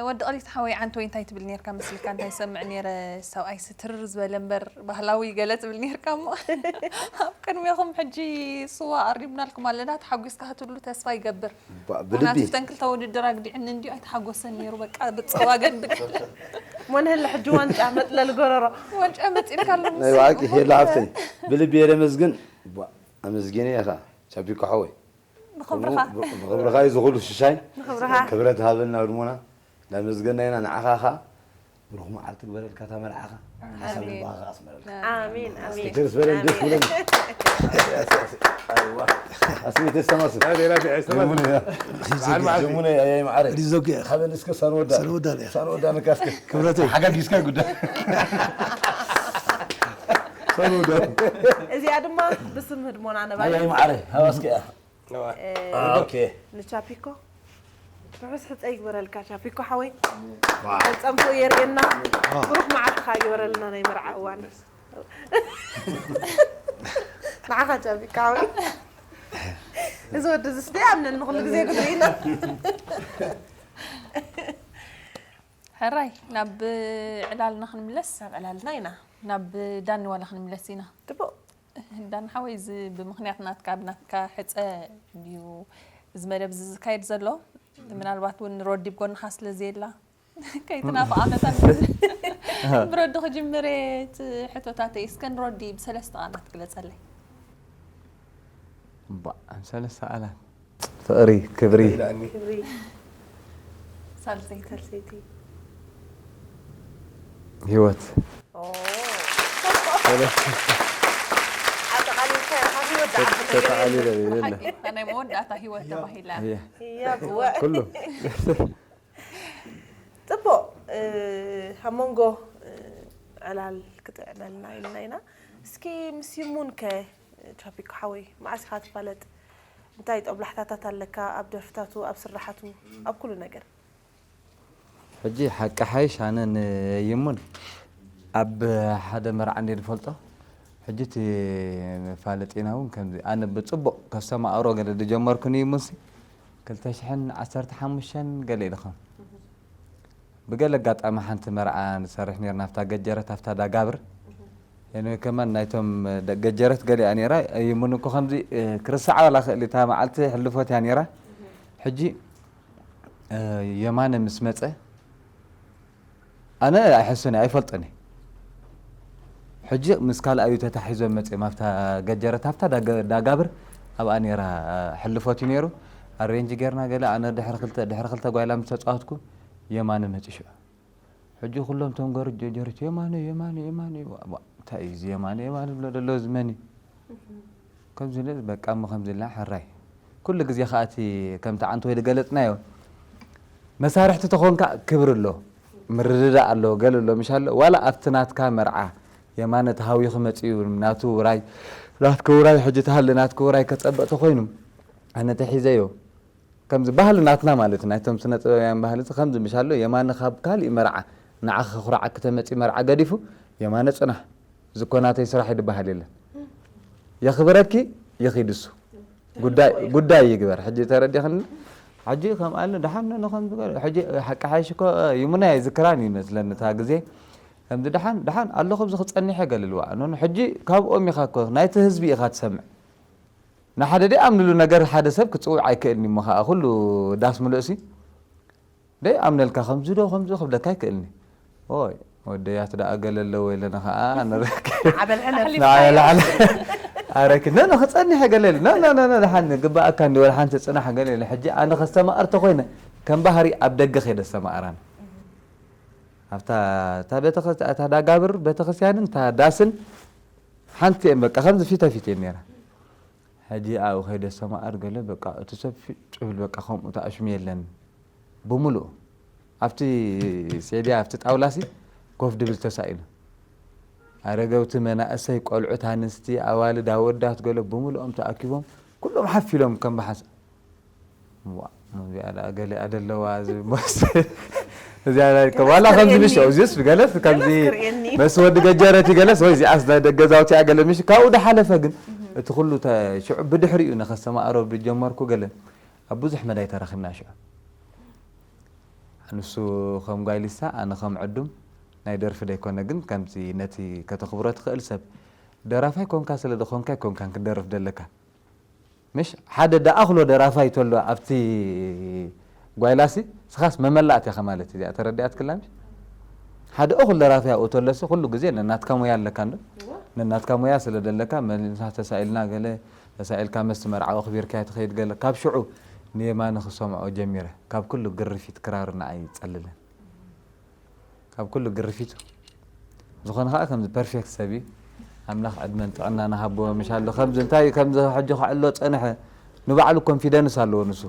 ወዲ ቐሊት ሓወይ ዓንተወይ እንታይ ትብል ነርካ መስልካ እንታይ ሰምዕ ነረ ሰብኣይ ስትርር ዝበለ እምበር ባህላዊ ገለ ትብል ነርካ እሞ ኣብ ቅድሜኹም ሕጂ ስዋ ኣሪብናልኩም ኣለና ተሓጒስካ ክትብሉ ተስፋ ይገብር። ባ- ምክንያቱ ብልቢ እተን ክልተ ውድድር ኣግዲዕኒ እንዲዩ ኣይተሓጎሰን ነይሩ በቃ ብፀዋ ገድግ መንህል ሕጂ ዋንጫ መጥለል ጎረሮ ዋንጫ መፂልካ ኣሎ ናይ ብሓቂ ሄላ ሃፍተይ ብልቢ የለመስግን ባ- ኣመስጊነ ኢኻ ቻፒኮ ሓወይ ንኽብርኻ ብኽብርኻ እዩ ዝኹሉ ሽሻይ ንኽብርኻ ክብረት ሃበልና ህድሞና እንዳመስገና ኢና ንዓኻ ኻ ብሩኽ መዓልቲ ግበረልካ እታ መርዓኻ ሓሳብ ልባ ከኣስመረልካ። ኣሜን ኣሜን። ደስ በለን ደስ ብለን። ኣስሚት ተስተማስል። ናተይ ናተይ ኣይስተማስል። ጀሙነ በዓል መዓልቲ። ጀሙነ ኣያይ ማዓረ። ሪዞጊያ ሓበን እስከ ሳንወዳ ሳንወዳ ነያ። ሳንወዳ ነካስከ ክብረተይ። ሓጋጊዝካ ጉዳይ። ሳንወዳ። እዚኣ ድማ ብስም ህድሞና ነባሪ ኣያይ ማዓረ ሃባስከ እያ። ኦኬ። ንቻፒኮ ርሑስ ሕፀ ይግበረልካ ቻፒኮ ሓወይ። ጸንፉ የርእየና። ብሩክ መዓልትኻ ይግበረልና ናይ መርዓ እዋን። ንዓኻ ቻፒኮ ሓወይ። እዚ ወዲ እዚ ስደይ ኣምነኒ ኩሉ ግዜ ግድሪና። ሕራይ ናብ ዕላልና ክንምለስ ናብ ዕላልና ኢና። ናብ ዳኒ ዋላ ክንምለስ ኢና። ጽቡቕ። ዳኒ ሓወይ እዚ ብምኽንያት ናትካ ብናትካ ሕፀ ድዩ እዚ መደብ እዚ ዝካየድ ዘሎ? ምናልባት እውን ሮዲ ብጎንኻ ስለ ዘየላ ከይትናፍቓ መታን ብሮዲ ክጅምር እየ እቲ ሕቶታተይ። እስከ ንሮዲ ብሰለስተ ቃላት ግለፀለይ። እባ ሰለስተ ቃላት ፍቕሪ፣ ክብሪ፣ ክብሪ ሳልሰይቲ ሰልሰይቲ ህይወት። ኣጠቓሊልካ ኢኻ ህይወት ተጠቓሊለ የለ ሓቂ ናይ መወዳእታ ህይወት ተባሂላ። እየ። ያብወ ኩሉ ጽቡቕ። ኣብ መንጎ ዕላል ክጥዕመልና ኢልና ኢና። እስኪ ምስ ይሙን ከ ቻፒኮ ሓወይ መዓስ ኢኻ ትፋለጥ? እንታይ ጦብላሕታታት ኣለካ ኣብ ደርፍታቱ ኣብ ስራሓቱ ኣብ ኩሉ ነገር? ሕጂ ሓቂ ሓይሽ ኣነ ንይሙን ኣብ ሓደ መርዓ እንደ ንፈልጦ ሕጂ እቲ መፋለጢና እውን ከምዚ ኣነ ብፅቡቕ ከስተማቕሮ ገለ ዝጀመርኩ ንይሙንሲ ክልተ ሽሕን ዓሰርተ ሓሙሽተን ገለ ኢልኹም ብገለ ኣጋጣሚ ሓንቲ መርዓ ንሰርሕ ነርና ኣብታ ገጀረት ኣብታ ዳጋብር ኤንወይ ከማን ናይቶም ገጀረት ገሊኣ ነራ ይሙን እኮ ከምዚ ክርስዓ ዋላ ክእል እታ መዓልቲ ሕልፎት እያ ነራ ሕጂ የማነ ምስ መፀ ኣነ ኣይሐስን ኣይፈልጥን ሕጂ ምስ ካልኣዩ ተታሒዞም መፅኦም ኣብታ ገጀረት ኣብታ ዳጋብር ኣብኣ ነራ ሕልፎት እዩ ነሩ ኣሬንጅ ጌርና ገለ ኣነ ድሕሪ ክልተ ጓይላ ምስ ተፃወትኩ የማነ መፂ ሽዑ ሕጂ ኩሎም ቶም ገርጀጀርት የማነ የማነ የማነ እንታይ እዩ የማነ የማነ ዝብሎ ዘሎ ዝመን እዩ ከምዚ ኢለ በቃ እሞ ከምዚ ኢልና ሕራይ ኩሉ ግዜ ከዓ እቲ ከምቲ ዓንተ ወይ ዝገለፅናዮ መሳርሕቲ ተኾንካ ክብሪ ኣሎ ምርድዳእ ኣሎ ገለ ኣሎ ምሽ ኣሎ ዋላ ኣብቲ ናትካ መርዓ የማነ ተሃዊኹ መፅኡ ናቱ ውራይ ናትኩ ውራይ ሕጂ ተሃለ ናትኩ ውራይ ከፀበቕ ተኾይኑ ኣነ ተሒዘዮ ከምዚ ባህሊ ናትና ማለት ናይቶም ስነ ጥበብያን ባህሊ እዚ ከምዚ ምሽ ኣሎ የማነ ካብ ካሊእ መርዓ ንዓኻ ክኹርዓኪ ተመፂ መርዓ ገዲፉ የማነ ፅናሕ ዝኮ ናተይ ስራሕ ይድበሃል የለን የኽብረኪ ይኺድ እሱ ጉዳይ ይግበር ሕጂ ተረዲኽኒ ሕጂ ከም ኣለ ደሓን ነነ ከም ዝበለ ሕጂ ሓቂ ሓይሽ እኮ ይሙና ይዝክራን ይመስለኒ እታ ግዜ ከምዚ ደሓን ደሓን ኣሎ ከምዚ ክፀኒሐ ገልልዋ ኖኖ ሕጂ ካብኦም ኢኻ እኮ ናይቲ ህዝቢ ኢኻ ትሰምዕ ንሓደ ደይኣምንሉ ነገር ሓደ ሰብ ክፅውዕ ኣይክእልኒ እሞ ከዓ ኩሉ ዳስ ምሉእሲ ደይኣምነልካ ከምዚ ዶ ከምዚ ክብለካ ኣይክእልኒ ኦይ ወደያት ደኣ ገለ ኣለዎ ኢለና ከዓ ንረክብ ዓበል ሕለፍ ንዓይ ላዕሊ ኣረኪ ነነ ክፀኒሐ ገለ ኢለ ነነ ደሓን ግባኣካ እንዲ ወላ ሓንቲ ፅናሕ ገለ ኢለ ሕጂ ኣነ ከስተማቕር ተኮይነ ከም ባህሪ ኣብ ደገ ከይደ ኣስተማቕራን ኣብታ እታ ቤተክርስትያን እታ ዳጋብር ቤተክርስትያንን እታ ዳስን ሓንቲ እየን በቃ ከምዚ ፊተ ፊት እየን ነይራ ሕጂ ኣብኡ ከይደ ኣስተማቕር ገለ በቃ እቲ ሰብ ፊጭ ይብል በቃ ከምኡ ተኣሽሙ የለን ብምሉኡ ኣብቲ ሴድያ ኣብቲ ጣውላሲ ኮፍ ድብል ተሳኢኑ ኣረገውቲ መናእሰይ ቆልዑት ኣንስቲ ኣዋልድ ኣወዳት ገለ ብምሉኦም ተኣኪቦም ኩሎም ሓፍ ኢሎም ከም ብሓንሳ እዚኣ ደኣ ገሊኣ ደለዋ ዝመስል እዚኣ ዋላ ከምዚ ምሽ እዚስ ገለስ ከምዚ መስ ወዲ ገጀረት ገለስ ወይ እዚኣስ ገዛውቲ እያ ገለ ምሽ ካብኡ ድሓለፈ ግን እቲ ኩሉ ሽዑ ብድሕሪኡ ንኸስተማእሮ ብጀመርኩ ገለ ኣብ ብዙሕ መዳይ ተራኺብና ሽዑ ንሱ ከም ጓይሊሳ ኣነ ከም ዕዱም ናይ ደርፊ ደይኮነ ግን ከምዚ ነቲ ከተኽብሮ ትኽእል ሰብ ደራፋይ ኮንካ ስለ ዝኾንካ ኣይኮንካን ክደርፍ ደለካ ምሽ ሓደ ደኣኽሎ ደራፋይ ተሎ ኣብቲ ጓይላሲ ስኻስ መመላእት ኢኻ ማለት እዚኣ ተረዲኣትክላ ምሽ ሓደ እኹል ደራፋይ ኣብኡ ተሎሲ ኩሉ ግዜ ነናትካ ሙያ ኣለካ እንዶ ነናትካ ሙያ ስለ ደለካ መሊስና ተሳኢልና ገለ ተሳኢልካ መስቲ መርዓ ኣኽቢርካያ ትኸይድ ገለ ካብ ሽዑ ንየማነ ክሰምዖ ጀሚረ ካብ ኩሉ ግርፊት ክራር ንዓይ ይጸልለን ካብ ኩሉ ግርፊቱ ዝኾነ ከዓ ከምዚ ፐርፌክት ሰብ እዩ። ኣምላኽ ዕድመን ጥዕናን ሃቦ። ምሽ ኣሎ ከምዚ እንታይ ከምዚ ሕጂ ከዕሎ ጸንሐ፣ ንባዕሉ ኮንፊደንስ ኣለዎ ንሱ።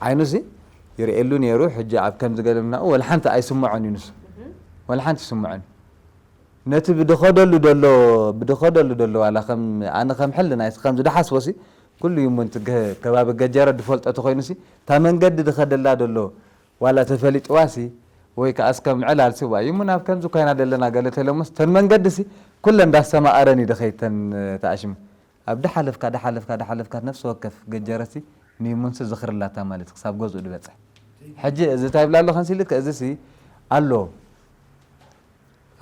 ዓይኑሲ ይርእየሉ ነይሩ። ሕጂ ኣብ ከምዚ ገለ ምናኡ ወላ ሓንቲ ኣይስምዖን እዩ ንሱ። ወላ ሓንቲ ይስምዖን። ነቲ ብድኸደሉ ደሎ፣ ብድኸደሉ ደሎ ዋላ ከም ኣነ ከም ሕልናይ ከምዚ ድሓስቦሲ ኩሉ እዩ እሞ እቲ ገ-፣ ከባቢ ገጀረ ድፈልጦ ተኾይኑሲ እታ መንገዲ ድኸደላ ደሎ ዋላ ተፈሊጥዋሲ ወይ ከኣስ ከም ዕላልሲ ዋ እዩ እሞ ናብ ከምዚ ኮይና ደለና ገለ ተለሞስ ተን መንገድሲ ኩለን እንዳስተማቐረን እዩ ድኸይድ ተን ተኣሽሙ። ኣብ ዳሓለፍካ ዳሓለፍካ ዳሓለፍካ ነፍሲ ወከፍ ገጀረሲ ንይሙንሲ ዝኽርላታ ማለት ክሳብ ገዝኡ ድበጽሕ። ሕጂ እዚ እንታይ ይብላ ኣሎ ከንሲልክ እዚሲ ኣሎ።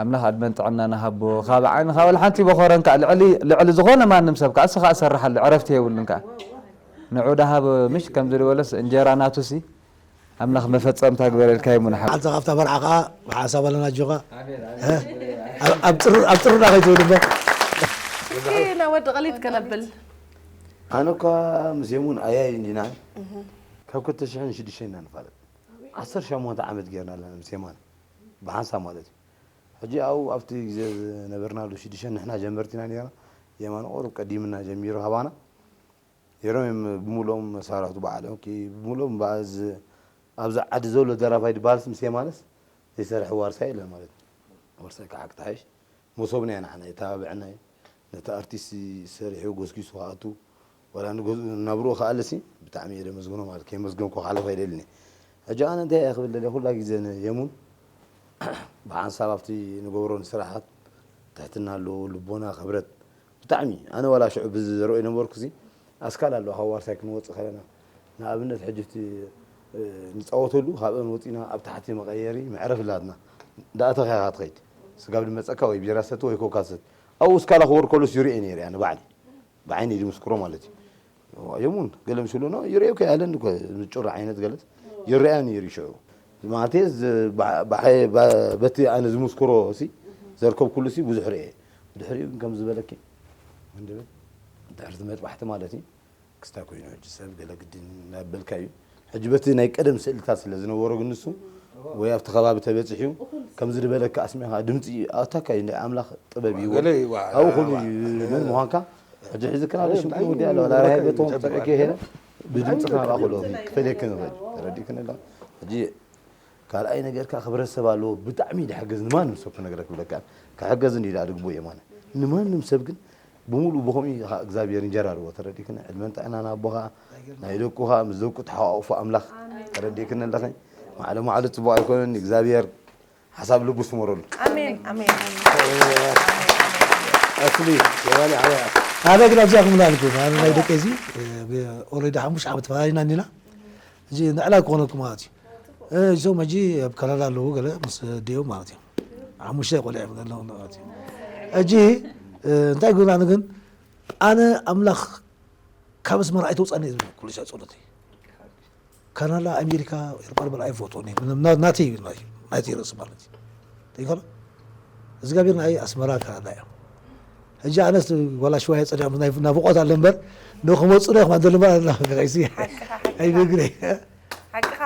ኣምላኽ ዕድመን ጥዕናን ሃቦ። ካብ ዓይንኻ ወላ ሓንቲ በኾረን ከኣ ልዕሊ ልዕሊ ዝኾነ ማንም ሰብ ከኣ እስኻ እሰርሓሉ ዕረፍቲ የብሉን ከኣ። ንዑ ደሃብ ምሽ ከምዚ ዝበለስ እንጀራ ናቱሲ ኣምላኽ መፈጸምታ ግበረልካ ይሙን ሓብ። ሓንቲ ካብታ መርዓ ከኣ ብሓሳብ ኣለና ኣጆኻ። ኣብ ጥሩ ኣብ ጥሩና ከይትብል እምበር። እስኪ ናብ ወዲ ቀሊት ከነብል። ኣነ እኳ ምስ የሙን ኣያይ እንዲና ካብ ክልተ ሽሕን ሽዱሽተን ኢና ንፋለጥ። ዓሰርተ ሸሞንተ ዓመት ጌርና ኣለና ምስ የማን ብሓንሳብ ማለት እዩ። ሕጂ ኣብኡ ኣብቲ ግዜ ዝነበርናሉ ሽዱሽተ ንሕና ጀመርቲ ኢና ኔርና። የማነ ቁሩብ ቀዲምና ጀሚሩ ካባና። ነይሮም እዮም ብምሉኦም መሳርሕቱ በዓሎም ኪ ብምሉኦም በዚ ኣብዚ ዓዲ ዘሎ ደራፋይ ዝበሃልስ ምስ የማነስ ዘይሰርሕ ዋርሳይ የለን ማለት እዩ። ዋርሳይ ከዓ ክትሓይሽ መሶብና እያ ንዓና የተባብዐና እዩ። ነቲ ኣርቲስት ሰሪሑ ጎስጊሱ ክኣቱ ዋላ ንገዝኡ ናብርኡ ክኣለሲ ብጣዕሚ እየ ደመስግኖ ማለት ከየመስገንኩ ክሓልፍ ኣይደልን እየ። ሕጂ ኣነ እንታይ እየ ክብል ደልየ ኩላ ግዜ ንየሙን ብሓንሳብ ኣብቲ ንገብሮ ንስራሓት ትሕትና ኣለዎ፣ ልቦና፣ ክብረት ብጣዕሚ። ኣነ ዋላ ሽዑ ብዚ ዝረኦ የነበርኩ እዚ ኣስካል ኣለዎ ካብ ዋርሳይ ክንወፅእ ከለና ንኣብነት ሕጂ እቲ ንፃወተሉ ካብአን ወፂና ኣብ ታሕቲ መቀየሪ መዕረፊ ኣላትና እንዳኣተኻ ኢኻ ትኸይድ ስጋብ ድመፀካ ወይ ቢራ ሰቲ ወይ ኮካ ሰቲ ኣብኡ እስካላ ክወር ከሎስ ይሪኦ ነይረ እያ ንባዕሊ ብዓይነይ ድምስክሮ ማለት እዩ። የሙን ገለ ምስ ይብሉና ይርእየኩ ኣለኒ እኮ ምጭር ዓይነት ገለስ ይረኣያ ነይሩ ሽዑ ማለት በቲ ኣነ ዝምስክሮ ሲ ዘርከብኩሉ ሲ ብዙሕ ርእየ። ብድሕሪኡ ግን ከም ዝበለኪ እንድብል ድሕሪ መጥባሕቲ ማለት እዩ ክስታይ ኮይኑ ሕጂ ሰብ ገለ ግድን እናበልካ እዩ። ሕጂ በቲ ናይ ቀደም ስእልታት ስለ ዝነበሮ ግን ንሱ ወይ ኣብቲ ከባቢ ተበፂሑ ከምዚ ዝበለካ ኣስሚዕካ ድምፂ ኣታካ እዩ ናይ ኣምላኽ ጥበብ እዩ። ኣብኡ ከሉ እዩ መን ምዃንካ ሕጂ ሕዚ ክና ሽጉር ውዲ ኣለዋ ላራይ በቶም ተጠቂ ሄለ ብድምፂ ክና ባክሎ ክፈለክ ንኽእል ተረዲእክን ኣላ። ሕጂ ካልኣይ ነገርካ ክብረተሰብ ኣለዎ ብጣዕሚ ድሕግዝ ንማንም ሰብ ክነግረክ ብለካ ክሕገዝ እንዲ ድግቡ እየ ማለት ንማንም ሰብ ግን ብምሉእ ብኸምኡ ከዓ እግዚኣብሔር እንጀራ ኣለዎ ተረዲእክን ዕድመን ጥዕናን ኣቦኻ ናይ ደቁኻ ምስ ደቁ ተሓቋቁፎ ኣምላኽ ተረዲእክን ኣለኸ ማዕለ ማዕለ ፅቡቅ ኣይኮነን እግዚኣብሔር ሓሳብ ልቡ ስመረሉ። ኣሜን ኣሜን። ኣስሊ የማኒ ዓበያ ኣነ ግን ኣብዚኣ ክምላ ልኩ ኣነ ናይ ደቂ እዚ ኦሬዲ ሓሙሽተ ዓመት ተፈላለና እንዲና እዚ ንዕላ ክኾነኩም ማለት እዩ። እዞም ሕጂ ኣብ ካናዳ ኣለዉ ገለ ምስ ኣዲኦም ማለት እዩ። ሓሙሽተ ቆልዑ እዮም ዘለዉ ማለት እዩ። ሕጂ እንታይ ይገብሩ ኣነ ግን ኣነ ኣምላኽ ካብ ኣስመራ ኣይተውፃኒ እዩ ዝብል ኩሉ ሻዕ ፀሎተይ። ካናዳ ኣሜሪካ ኤርትራ በል ኣይፈትዎን እየ። ምንም ና- ናተይ እዩ ናይ- ናተይ ርእሲ ማለት እዩ። ተይኮነ እግዚኣብሔር ንኣይ ኣስመራ ካናዳ እዮም። ሕጂ ኣነስ ዋላ ሽዋ የፀኒዖም ናይ ናፍቆት ኣለ እምበር ንክመፁ ዶ ይኹም ኣንተ ልባ ኣይበግረ ኣይበግረ ሓቅኻ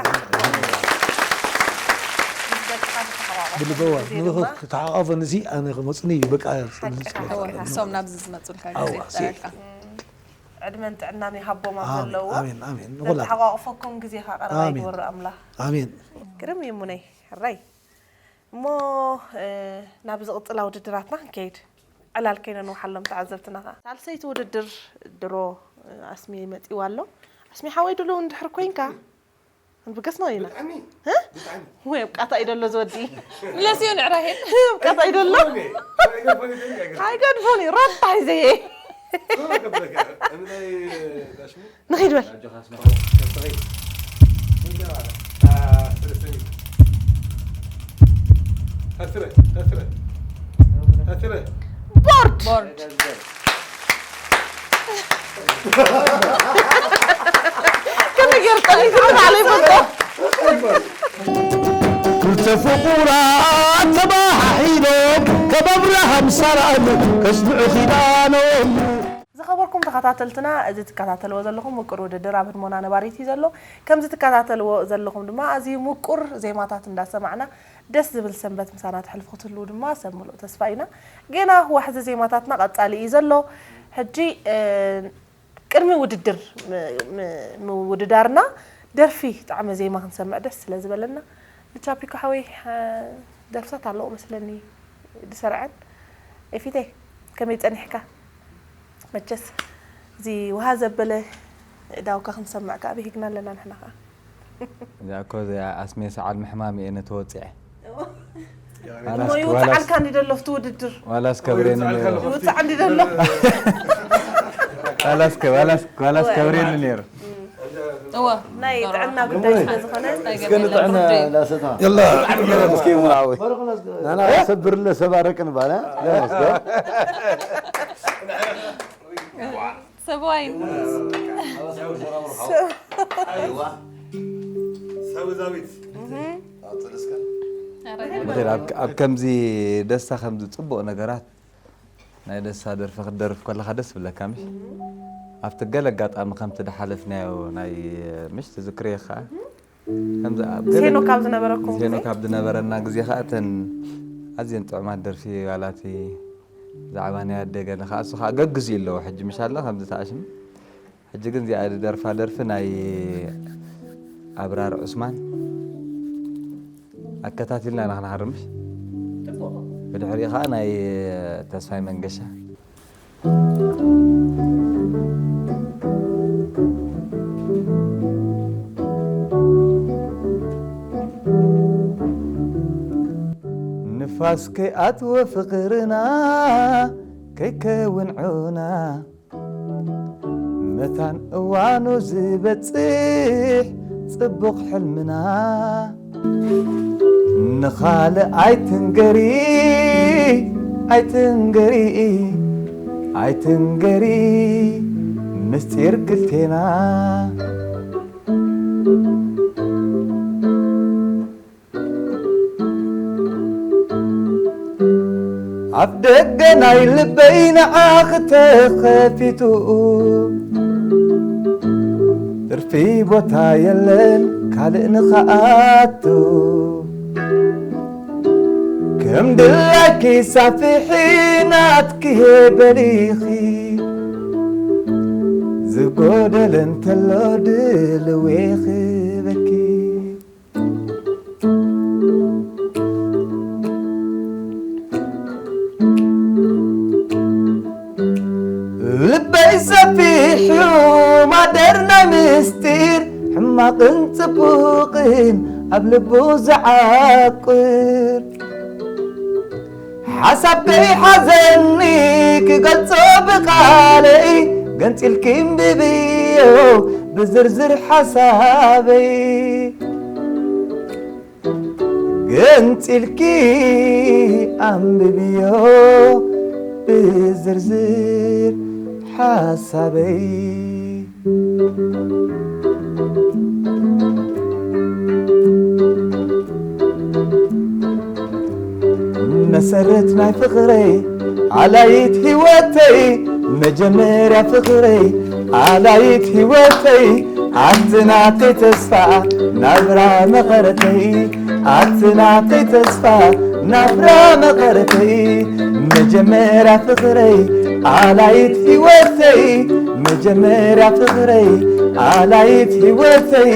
ብልበዋ ንኽተሓቋፈኒ ሲ ኣነ ክመፅኒ እዩ በቃ ሓቅኻ እወ እሶም ናብዚ ዝመፁልካ ግዜ ኣዋ፣ ሲ- ፍጠረልካ ዕድመን ጥዕናን ይሃቦም ኣብ ዘለዎ ኣሜን ኣሜን ንኹላ ዘተሓቋቕፈኩም ግዜ ከዓ ቀረባ ኣሜን። ይግበሮ ኣምላኽ ኣሜን ግርም እዩ ሙነይ ሕራይ እሞ እ፣ ናብ ዝቕፅላ ውድድራትና ክንከይድ ዕላል ከይነንውሓሎም ተዓዘብትና ከዓ ሳልሰይቲ ውድድር ድሮ እ፣ ኣስሚ መፂዋ ኣሎ ኣስሚ ሓወይ ድሉ እንድሕር ኮይንካ ክንብገስ ነው ኢና ብጣዕሚ እ? ብጣዕሚ ወይ ኣብቃታ እዩ ደሎ ዝወዲ ለሲዮ ንዕራሄል ኣብቃታ እዩ ደሎ ኣይገድፎን እዩ ራታ ሒዘየ ንኺድ በል ቦርድ ቦርድ ከመይ ገይሩ ጠሊፉ ባዕሉ ይፈልጦ ክልተ ፍቑራት ተባሓሒሎም ከም ኣብርሃም ሳራን ከጽንዑ ኪዳኖም ዝኸበርኩም ተኸታተልትና እዚ ትከታተልዎ ዘለኹም ምቁር ውድድር ኣብ ህድሞና ነባሪት እዩ ዘሎ ከምዚ ትከታተልዎ ዘለኹም ድማ ኣዝዩ ምቁር ዜማታት እንዳሰማዕና ደስ ዝብል ሰንበት ምሳና ተሕልፉ ክትህልዉ ድማ ሰብ ምሉእ ተስፋ ኢና። ገና ዋሕዚ ዜማታትና ቀጻሊ እዩ ዘሎ። ሕጂ፣ እ፣ ቅድሚ ውድድር ም-፣ ም-፣ ምውድዳርና ደርፊ ጣዕመ ዜማ ክንሰምዕ ደስ ስለ ዝበለና፣ ንቻፒኮ ሓወይ፣ እ፣ ደርፍታት ኣለዎ መስለኒ ዝሰርዐን። ኤፊተይ፣ ከመይ ጸኒሕካ? መቸስ፣ እዚ ውሃ ዘበለ ዳውካ ክንሰምዕ ከኣ ብሂግና ኣለና ንሕና ከኣ። እዚኣ እኮ እዚኣ ኣስሜ ሰዓል ምሕማም እየ ነቲ ወፂዐ። እሞ ዋላስ-፣ ይውፅዓልካ እንዲ ደሎ ኣብቲ ውድድር። ዋላስ ከብሬኒ ነይሩ። ይውፅዓ እንዲ ደሎ። ዋላስ ከ-፣ ዋላስ፣ ዋላስ ከብሬኒ ነይሩ። እወ። ናይ ጥዕና ጉዳይ ስለ ዝኾነ። እስከ ንጥዕና ላሰታ። የላ። እስኪ ሙራዊ። ናና ሰብርለ ሰባረቅን ባላ። ሰብኣይ። ሆቴል ኣብ፣ ኣብ ከምዚ ደስታ ከምዚ ጽቡቕ ነገራት ናይ ደስታ ደርፊ ክትደርፍ ከለኻ ደስ ብለካ ምሽ? ኣብቲ ገለ ኣጋጣሚ ከምቲ ድሓለፍናዮ ናይ ምሽ ትዝክርዮ ኸዓ? ከምዚ ኣብ ገለ ሴኖ ካብ ዝነበረኩም ሴኖ ግዜ? ካብ ዝነበረና ግዜ ኸዓ እተን ኣዝየን ጥዑማት ደርፊ ዋላቲ ብዛዕባ ናይ ኣደ ገለ ኸዓ እሱ ኸዓ ገግዝ ኣለዎ ሕጂ ምሽ ኣለ ከምዚ ተኣሽም። ሕጂ ግን እዚኣ ደርፋ ደርፊ ናይ ኣብራር ዑስማን ኣከታቲልና ኢና ክንሃርምሽ። ጽቡቕ። ብድሕሪኡ ኸዓ ናይ ተስፋይ መንገሻ። ንፋስ ከይኣትወ ፍቕርና ከይከውን ዑና፣ መታን እዋኑ ዝበጽሕ ጽቡቕ ሕልምና፣ ንኻልእ ኣይትንገሪ፣ ኣይትንገሪ፣ ኣይትንገሪ ምስጢር ክልቴና። ኣፍ ደገ ናይ ልበይ ንዓኺ ተኸፊቱ፣ ትርፊ ቦታ የለን ካልእ ንኽኣቱ። ከም ድላይኪ ሳፍሒ ናትኪ በሊኺ፣ ዝጎደለ እንተሎ ድልዌኺ በኪ። ልበይ ሰፊሑ ማደር ናይ ምስጢር፣ ሕማቕን ጽቡቕን ኣብ ልቡ ዝዓቁር። ሓሳብ ከይሓዘኒ ክገልጾ ብቓለይ፣ ገንጺልኪ እምብብዮ ብዝርዝር ሓሳበይ። ገንጺልኪ ኣንብብዮ ብዝርዝር ሓሳበይ። መሰረት ናይ ፍቕረይ፣ ኣላይት ህይወተይ፣ መጀመርያ ፍቕረይ፣ ኣላይት ህይወተይ፣ ኣቲ ናተይ ተስፋ ናብራ መቐረተይ፣ ኣቲ ናተይ ተስፋ ናብራ መቐረተይ፣ መጀመርያ ፍቕረይ፣ ኣላይት ህይወተይ፣ መጀመርያ ፍቕረይ፣ ኣላይት ህይወተይ፣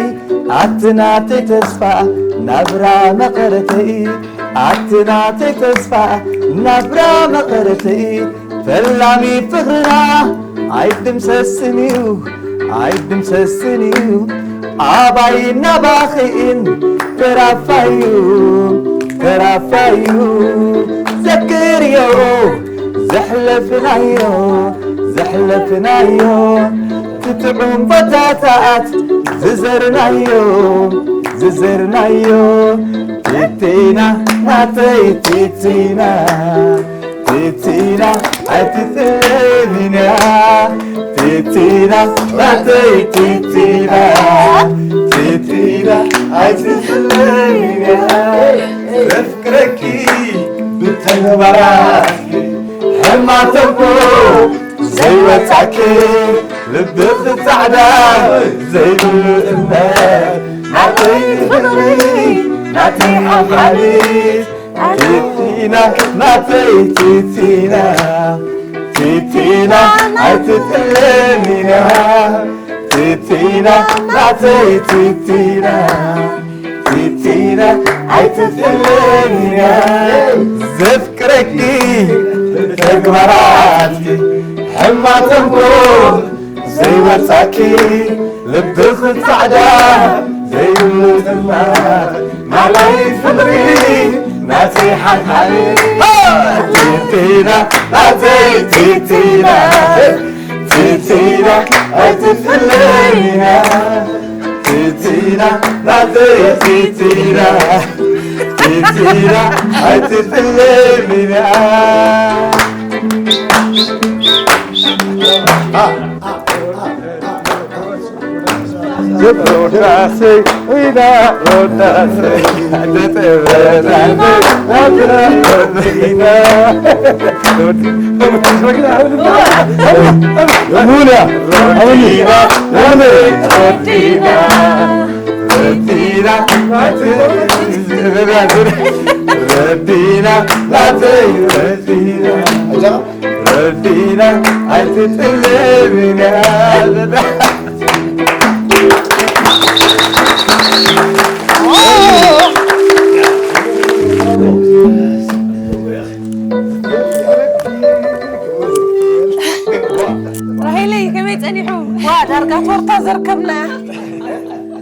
ኣቲ ናተይ ተስፋ ናብራ መቐረተይ፣ ኣቲ ናተይ ተስፋ ናብራ መቐረተይ፣ ፈላሚ ፍቕርና ኣይድምሰስን እዩ፣ ኣይድምሰስን እዩ። ኣባይን ናባኺን ተራፋዩ፣ ተራፋዩ። ዘክርዮ ዘሕለፍናዮ፣ ዘሕለፍናዮ። ትጥዑም ቦታታት ዝዘርናዮ፣ ዝዘርናዮ። ቲቲና ናተይ ቲቲና፣ ቲቲና ኣይትጥለሚና፣ ቲቲና ናተይ ቲቲና፣ ቲቲና ኣይትጥለሚና። ዘፍቅረኪ ብተግባራት ሕማተኮ ዘይወጻኪ ልብኺ ጻዕዳ ዘይብሉ እምነት ናተይ ፍቕሪ ናተይ ሓብሓቢት ቲቲና፣ ናተይ ቲቲና፣ ቲቲና ኣይትጥለኒና፣ ቲቲና ናተይ ቲቲና፣ ቲቲና ኣይትጥለኒና። ዘፍቅረኪ ተግባራትኪ ሕማም ተንኮል ዘይወጻኪ ልብኺ ጻዕዳ ዘይብሉ ጥማት ማላይ ፍቕሪ ናተይ ሓልሓሊ ቲቲና ናተይ ቲቲና ቲቲና ኣይትፍለይና ቲቲና ናተይ ቲቲና ቲቲና ኣይትፍለይና ሮዳሰይ ዊዳ ሮዳሰይ ደጠበናይ ናትና ሮዲና ሙና ሮዲና ሮዲና ሮዲና ሮዲና ሮዲና ኣይትጥለብና ራሄለይ ከመይ ጸኒሑ? ዋ ዳርጋ ቶርታ ዘርከብና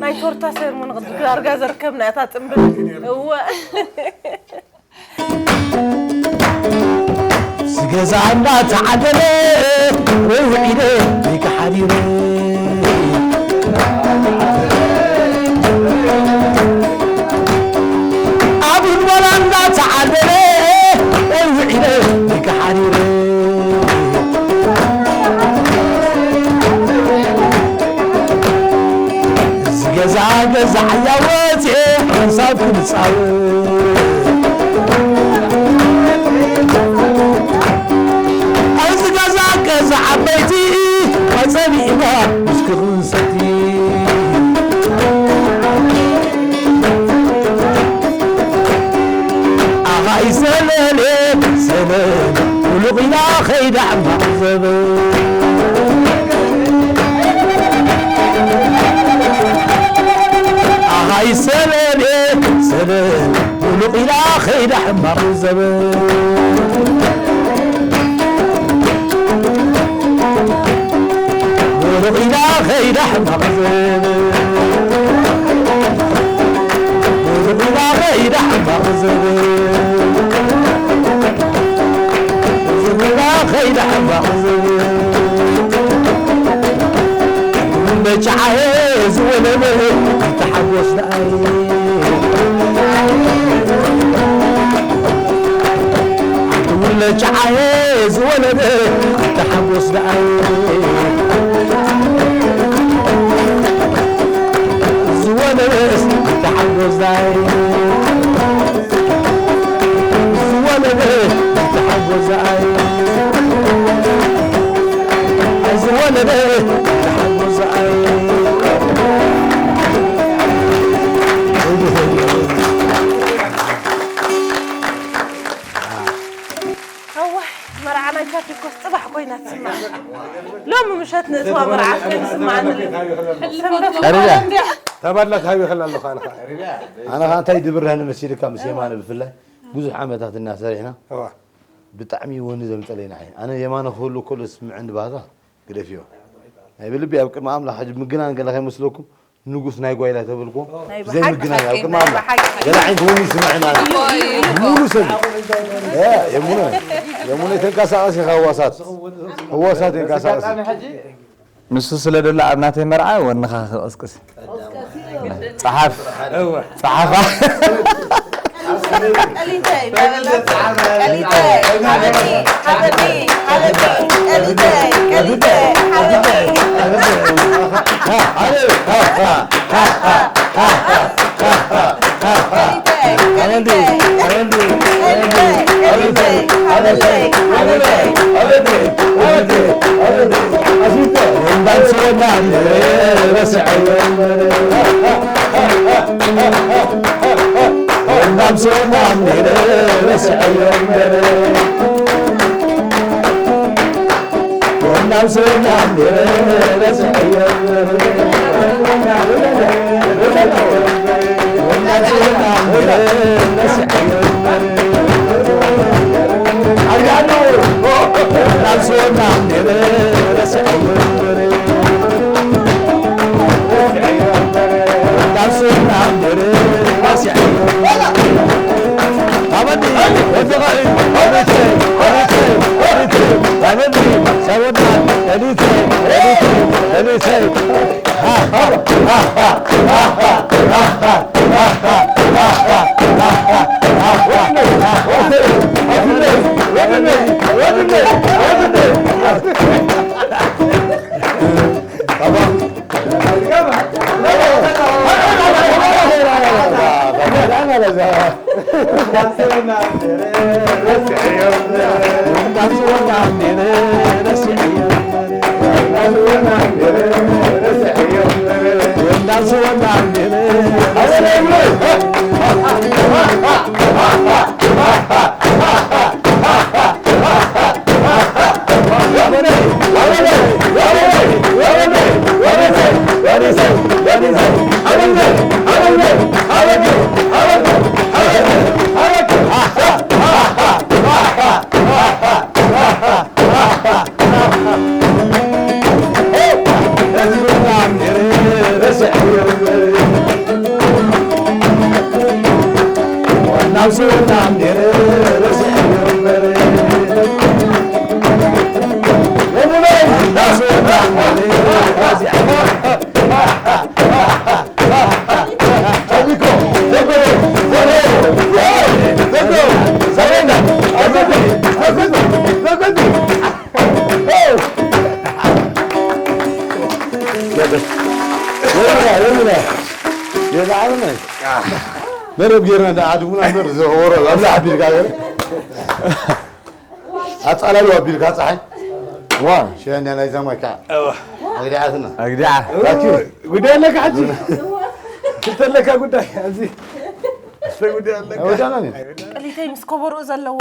ናይ ቶርታ ሰርሞን ዳርጋ ዘርከብና እታ ጽምብል እወ ዝገዛ እንዳተዓደለ ወይ ውዒለ ወይ ከሓዲረ ኣብ ህድሞና እንዳተዓደለ ወይ ውዒለ ወይ ከሓዲረ ዝገዛ ገዛ ዓያ ወፅኤ ሓንሳብ ክንፃወት ኣብዚ ገዛ ገዛ ዓበይቲ ኣፀቢእና ውስኪ ክንሰቲ ኣኻይ ሰለለ ሰለለ ሙሉቕ ኢላ ኸይዳ ሕማቕ ዘበን ኣኻይ ሰለለ ሰለለ ሙሉቕ ኢላ ኸይዳ ሕማቕ ዘበን ሙሉቕ ኢላ ኸይዳ ሕማቕ ዘበን ሙሉቕ ኢላ ኸይዳ ሕማቕ ዘበን ሙሉቕ ኢላ ኸይዳ ሕማቕ ዘበን በጫ ኣየ ዝወለበ ይተሓጎስ ደኣይ ውለጫዓየ ዝወለደ ተሓጎስ ደኣይ ዝወለደስ ተሓጎስ ደኣይ ዝወለደ ተሓጎስ ደኣይ ዝወለደ ተሓጎስ ደኣይ ኣዋ መርዓ ናይ ቻፒኮስ ፅባሕ ኮይና ትስማዕ ሎሚ ምሸት ንእትዋ መርዓ ኮይኑ ስማዕኒ ተባድላ ክሃብ ይኽእል ኣለኹ ኣነ ከዓ ኣነ ከዓ እንታይ ድብርህኒ መሲልካ ምስ የማነ ብፍላይ ብዙሕ ዓመታት እና ሰሪሕና ብጣዕሚ ወኒ ዘምፀለይ ንዓይ ኣነ የማነ ክህሉ ከሎ ስምዐኒ ባህታ ግደፍዮ ናይ ብልቢ ኣብ ቅድሚ ኣምላኽ ሕጂ ምግናን ገለ ከይመስለኩም ንጉስ ናይ ጓይላ ተበልኩ ዘይምግናን ኣብ ቅድሚ ኣምላኽ ገለ ዓይነት ወኒ ይስምዐና ሙሉ ሰብ የሙነ የሙነ ተንቀሳቐስ ኢኻ ህዋሳት ህዋሳት የንቀሳቐስ ንሱ ስለ ደሎ ኣብ ናተይ መርዓ ወንኻ ክቕስቅስ ጸሓፍ ጸሓፋ መረብ ጌርና እንዳ ዓድሙና እምበር ዝወረ ኣብላ ኣቢልካ ገለ ኣጻላሉ ኣቢልካ ጸሓይ ዋ ሸንያ ናይ ዘማካ ኣግዲዓትና ኣግዲዓ ጉዳይ ኣለካ ሕጂ ክልተ ኣለካ ጉዳይ ኣብዚ ክልተ ጉዳይ ኣለካ ወዳና ነን ቀሊተይ ምስ ከበሮኡ ዘለዎ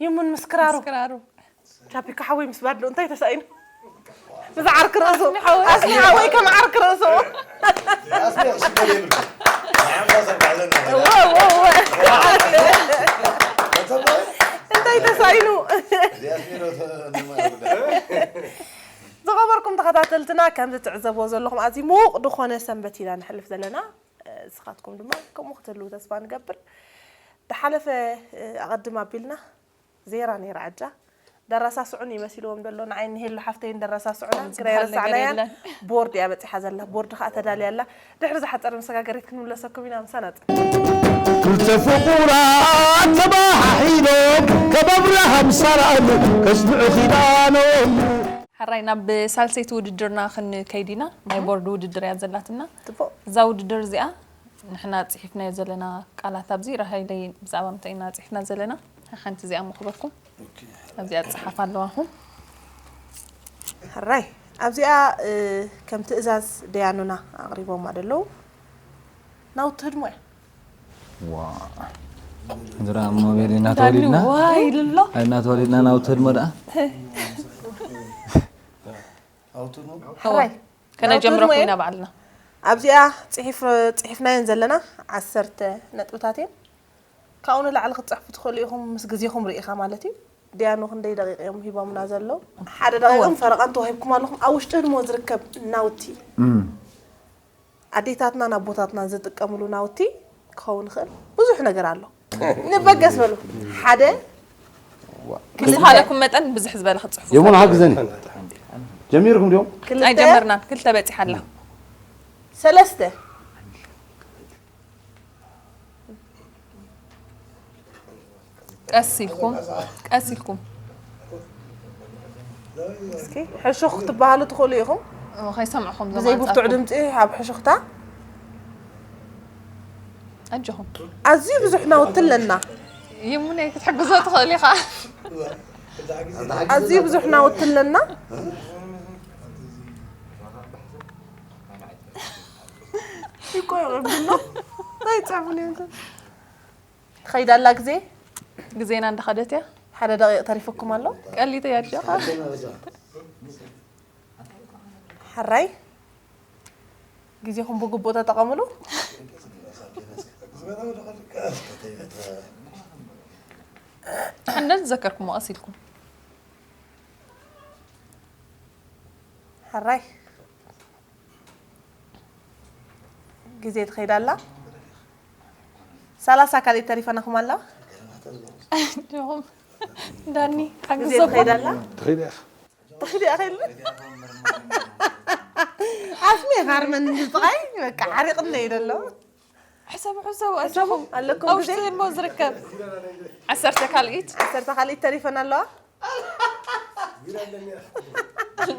ይሙን ምስ ክራሩ ክራሩ ቻፒካ ሓወይ ምስ ባድሎ እንታይ ተሳኢኑ ብዛዕርክ ርእሱ ኣስሊ ሓወይ ከም ዓርክ ርእሱ እንታይ ተሳኢኑ ዝኸበርኩም ተኸታተልትና ከምዚ ትዕዘብዎ ዘለኹም ኣዝዩ ምዉቕ ዝኾነ ሰንበት ኢና ንሕልፍ ዘለና ንስኻትኩም ድማ ከምኡ ክትህልዉ ተስፋ ንገብር። ዝሓለፈ ኣቐድም ኣቢልና ዜራ ነይራ ዕጃ። ደረሳስዑን ይመሲልዎም ደሎ ንዓይ ንሄሉ ሓፍተይን ደረሳስዑና ግና የረሳዕናያን። ቦርድ እያ በፂሓ ዘላ። ቦርድ ከዓ ተዳልያ ኣላ። ድሕሪ ዝሓፀረ መሰጋገሪት ክንምለሰኩም ኢና። ምሳና ፅን። ክልተ ፍቑራት ተባሓሒሎም ከም ኣብርሃም ሳራን ከጽንዑ ኪዳኖም። ሕራይ ናብ ሳልሰይቲ ውድድርና ክንከይድ ኢና ናይ ቦርድ ውድድር እያ ዘላትና እዛ ውድድር እዚኣ ንሕና ፅሒፍናዮ ዘለና ቃላት ኣብዚ ራሃይለይ ብዛዕባ ምንታይ ኢና ፅሒፍና ዘለና ሓንቲ እዚኣ ምኽበኩም ኣብዚኣ ፅሓፍ ኣለዋኹም ሕራይ ኣብዚኣ ከም ትእዛዝ ደያኑና ኣቕሪቦማ ደለዉ ናውቲ ህድሞ እያ ዝራ ሞቤል እናተወሊድና ዋይ ኢሉ ኣሎ። እናተወሊድና ናውቲ ህድሞ ደኣ ሕራይ ከነጀምረኩም ኢና ባዕልና። ኣብዚኣ ፅሒፍናየን ዘለና ዓሰርተ ነጥብታት እየን። ካብኡ ንላዕሊ ክትፅሕፉ ትኽእሉ ኢኹም ምስ ግዜኹም ርኢኻ ማለት እዩ። ዲያኑ ክንደይ ደቂቕ እዮም ሂቦምና ዘለዉ? ሓደ ደቂቕን ፈረቓን ተዋሂብኩም ኣለኹም። ኣብ ውሽጢ ህድሞ ዝርከብ ናውቲ ኣዴታትናን ኣቦታትናን ዝጥቀምሉ ናውቲ ክኸውን ይኽእል ብዙሕ ነገር ኣሎ። ንበገስ በሉ ሓደ ብዝኻለኩም መጠን ብዝሕ ዝበለ ክትፅሕፉ የሙን ሓግዘኒ ጀሚርኩም ድዮም? ክልተ ኣይጀመርናን ክልተ በፂሓ ኣላ ሰለስተ ቀስ ኢልኩም ቀስ ኢልኩም እስኪ ሕሹኽ ክትበሃሉ ትኽእሉ ኢኹም። ከይሰምዕኹም ብዘይ ብርቱዕ ድምፂ ኣብ ሕሹኽታ ኣጆኹም ኣዝዩ ብዙሕ ናውቲ ኣለና። ይሙነይ ክትሕግዞ ትኽእል ኢኻ። ኣዝዩ ብዙሕ ናውቲ ኣለና። ይቆረብና ኣይጻፉን እዮም። ትኸይድ ኣላ ግዜ ግዜና እንዳኸደት እያ ሓደ ደቂቕ ተሪፉኩም ኣሎ ቀሊተ እያ ኣጆኻ ሕራይ፣ ግዜኹም ብግቡእ ተጠቐምሉ። ሓንደን ዝዘከርኩሞ ቀስ ኢልኩም። ሕራይ፣ ግዜ ትኸይድ ኣላ። ሰላሳ ካልኢት ተሪፈናኹም ኣላ። ዳኒ፣ ግዜ ሓግዘኩም። ትኸይድ ኣላ። ትኸይድ እያ። ትኽእል እያ ከይሉ ኣስሜ ሃርመን ዝጥቓይ በቃ ሓሪቕና እዩ ዘሎ። ሕሰቡ፣ ሕሰቡ፣ ሕሰቡ፣ ኣጆኹም። ኣለኩም ኣብ ግዜ? ውሽጢ እሞ ዝርከብ። ዓሰርተ ካልኢት። ዓሰርተ ካልኢት ተሪፈን ኣለዋ።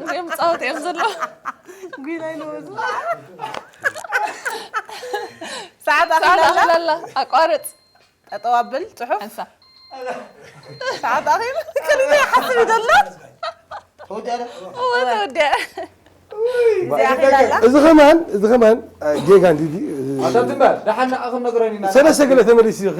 እዮም ጻወት እዮም ዘለዉ። ጒላ ኢሉ ወዙ። ሰዓት ሰዓት ኣኺላ ኣላ። ኣኺላ ኣላ። ኣቋርጽ። ጠጠው ኣብል ጽሑፍ። ሓንሳ። ሰዓት ኣኺሉ። ከሊለ ይሓስብ ይደሎ። ተወዲኣ ዶ? እወ፣ ተወዲኣ። ግዜ ኣኺላ ኣላ። እዚ ኸማን፣ እዚ ኸማን፣ አ፣ ጌጋ እንዲዲ፣ እ፣ ኣታ ትምበር፣ ደሓን ንዓ ክንነግረን ኢና። ሰለስተ ገለ ተመሊሱ፣ እ፣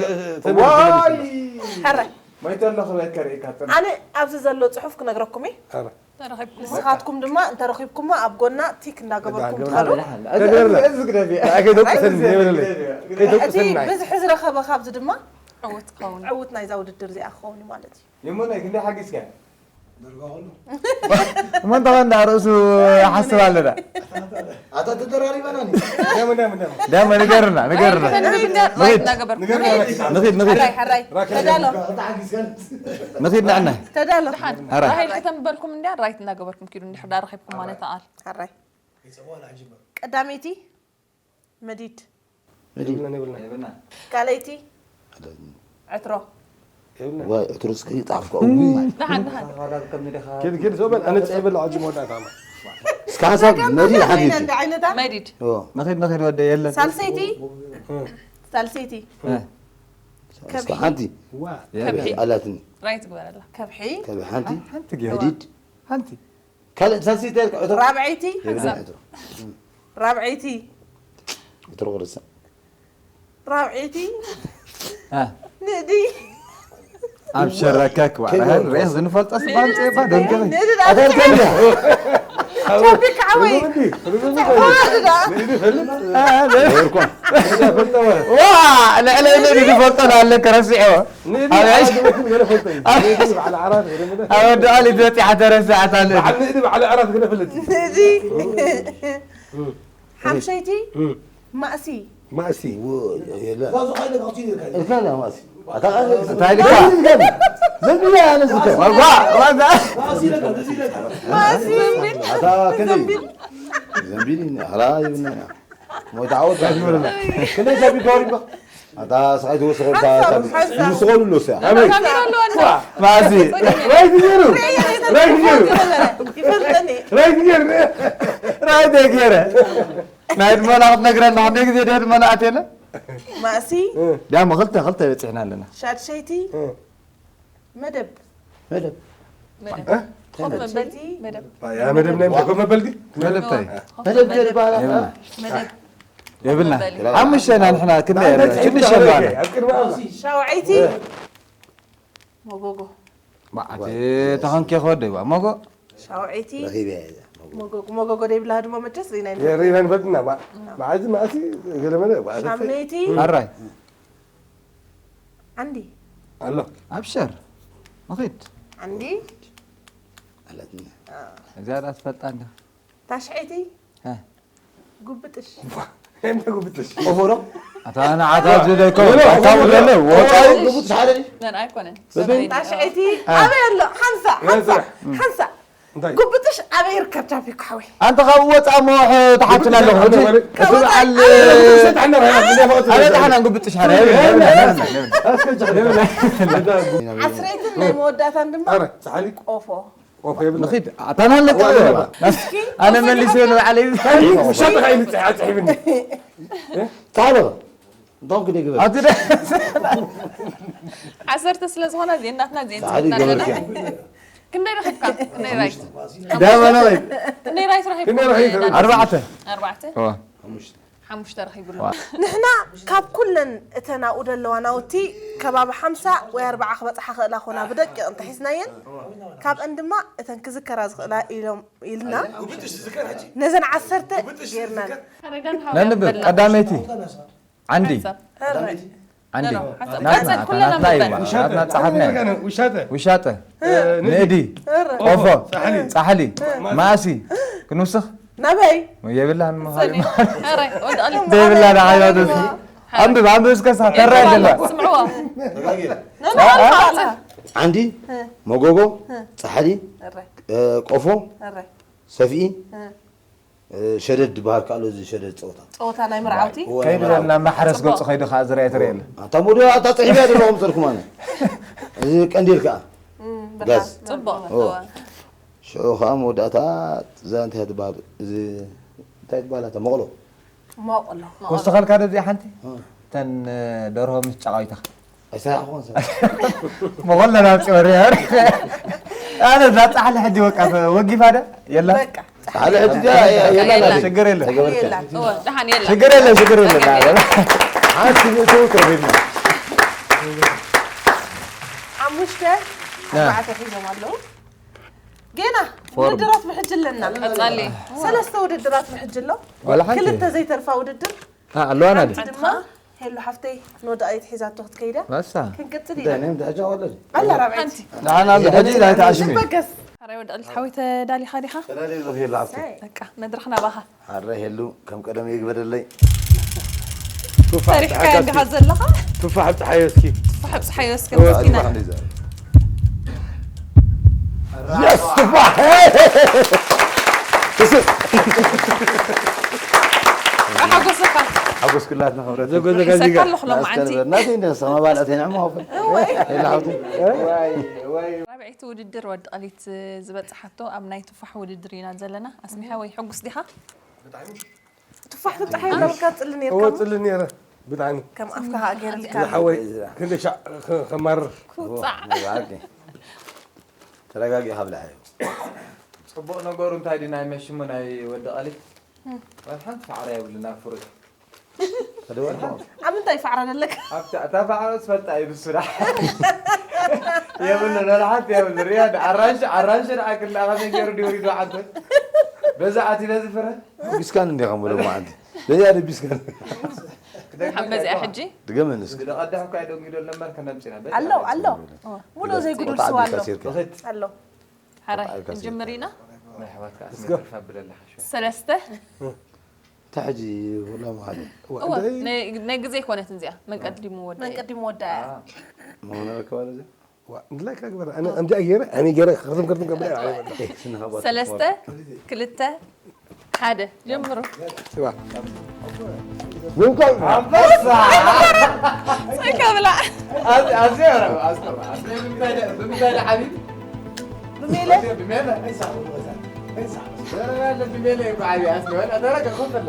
ተመሊሱ፣ ዋይ! ተመሊሱ። ሕራይ። ማይ ተሎ ክበከር ኢካ፣ ጽናሕ። ኣነ ኣብዚ ዘሎ ጽሑፍ ክነግረኩም እየ። ሕራይ። ተረኺብኩሞ። ንስኻትኩም ድማ እንተረኺብኩሞ ኣብ ጎና ቲክ እንዳገበርኩም በቃ፣ ትኸዱ። ገበርና። ተገበርና። እዚ ግደፍ እያ። ኣይ፣ ከይተውቅሰኒ፣ እዚ ግደፍ እያ። ከይተውቅሰኒ እቲ ናይ። ብዝሒ ዝረኸበ ካብዚ ድማ ዕውት ክኸውን። ዕውት ናይዛ ውድድር እዚኣ ክኸውን እዩ ማለት እዩ። የሞናይ፣ ክንደይ ሓጊዝካ? እሞ እንተኾነ እንዳ ርእሱ ይሓስብ ኣለና። ኣታ ተደራሪበና ኒ። ደም፣ ደም፣ ደም። ደም፣ ንገርና፣ ንገርና። ኣይኮነን፣ ንግዳ፣ ንኺድ። ራይት እናገበርኩ። ንገርና፣ ንኺድ። ንኺድ፣ ንኺድ። ሕራይ፣ ሕራይ። ራኪ ተዳሎ። ኣታ ሓጊዝካ። ንኺድ ንዕና። ተዳሎ። ደሓን። ሕራይ። ራሄል ከተንበልኩም እንድያ፣ ራይት እናገበርኩም ኪዱ፣ እንድሕር ዳ ረኺብኩም ማለት ኣል። ሕራይ። ቀዳመይቲ መዲድ። መዲድ። የብልና፣ የብልና። ካልኣይቲ የብልና። ዕትሮ። የብልና። ዋይ፣ ዕትሮ እስከ ይጣፍቆ። እም። ውይ። ደሓን፣ ደሓን። ኪድ፣ ኪድ፣ ዞበል፣ ኣነ ጸይ በላ፣ ኣጂ መወዳእታ፣ ኣማ። እስከ ሓሳብ ጸገም መዲድ የለን፣ ሓንቲ። እንደ ዓይነታ። መዲድ። ኦ። ንኺድ፣ ንኺድ፣ ወደ የለን። ሳልሰይቲ? እ። ሳልሰይቲ። እ። እስከ ከብሒ። ሓንቲ። ዋ። ከብሒ። ኣላትኒ። ራይት ግበረላ። ከብሒ። ከብሒ ሓንቲ። ሓንቲ ገይሩ። መዲድ። ሓንቲ። ካልእ ሳልሰይቲ ዕትሮ። ራብዐይቲ። የብልና ዕትሮ። ራብዐይቲ። ዕትሮ ቁርሳ። ራብዐይቲ። አ። ንእዲ። ኣብ ሸረከክ ዋዕላ ከይወርድ። ሬስ ዝንፈልጦ ስባን ጸባ ደንገበ። ንእዲ ኣታ ዳልከ። ከንያ። ቶፒክ ሓወይ። ርግምቲ፣ ርግምቲ። ንእዲ ፈልጥ። አ፣ ለ-፣ ወርኳ። ንእዲ ፈልጥ። ዋ፣ ልዕሊ ንእዲ ዝፈልጦ ኣለከ ረሲዕዎ። ንእዲ ኣበይ? ዓራት ዝመክን ገለ ፈልጠ እዩ። ንእዲ በዓል ዓራት ገለ ገለ። ኣብ ወዲ ቃሊት በጺሓ ተረሲዓት ኣለ። በዓል ንእዲ በዓል ዓራት ገለ ፈልጥ እዩ። ንእዲ። እም። ሓምሸይቲ እም። ማእሲ። ማእሲ። ወ-፣ የለ። እዛ ዝኾነ ካብቲ ይልካ እዩ። እዛ እያ ማእሲ። ኣታ እንታይ ኢልካ? ዘንቢል፣ ዘንቢል እያ ኣነ ዝከ። ዋ፣ ዋ፣ ዋ፣ ዛ- ማእሲ ይልካ፣ እዚ ይልካ። ማእሲ። ኣታ ክንደይ? ዘንቢል። ዘንቢል፣ ኣራ ይብና። ሞይታ ዓወት። ክንደይ ሰብ ይገርም? ኣታ ስቓይ ትወስኾ፣ ሓንሳብ፣ ኣታ ሓንሳብ። ይወስኾ ኣሎ፣ ሲያ። ኣበይ? ካሜራ ኣሎ፣ ኣንታ። ማእሲ። ራይት ገይሩ። ራይት ገይሩ። ይፈልጠኒ። ራይት ገይሩ። ራይት ገይረ። ናይ ድመና ክትነግረና፣ ክንደይ ግዜ ድየ ድመና ኣትየለ? ማእሲ። እ። ዳሞ ክልተ፣ ክልተ በፂሕና ኣለና። ሻድሸይቲ። እ። መደብ። መደብ። መደብ። እ? ኮፍ መበሊ መደብ። ያ መደብ ናይ ኮፍ መበል ድዩ? መደብ ታይ? ኮፍ መደብ መበሊ። ይበሃል። የብልና። መደብ። የብልና። ኮፍ መበሊ። ሓሙሽተና ንሕና ክንደይ ኣና? ትንሽ ኣና? ኣብ ቅድሚ ኣላ። ሻውዐይቲ። እ። መጎጎ። ባዓቲ ተኸንኬ ክወደይ ባ። መጎ። ሻውዐይቲ። ረኺበ እያ እዛ። መጎጎ፣ መጎጎ ደይብላ ድማ መቸስ ሪና ይንፈልጥ። ሪና ይንፈልጥና። ባ-፣ ባዓቲ ማእሲ ገለ መለ፣ ባዓቲ። ሻምነይቲ። ኣራይ። ዓንዲ። ኣሎ። ኣብሸር። ንኺድ። ዓንዲ። ኣለትና። እዚኣ ዳ ትፈልጣ እንዳ። ታሽዐይቲ። እ። ጉብጥሽ። እንታይ ጉብጥሽ? ቆፎ ዶ? ኣታ ንዓታ ዝደልከው፣ ሎ፣ ኣታ ሎ፣ ወደለ፣ ሎ፣ ወጻኢ። ጉብጥሽ ሓደ ድዩ? ነን ኣይኮነን። በበይ? ታሽዐይቲ። እ። ኣበይ ኣሎ? ሓንሳ፣ እ፣ ሓንሳ፣ ስራሕ። ሓንሳ። እንታይ? ጉብጥሽ ኣበይ ይርከብ ቻፒ ሓወይ? ኣንተ ካብ ወጻኢ እሞ ሕ-፣ ተሓትና ኣለኹ። ጉብጥሽ ሕጂ ሓደ እቲ በዓል፣ ኣበይ ጉብጥሽ ተሓና ረሃ? ኣበይ ተሓና ጉብጥሽ ሓደ? ኣስከ ጃ-፣ ዓስረይትን ናይ መወዳእታን ድማ ኣረ፣ ሰሓሊ። ቆፎ። ቆፎ የብልና። ንኺድ፣ ኣታ ናለካ። እስኪ፣ ኣነ እስኪ መሊሰ ንባዕለይ። እንታይ ውሻ ተኻኢሉ ጽ-፣ ኣጽሒብኒ? ታሎ። እንታይ ክንደይ ግበር? ኣቲ ደ-፣ ዓሰርተ ስለ ዝኾና እዚኤን ናትና እዚኤን ጻዕሪ ትብልና ገበርኪ። ኣለና። ክንደይ ረኺብካ? ክንደይ ራይት? ዳመና ወይ? ክንደይ ራይት ረኺብካ? ክንደይ ራይት ረኺብካ? ኣርባዕተ። ኣርባዕተ? እዋ። ሓሙሽተ። ሓሙሽተ ረኺቡ ኣሎ። ንሕና ካብ ኩለን እተን ኣብኡ ዘለዋ ናውቲ ከባቢ ሓምሳ ወይ ኣርብዓ ክበጽሓ ክእላ ኮና ብደቂቕ እንተሒዝናየን፣ ካብአን ድማ እተን ክዝከራ ዝኽእላ ኢሎም ኢልና ነዘን ዓሰርተ ጌርናን። ነንብብ ቀዳመይቲ ዓንዲ ሕራይ። ዓንዲ ኖ፣ ኖ፣ ናትና ቀጽል፣ እታ ኩለና ናትና እዩ ምበል። ማለት ናትና ጸሓፍና እዩ። ውሻተ ውሻጠ ንእዲ ንእዲ ቆፎ ጻሕሊ ጻሕሊ ማእሲ ክንውስኽ ናበይ? የብላን ምዃኑ ሕራይ፣ ወድኣሊ ደብላ ንዓይባ ደስ ኣንብብ ኣንብብ እስከ ሳ ተራይ ዘለዋ ስምዕዎ። ዓንዲ፣ መጎጎ፣ ፃሕሊ፣ ቆፎ፣ ሰፍኢ፣ ሸደድ ዝበሃል ከኣሎ እዚ ሸደድ ፀወታ ፀወታ ናይ መርዓውቲ እወ፣ ከይዱ ናይ መርዓውቲ። ናብ ማሕረስ ገፁ ከይዱ ከዓ ዝርያ ትርየለ ኣታ ሞዶ ኣታ ፅሒፍያ ዘለኹም ፀርኩም ኣነ እዚ ቀንዲል ከዓ እም፣ በቃ። ጋዝ። ፅቡቕ እወ። ሽዑ ከዓ መወዳእታ እዛ እንታይ ትበሃል እዚ እንታይ ትበሃል ኣታ መቕሎ መቕሎ ክውስኸልካ ዶ እዚኣ ሓንቲ እተን ደርሆ ምስ ጫቃዊታ ኣይሰራሕኩን ሰብ መቐሎ ናብ ፅወር ኣነ እዛ ፃሕሊ ሕጂ በቃ ወጊፋ ደ የላ በቃ ሓደ ሕጂ እዚኣ የላ የላ። ሽግር የለ ተገበርካ የላ እወ ደሓን የላ ሽግር የለ ሽግር የለ ሓንቲ ምእተው ተረፊድና ሓሙሽተ ኣርባዕተ ሒዞም ኣለዉ። ጌና ውድድራት ብሕጂ ኣለና። ቀጻሊ ሰለስተ ውድድራት ብሕጂ ኣሎ። ዋላ ሓንቲ ክልተ ዘይተርፋ ውድድር ኣለዋና ድ ሓንቲ ድማ ሄሉ ሓፍተይ ንወዳኢት ሒዛቶ ክትከይዳ መሳ ክንቅጽል እንታይ ኢና። ናይ ምድሕጃ ወለድ ኣላ ራብዓይቲ ንዓና ኣሎ ሕጂ ዳይታ ኣሽሚ በገስ ሕራይ ወድኣሊ ሓወይ ተዳሊኻ ዲኻ? ተዳልየ ዘለኹ የለ ኣብቲ በቃ መድረኽ ናባኻ። ሓረ ሄሉ ከም ቀደም ይግበረለይ ፈሪሕካ እንዲኻ ዘለኻ? ቱፋሕ ኣብፀሓዮ እስኪ ፋሕ ብፅሓዮ እስኪ መስኪና። ሓጎስካ ሓጎስ ክላትና ክብረት ዘጎዘጋ ሒሰካ ዚጋ ኣለኹ ሎማዓንቲ። ናተይ እንደ ሰማባል ኣተይ ንዕሞ ሃብን ሄላ ሃብትን ራብዐይቲ ውድድር ወዲ ቐሊት ዝበፅሓቶ ኣብ ናይ ቱፋሕ ውድድር ኢና ዘለና። ኣስሚሓ ወይ ሕጉስ ዲኻ? ቱፋሕ ትብጣሕ ይብለካ ጽሊ ነርካ እወ ፅሊ ነይረ ብጣዕሚ ከም ኣፍካ ጌርልካ ንሓወይ ክንደይ ሻዕ ከማርር ኩፃዕ ተረጋጊ ካብላ ሓዩ ፅቡቕ ነገሩ እንታይ ድዩ ናይ መሽሙ ናይ ወዲ ቐሊት ዋላ ሓንቲ ፋዕራ የብሉን ኣብ ፍሩት ተደወልካ ኣብ ምንታይ ፋዕራ ዘለካ ኣብታ እታ ፋዕራ ዝፈልጣ እዩ ንሱ ደኣ የብሉን ዋላ ሓንቲ የብሉን ሪያ ኣራንሽ ኣራንሽ ደኣ ክላ ከመይ ገይሩ ድዩ ሪዶ ዓንተ በዛ ኣቲለ ዝፍረ ቢስካን እንዲኻ ምሎ ማዓንቲ በዚኣ ደ ቢስካን ሓመዚኣ ሕጂ ድገመን እስኪ ዝደቐዳሕ እኳ ደንጊዶ ነበር ከነምፅና ኣሎ ኣሎ ሙሉ ዘይጉዱል ስዋ ኣሎ ኣሎ ሓራይ ክንጅምር ኢና። ናይ ኣሕዋትካ ኣስሚርካ ብለላ ሓሽዋ ሰለስተ እታ ሕጂ ወላ መሓደ እወ ናይ- ናይ ግዜ ኣይኮነትን እዚኣ መን ቀዲሙ ወደ መን ቀዲሙ ወዳ እያ መሆነ ረከባለ እዚ እንድላይ ክግበር ኣነ ከምዚኣ ገይረ ኣነ ገይረ ክርትም ክርትም ከብላ ሰለስተ ክልተ ሓደ ጀምሩ። ስዋ ኣንበሳ ፀካ ብላዕ ኣዚ ኣዚ ኣስቀራ ብምንታይ ዓብዩ ብሜለ ብሜለ ብሜለ ይበዓል ኣስቀራ ደረገ ኮፈላ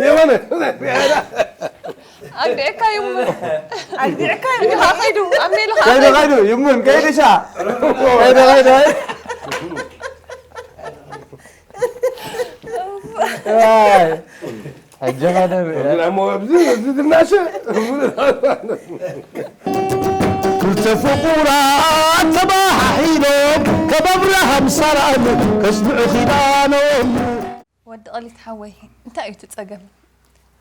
የማነ ኣግዲዕካ ይሙ ኣግዲዕካ ኢኻ ከይዱ ኣሜልኻ ከይዱ ከይዱ ይሙን ከይዱ ሻ ከይዱ ከይዱ ሕጂ ኸደ ኣብዚ ዝናሸ ክልተ ፍቑራት ተባሓሒሎም ከም ኣብርሃም ሳራን ከጽንዑ ኺዳኖም። ወዲ ቐሊት ሓወይ እንታይ እዩ እቲ ጸገም?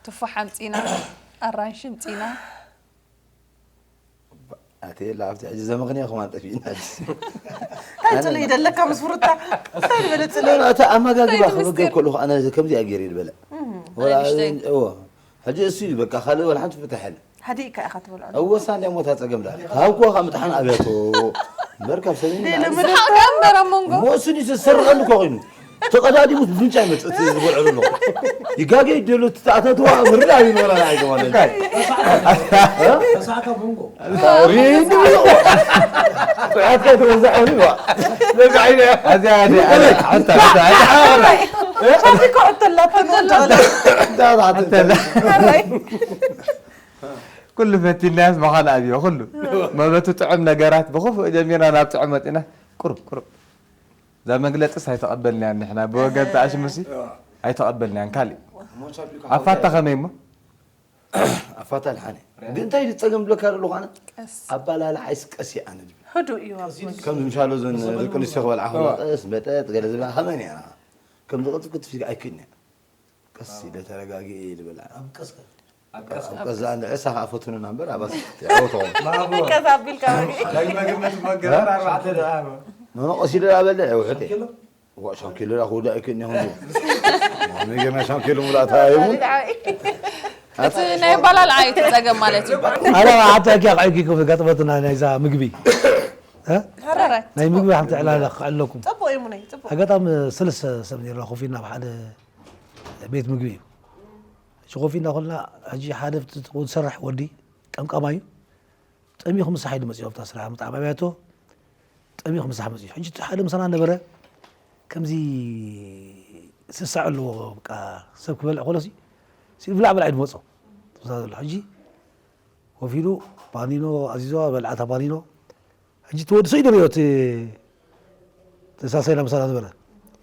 ቱፋሕ ኣምጺና ኣራንሺ ኣምጺና ኣትየ ላ ኣብቲ ሕጂ ዘመኽንዮ ከማን ጠፊእና። እንታይ ጽሉይ ደለካ ምስ ፍሩታ እንታይ ዝበለ ጽሉይ እቲ ኣመጋግባ እንታይ ክምገብ ምስጢር? ከለኹ ኣነ ከምዚኣ ገይረ ዝበለ ናይ ንእሽተይ። እዎ። ሕጂ እሱ እዩ በቃ ካልእ ወላ ሓንቲ ፍትሐል ሃዲእካ ኢኻ ትበልዖ እወሳ እንዲያ ሞታ ጸገም ዳ ሃብኩዋ ካብ ምጥሓን ኣብያቶ እምበር ካብ ሰበይኒ ለምን ዝሓቀ እምበር ኣብ መንጎ እሞ እሱ ድዩ ዝሰርቐሉ እኮ ኮይኑ ተቐዳዲሙ ብፍንጫ ይመጽእ እቲ ዝበልዐሉ ኣሎ ይጋገ ይደሎ ተኣተትዋ ምርዳ ይበላ ኣይገባለ ተሳዕካ መንጎ ሪድ ጥያትካ ተወዛዕ ሆኑ እዚኣ እዚኣ ሓታ ሓታ ከዚ እኮ ሕቶ ኣላቶ ንወዳለ ኩሉ ፈቲናያስ መኻን ኣብዮ ኩሉ መበቱ ጥዑም ነገራት ብኽፉእ ጀሚርና ናብ ጥዑም መፂና ቁሩብ ቁሩብ እዛ መግለፅስ ኣይተቐበልናያን ንሕና ብወገን ተኣሽሙሲ ኣይተቐበልናያን ካሊእ ኣፋታ ከመይ እሞ ኣፋታ ድሓነ ግን እንታይ ዝፀገም ብለካ ዘለኹ ኣነ ኣባላልዓይስ ቀስ እየ ኣነ ዝብል ህዱእ እዩ ኣቦይ ከም ዝምሻሎ ዞን ደቂ ኣንስትዮ ክበልዓ ከላ ቀስ መጠጥ ገለ ዝብላ ከመን እያ ከም ዝቕልጥፍ ክትፊ ኣይክእልን እያ ቀስ ኢለ ተረጋጊኤ እየ ዝበልዓ ኣብ ቀስቀስ ኣብ ቀዛ እንድዕሳ ከዓ ፈትኑና እምበር ኣባስ ይዕወትኹም ከዛ ኣቢልካ ወዲእ ዳግመ ግምት መገበር ኣርባዕተ ደኣ ኖኖ ቀስ ኢለ ኣበልዕ ውሕጥ እየ ዋ ሻንኪሎ ዳ ክውዳእ ኣይክእልን እየ ከምዚ ገና ሻንኪሎ ሙላእታ የሙን እቲ ናይ ኣባላልዓ እዩ እቲ ፀገም ማለት እዩ ኣረ ሓታ ኪያ ቃይኪ ገጥመትና ናይዛ ምግቢ እ? ሕራይ ናይ ምግቢ ሓንቲ ዕላላ ክዕለኩም ፅቡቅ እዩ ሙነይ ፅቡቅ ኣጋጣሚ ሰለስተ ሰብ ነርና ኮፍ ኢልና ኣብ ሓደ ቤት ምግቢ እዩ ሕጂ ኮፍ ኢልና ኮልና ሕጂ ሓደ ኣብቲ ጥቕኡ ዝሰርሕ ወዲ ቀምቃማ እዩ ጠሚኹ ምሳሕ ኢሉ መፅኡ ኣብታ ስራሕ ብጣዕሚ ኣብያቶ ጠሚኹ ምሳሕ መፅኡ ሕጂ እቲ ሓደ ምሳና ነበረ ከምዚ ስሳዕ ኣለዎ በቃ ሰብ ክበልዕ ከሎሲ ብላዕ ብላዕ እዩ ዝመፆ ትብዛ ዘሎ ሕጂ ኮፍ ኢሉ ባኒኖ ኣዚዞ በልዓታ ባኒኖ ሕጂ እቲ ወዲ ሰው ይደርዮ እቲ ተሳሳይና ምሳና ዝበረ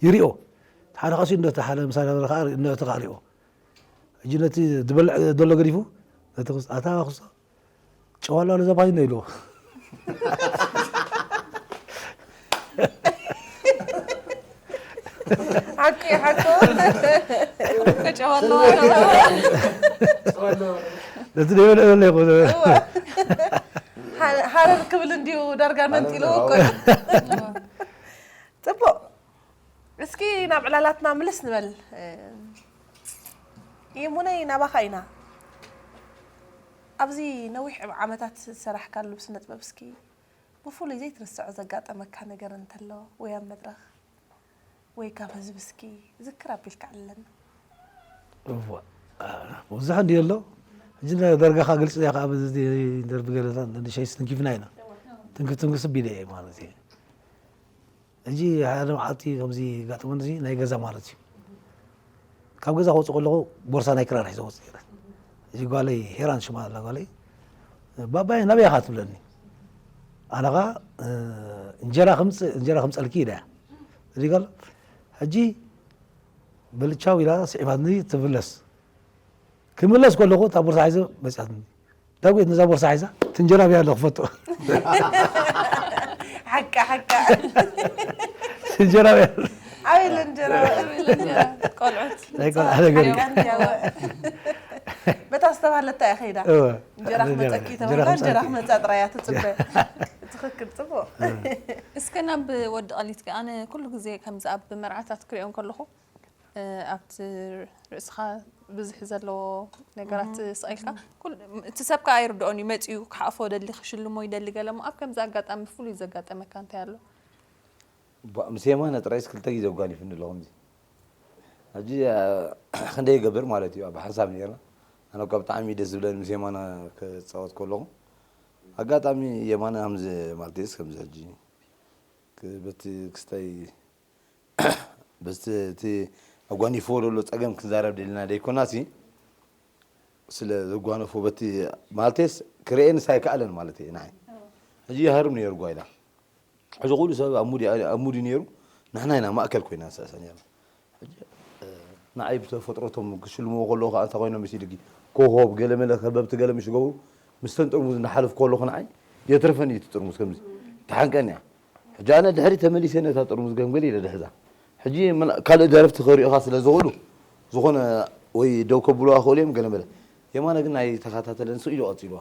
ይሪኦ ሓደ ካሲ እንደ ሓደ ምሳና ዝበረ ከዓ እንደ እቲ ከዓ ሪኦ ሕጂ ነቲ ዝበልዕ ዘሎ ገዲፉ ነቲ ክስ ኣታ ክስቶ ጨዋላ ለዛ ባኒኖ ኢልዎ ሓቂ ሓቂ ከጨዋሎ ነቲ ደይበልዕ ዘሎ ይኮነ ሃረር ክብል እንዲዩ ዳርጋ መንጢልዎ እኮ እዩ። ፅቡቅ እስኪ ናብ ዕላላትና ምልስ ንበል ይሙነይ ናባኻ ኢና ኣብዚ ነዊሕ ዓመታት ዝሰራሕካሉ ብስነ ጥበብ እስኪ ብፍሉይ ዘይትርስዖ ዘጋጠመካ ነገር እንተሎ ወይ ኣብ መድረኽ ወይ ካብ ህዝቢ እስኪ ዝክር ኣቢልካ ኣለና እዋ፣ ብዙሕ እንዲ ኣሎ ሕጂ ዳርጋኻ ግልፂ ያ ከዓ በዚ ደርቢ ገለታ ንሸይ ስትንኪፍና ኢና ትንክፍ ትንክፍ ስቢለ እየ ማለት እዩ ሕጂ ሓደ መዓልቲ ከምዚ ጋጥመን እዚ ናይ ገዛ ማለት እዩ ካብ ገዛ ክወፅእ ከለኹ ቦርሳ ናይ ክራር ሒዘ ወፅእ እየ ሕጂ ጓለይ ሄራን ሽማ ኣላ ጓለይ ባባይ ናበይ ኢኻ ትብለኒ ኣነ ኸዓ እንጀራ ከምፅእ እንጀራ ከምፀልኪ ኢለ እያ እዲጋሎ ሕጂ በልቻው ኢላ ስዒባትኒ ትምለስ ክምለስ ከለኹ እታ ቦርሳ ሒዘ መፅያትኒ ዳዊት ነዛ ቦርሳ ሒዛ ትንጀራ ብያ ኣለኹ ፈቶ ሓቃ ሓቃ ትንጀራ ብያ ኣበይ ለንጀራ ቆልዑት ናይ ቆልዓ ነገር እዩ ሓቃ እንዲያወ በታ ዝተባህለታ እያ ከይዳ እወ እንጀራ ክመፀኪ እንጀራ ተባሂላ እንጀራ ክመፀኪ። ክመፃ ጥራያ ትፅበ ትኽክል ፅቡቅ እስከ ናብ ወዲ ቀሊት ኣነ ኩሉ ግዜ ከምዚ ኣብ መርዓታት ክሪኦ ከለኹ ኣብቲ ርእስኻ ብዙሕ ዘለዎ ነገራት ስቕ ኢልካ እቲ ሰብ ከዓ ኣይርድኦን እዩ መፅኡ ክሓፎ ደሊ ክሽልሞ ይደሊ ገለ እሞ ኣብ ከምዚ ኣጋጣሚ ፍሉይ ዘጋጠመካ እንታይ ኣሎ ምስ የማነ ጥራይስ ክልተ ግዜ ኣጓኒፍኒ ኣሎ ከምዚ ሕጂ ክንደይ ይገብር ማለት እዩ ኣብ ሓንሳብ ነርና ኣነ እኳ ብጣዕሚ ደስ ዝብለኒ ምስ የማነ ክፃወት ከለኹ ኣጋጣሚ የማነ ከምዚ ማለትስ ከምዚ ሕጂ በቲ ክስታይ በቲ እቲ ኣጓኒፍዎ ዘሎ ፀገም ክንዛረብ ደሊና ደይኮናሲ ስለ ዘጓነፎ በቲ ማለቴስ ክርእየንስ ኣይከኣለን ማለት እየ ንዓይ ሕጂ ይሃርም ነይሩ ጓይላ ሕጂ ኩሉ ሰብ ኣብ ሙድ ኣብ ሙድ ነይሩ ንሕና ኢና ማእከል ኮይና ንስዕስዕ ነርና ሕጂ ንዓይ ብተፈጥሮቶም ክሽልምዎ ከለዉ ከዓ እንታይ ኮይኖም መሲልኪ ኮኾብ ገለመለ ከበብቲ ገለ ምሽ ገብሩ ምስተን ጥርሙዝ እናሓለፍኩ ከለኹ ንዓይ የትርፈኒ እዩ እቲ ጥርሙዝ ከምዚ ተሓንቀን እያ ሕጂ ኣነ ድሕሪ ተመሊሰ ነታ ጥርሙዝ ገምገል ኢለ ድሕዛ ሕጂ ካልእ ደረፍቲ ከሪኡኻ ስለ ዝኽእሉ ዝኾነ ወይ ደው ከብሉዋ ክእሉ እዮም ገለመለ የማነ ግን ኣይተኸታተለን ስቕ ኢሉ ቀፂልዋ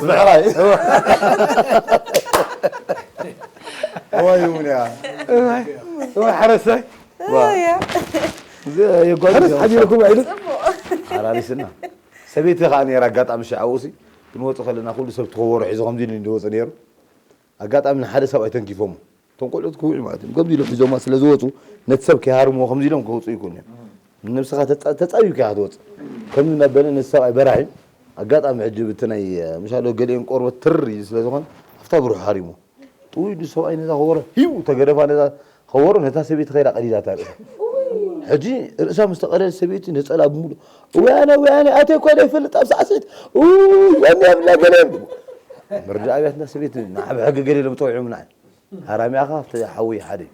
ምሕራይ። እዋይ እውን እያ። እዋይ፣ እዋይ፣ ሓረስታይ። እዋይ፣ እያ። እዚ የጓጉዝ ሓረስ እዩ። ሓዲርኩም ኣይሉ? ሓራሪስና። ሰበይቲ ከኣ ነይራ ኣጋጣሚ ሽዓ ኣብኡሲ ክንወጽእ ከለና ኩሉ ሰብ ተኸበሮ ሒዙ ከምዚ ኢሉ ዝወጽእ ነይሩ። ኣጋጣሚ ንሓደ ሰብኣይ ተንኪፎሞ። እቶም ቆልዑት ክውዑ ማለት እዮም። ከምዚ ኢሎም ሒዞማ ስለ ዝወጹ ነቲ ሰብ ከይሃርምዎ ከምዚ ኢሎም ክወጹ ይኮኑ እዮም። ንነብስኻ ተጻ-፣ ተጻቢብካ ኢኻ ትወጽእ። ከምዚ እናበለ ነቲ ሰብኣይ በራሒ ኣጋጣሚ ሕጂ ብቲ ናይ፣ እ፣ ምሻሎ ገሊኦም ቆርበት ትር ኢሉ ስለ ዝኾነ ኣብታ ብሩሕ ሃሪሞ። ጥውይ ኢሉ ሰብኣይ ነዛ ከበሮ ሂው ተገደፋ ነዛ ከበሮ ነታ ሰበይቲ ከይዳ ቀዲዳታ ርእሳ። ሕጂ ርእሳ ምስ ተቐደደት ሰበይቲ ነጸላ ብምሉእ "እውያነ፣ እውያነ፣ ኣተይ እኳ ዘይፈልጥ ኣብ ሳዕስዒት፣ እውይ፣ ወኒ የብላ ገለ" ምርዳእ ኣብያትና ሰበይቲ ንዓ ብሕጊ ገለ ኢሎም ጸዊዖምና። ሃራሚኣኻ ኣብቲ ሓዊ ሓደ እዩ።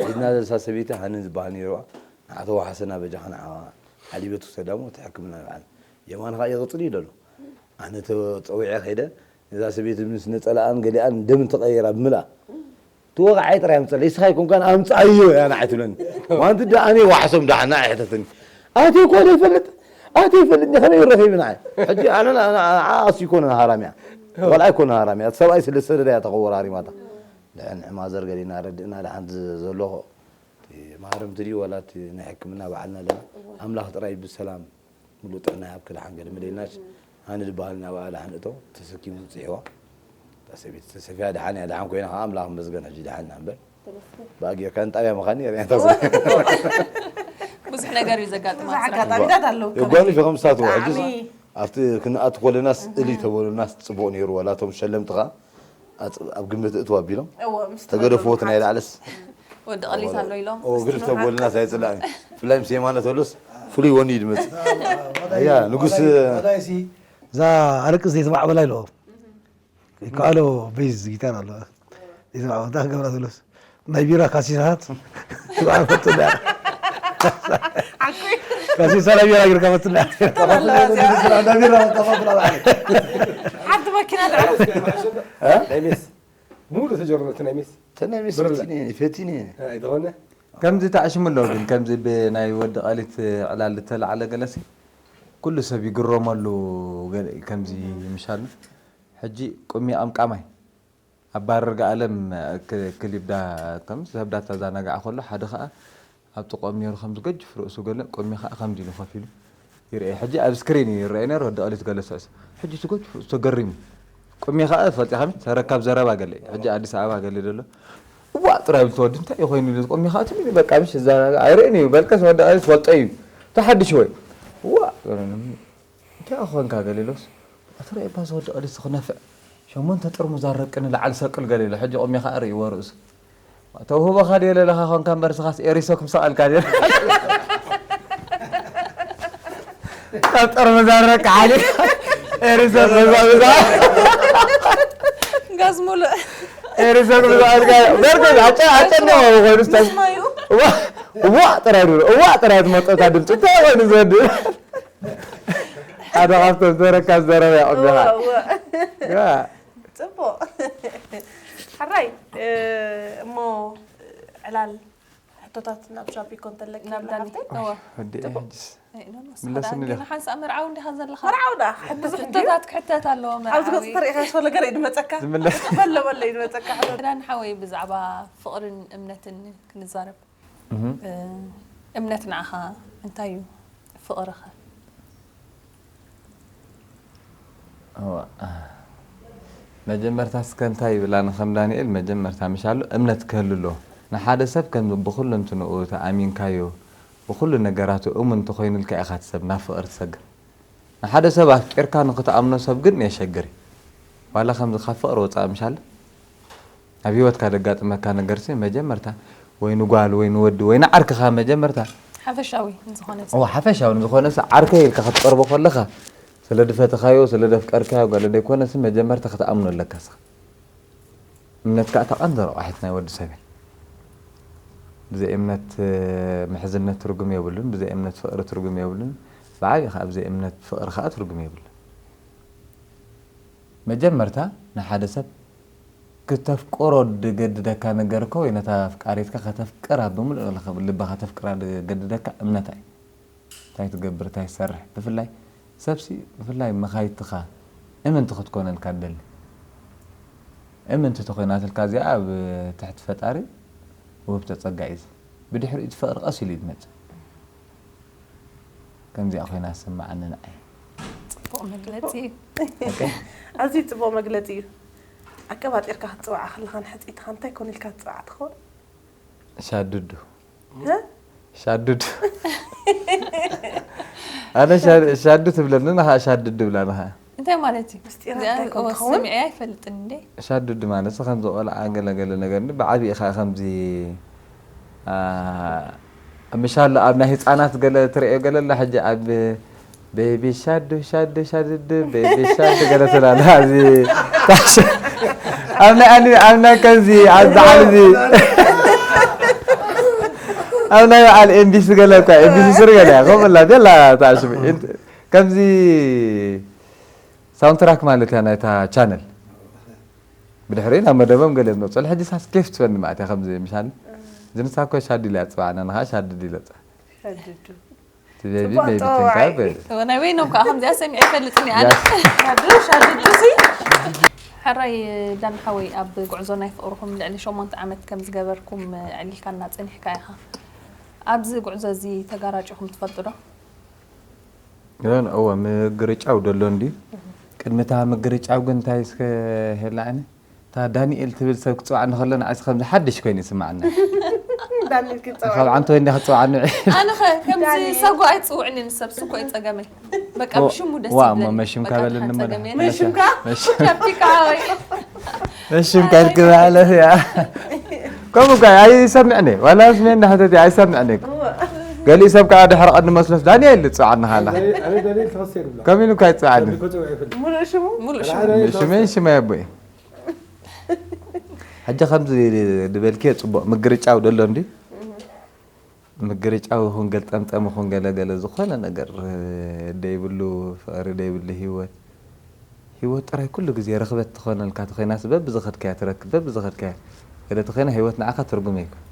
ሒዝና ዘሳ ሰበይቲ ሃንን ዝበሃል ነይርዋ። ንዓ ተዋሓሰና በጃኻ ንዓ ሓሊበት ክሰዳ እሞ እቲ ሕክምና ይበሃል። የማንኻ ይቕጽል እዩ ደሎ። ኣነ ተጸዊዐ ከይደ፣ ነዛ ሰበይቲ ምስ ነጸላኣን ገሊኣን ደም እንተቐይራ ብምልኣ። ትወቕዓይ ጥራይ ኣምጸለይ፣ እስኻ ኣይኮንካን ኣምጽኣዮ እያ ንዓይ ትብለኒ። ማንቲ ደኣ ኣነ ዋሕሶም ደሓና ኣይሕተትኒ። ኣትየ እኮ ዘይፈልጥ፣ ኣትየ ይፈልጥኒ፣ ከመይ ይረኺብ ንዓይ? ሕጂ ኣነ ን-፣ ን-፣ ንዓኣስ ይኮነ ሃራምያ። ቆልዓ ኣይኮነ ሃራምያ። እቲ ሰብኣይ ስለ ዝሰደዳ እያ ተኸወራሪማታ። ድሕን ማዘር ገሊና ረድእና ድሓን ዝ-፣ ዘሎ እቲ ማህረምቲ ድዩ ዋላ እቲ ናይ ሕክምና ባዕልና ኣለና። ኣምላኽ ጥራይ ብሰላም ሙሉእ ጥዕና ይሃብኪ ድሓን ገለ መለ ኢልናሽ። ሃኒ ዝበሃል ናብኣ ድሓን እቶ ተሰኪሙ ጽሒዋ። እታ ሰበይቲ ተሰፊያ ድሓን እያ፣ ድሓን ኮይና ከኣ ኣምላኽ ይመስገን ሕጂ ድሓን ኢና እምበር። ብኣጊርካ ንጣብያ ምኻኒ ርያታ። ብዙሕ ነገር እዩ ዘጋጥማ ብዙሕ ስራሕ። ኣጋጣሚታት ኣለዉ። የጓንፍ ኢኹም ሳትዎ። ሕጂ ብጣዕሚ። ኣብቲ ክንኣቱ ከለናስ እሊ ተበሉናስ ጽቡቕ ነይሩ፣ ዋላ እቶም ሸለምቲ ከኣ ኣጽ-፣ ኣብ ግምት እእትው ኣቢሎም እወ፣ ምስ ተገደፍዎ እቲ ናይ ላዕለስ። ወዲ ቀሊት ኣሎ ኢሎም። ኦ፣ ግርፍ ተበሉናስ ኣይጽላእን። ብፍላይ ምስ የማነ ተሎስ ፍሉይ ወኒ እዩ ዝመጽእ። ኣያ፣ ንጉስ። ወላይሲ፣ እዛ ኣለቅስ ዘይትማዕበላ ኢለዎ። ይከኣሎ ቤዝ ጊታር ኣሎ። ዘይትማዕበላ እንታይ ክገብራ ተሎስ? ናይ ቢራ ካሲሳት ትባዕ ፈትላ። ካሲሳ ናይ ቢራ ጌርካ ፈትላ። ሓንቲ መኪና ትዕርፍ። እ? ናይ ሜስ። ሙሉ ተጀርበ እቲ ናይ ሜስ። እቲ ናይ ሜስ ብርለ። ፈቲኒ፣ ፈቲኒ። ኣይተኾነ? ከምዚ ተዓሽሙ ኣሎ ግን፣ ከምዚ ብናይ ወዲ ቃሊት ዕላል ዝተላዕለ ገለሲ፣ ኩሉ ሰብ ይግረመሉ ገለ፣ ከምዚ ምሻል። ሕጂ ቁሚ ቀምቃማይ። ኣብ ባረርጋ ኣለም ክ-፣ ክሊብ ዳ ከም ሰብ ዳታ ዛናጋዕ ከሎ፣ ሓደ ኸኣ ኣብ ጥቕኦም ነይሩ፣ ከምዚ ገጅፍ ርእሱ ገለ፣ ቁሚ ኸኣ ከምዚ ኢሉ ኮፍ ኢሉ ይርኤ። ሕጂ ኣብ ስክሪን እዩ ይረኤ ነይሩ፣ ወዲ ቀሊት ገለ ሰስ። ሕጂ እቲ ገጅፍ ርእሱ ተገሪሙ። ቁሚ ኸኣ ትፈልጢ ከመይ? ተረካብ ዘረባ ገለ እዩ። ሕጂ ኣዲስ ኣበባ ገለ ዘሎ። እዋእ፣ ጥራይ ብልቲ ወዲ እንታይ እዩ ኮይኑ ኢሉ ቁሚ ኸኣ ትም ኢሉ በቃ ምሽ ዛናጋዕ ኣይርእን እዩ። በልከስ ወዲ ቀሊት ትፈልጦ እዩ። ተሓድሽ ወይ? እዋእ፣ እንታይ ኮንካ ገለ ኢሉስ፣ ኣቲ ርኣይ እባ ዝወድቕ ድስቲ ክነፍዕ፣ ሸሞንተ ጥርሙዝ ኣረቂ ንላዕሊ ሰቅል ገለ ኢሉ፣ ሕጂ ቁሚ ኸኣ ርእይዎ ርእሱ። ተውህቦኻ ድየ ለለኻ ኮንካ እምበር፣ ንስኻስ ኤሪሶ ክምሰቐልካ ድየ? ካብ ጥርሙዝ ኣረቂ ሓሊፍ ኤሪሶ ክምሰቐልካ። ጋዝ ሙሉእ። ኤሪሰ ክብሉ ኣልካ በርከ ኣጨ ኣጨ ነው ኮይኑ ስታስ ማዩ ዋ ዋ ጥራይ ድሮ ዋ ጥራይ ትመጠታ ድምፅ እንታይ ኮይኑ ዘድ ሓደ ካብቶም ዘረካ ዘረበ ያቆብካ ጽቡቅ። ሕራይ እሞ ዕላል ሕቶታት ናብ ሻፒኮ እንተለኪ ናብ ዳኒ ሓፍተይ እወ ወዲ ጽቡቅ። ሕጅስ እ፣ ኖ፣ ኖ፣ ምለስኒ ሰላም ዲኻ? ሓንሳእ መርዓዊ እንዲኻ ዘለኻ መርዓው ዳ ሕጂ ብዙሕ ድዩ ሕቶታት ክሕተት ኣለዎ ኣብዚ መርዓዊ ገጽ ተሪኢኻ ስለ ገለ እዩ ዝመጸካ ዝምለስ በለ በለ እዩ ዝመጸካ ሕቶ ዳኒ ሓወይ ብዛዕባ ፍቕርን እምነትን ክንዛረብ እህ። እ፣ እምነት ንዓኻ እንታይ እዩ ፍቕርኸ እዋ፣ መጀመርታ እስከ እንታይ ይብላ ንከም ዳንኤል መጀመርታ ምሻሉ እምነት ክህሉ ኣለዎ። ንሓደ ሰብ ከም ብኩለንትንኡ ተኣሚንካዮ ብኩሉ ነገራቱ እሙን እንተኮይኑልካ ኢኻ እቲ ሰብ ናብ ፍቕሪ ትሰግር። ንሓደ ሰብ ኣፍቂርካ ንክትኣምኖ ሰብ ግን የሸግር እዩ። ዋላ ከምዚ ካብ ፍቕሪ ወፃኢ ምሻለ ኣብ ህይወትካ ደጋጥመካ ነገር ሲ መጀመርታ ወይ ንጓል ወይ ንወዲ ወይ ንዓርክኻ መጀመርታ ሓፈሻዊ ዝኾነ እዋ ሓፈሻዊ ንዝኾነ ሰብ ዓርከይ ኢልካ ክትቀርቦ ከለኻ ስለ ድፈተኻዮ ስለ ደፍቀርካዮ ገለ ደይኮነ ሲ መጀመርታ ክትኣምኖ ኣለካ ስኻ። እምነት ከዓ እታ ቀንዲ ረቋሒት ናይ ወዲ ሰብ እያ። ብዘይ እምነት ምሕዝነት ትርጉም የብሉን፣ ብዘይ እምነት ፍቕሪ ትርጉም የብሉን፣ ብዓብዪ ከዓ ብዘይ እምነት ፍቕሪ ከዓ ትርጉም የብሉን። መጀመርታ ንሓደ ሰብ ክተፍቅሮ ድገድደካ ነገር እኮ ወይ ነታ ኣፍቃሪትካ ከተፍቅራ ብምሉእ ልብኻ ተፍቅራ ድገድደካ እምነታ እዩ። እንታይ ትገብር እንታይ ትሰርሕ ብፍላይ ሰብሲ ብፍላይ መኻይትኻ እምንቲ ክትኮነልካ ትደሊ። እምንቲ ተኾይናትልካ እዚኣ ኣብ ትሕቲ ፈጣሪ ውህብቶ ጸጋ እዩ። ብድሕሪኡ እቲ ፍቕሪ ቀስ ኢሉ እዩ ዝመጽእ። ከምዚኣ ኮይና ዝስምዓኒ ንዓይ። ፅቡቕ መግለፂ እዩ ኣዝዩ ጽቡቕ መግለጺ እዩ። ኣቀባጢርካ ክትጽውዓ ከለኻን ሕጽይትኻ እንታይ ኮን ኢልካ ትጽውዓ ትኸውን? ሻዱዱ እ? ሻዱዱ ኣነ ሻ- ሻዱ ትብለኒ ንኻ ሻዱዱ ብላ ንኻ እንታይ ማለት እዩ ምስጢር እዚኣ እንታይ ኮን እወ ትኸውን? ሰሚዐ ኣይፈልጥን እንዴ ሻዱዱ ማለት ሲ ከምዚ ቆልዓ ገለገለ ነገር ኒ ብዓብዪ ኢኻ ከምዚ አ፣ ምሻሎ ኣብ ናይ ህፃናት ገለ ትርእዮ ገለ ኣላ ሕጂ ኣብ ቤቢ ሻዱ ሻዱ ሻድዱ ቤቢ ሻዱ ገለ ትላለ ኣብዚ ታሽ ኣብ ናይ ኣኒ ኣብ ናይ ከምዚ ኣብ በዓል እዚ ኣብ ናይ በዓል ኤምቢሲ ገለ እኳ ኤምቢሲ ስር ገለ እያ ከምላ ደላ ታሽሙ ከምዚ ሳውንትራክ ማለት እያ ናይታ ቻነል ብድሕሪ ናብ መደቦም ገለ ዝመፅሉ ሕጂ ሳስ ኬፍ ትበኒ ማለት እያ ከምዚ ምሻል ዝንሳ እኮ ሻዱ ኢላ እያ ትፅዋዕና ንኻ ሻዱ ኢለ ሸድዱ ቤቢ ጽቡቕ ቤቢ ኣጠዋዋዒ። ትንካ እወ፣ ናይ በይኖም ከዓ ከምዚኣ ሰሚዐ ይፈልጥኒ ኣነ ሻዱ ሻድዱ ሲ ሕራይ ዳን ሓወይ ኣብ ጉዕዞ ናይ ፍቕርኹም ልዕሊ ሸሞንተ ዓመት ከም ዝገበርኩም ኣዕሊልካና ጸኒሕካ ኢኻ ኣብዚ ጉዕዞ እዚ ተጋራጭኹም ትፈልጡ ዶ ዮን እወ ምግርጫው ደሎ እንዲ ቅድሚ እታ ምግርጫው ግን እንታይ እስከ ሄላዕኒ እታ ዳንኤል ትብል ሰብ ክፅዋዕ እንከሎ ንዓይስ ከምዚ ሓድሽ ኮይኑ ይስማዓና ዳንኤል ክጸዋዕ ካብ ዓንተ ወይ እንዳ ክፅዋዕ ንዕ ኣነ ኸ ከምዚ ሰጎ ኣይፅውዕኒ ንሰብ ስኮ ይፀገመ በቃ ብሽሙ ደስ ዋ ይብለኒ። እሞ መሽምካ በቃ በለኒ ድሓን እሞ ጸገም ዳ- የለን። መሽምካ ሻፒካ ሓወይ መሽምካ ክትክብሃለፍ እያ ከምኡ እኳ ኣይሰምዕኒ ዋላ ስሜ እንዳሕተት ኣይሰምዕኒ ገሊኡ ሰብ ከዓ ድሕሪ ቀዲ መስሎስ ዳንኤል ዝፅዋዕኒ ካላ ኣነ ደሊል ተኸሲሩ ብላ ከም ኢሉ እኳ ይፅዋዕኒ ከፅውዕ ይኽእል ሙሉእ ሽሙ ሙሉእ ሽሙ ሓደ ሽመይ ሽመይ ኣቦይ ሕጂ ከምዚ ድበልክዮ ፅቡቅ ምግርጫው ደሎ እንዲ ምግርጫው ይኹን ገልጠምጠም ይኹን ገለገለ ዝኾነ ነገር ደይብሉ ፍቕሪ ደይብሉ ህይወት ህይወት ጥራይ ኩሉ ግዜ ርኽበት ትኾነልካ ተኾይናስ በብዝኸድካያ ትረክብ በብዝኸድካያ ገለ ተኾይና ህይወት ንዓኻ ትርጉም የይኮን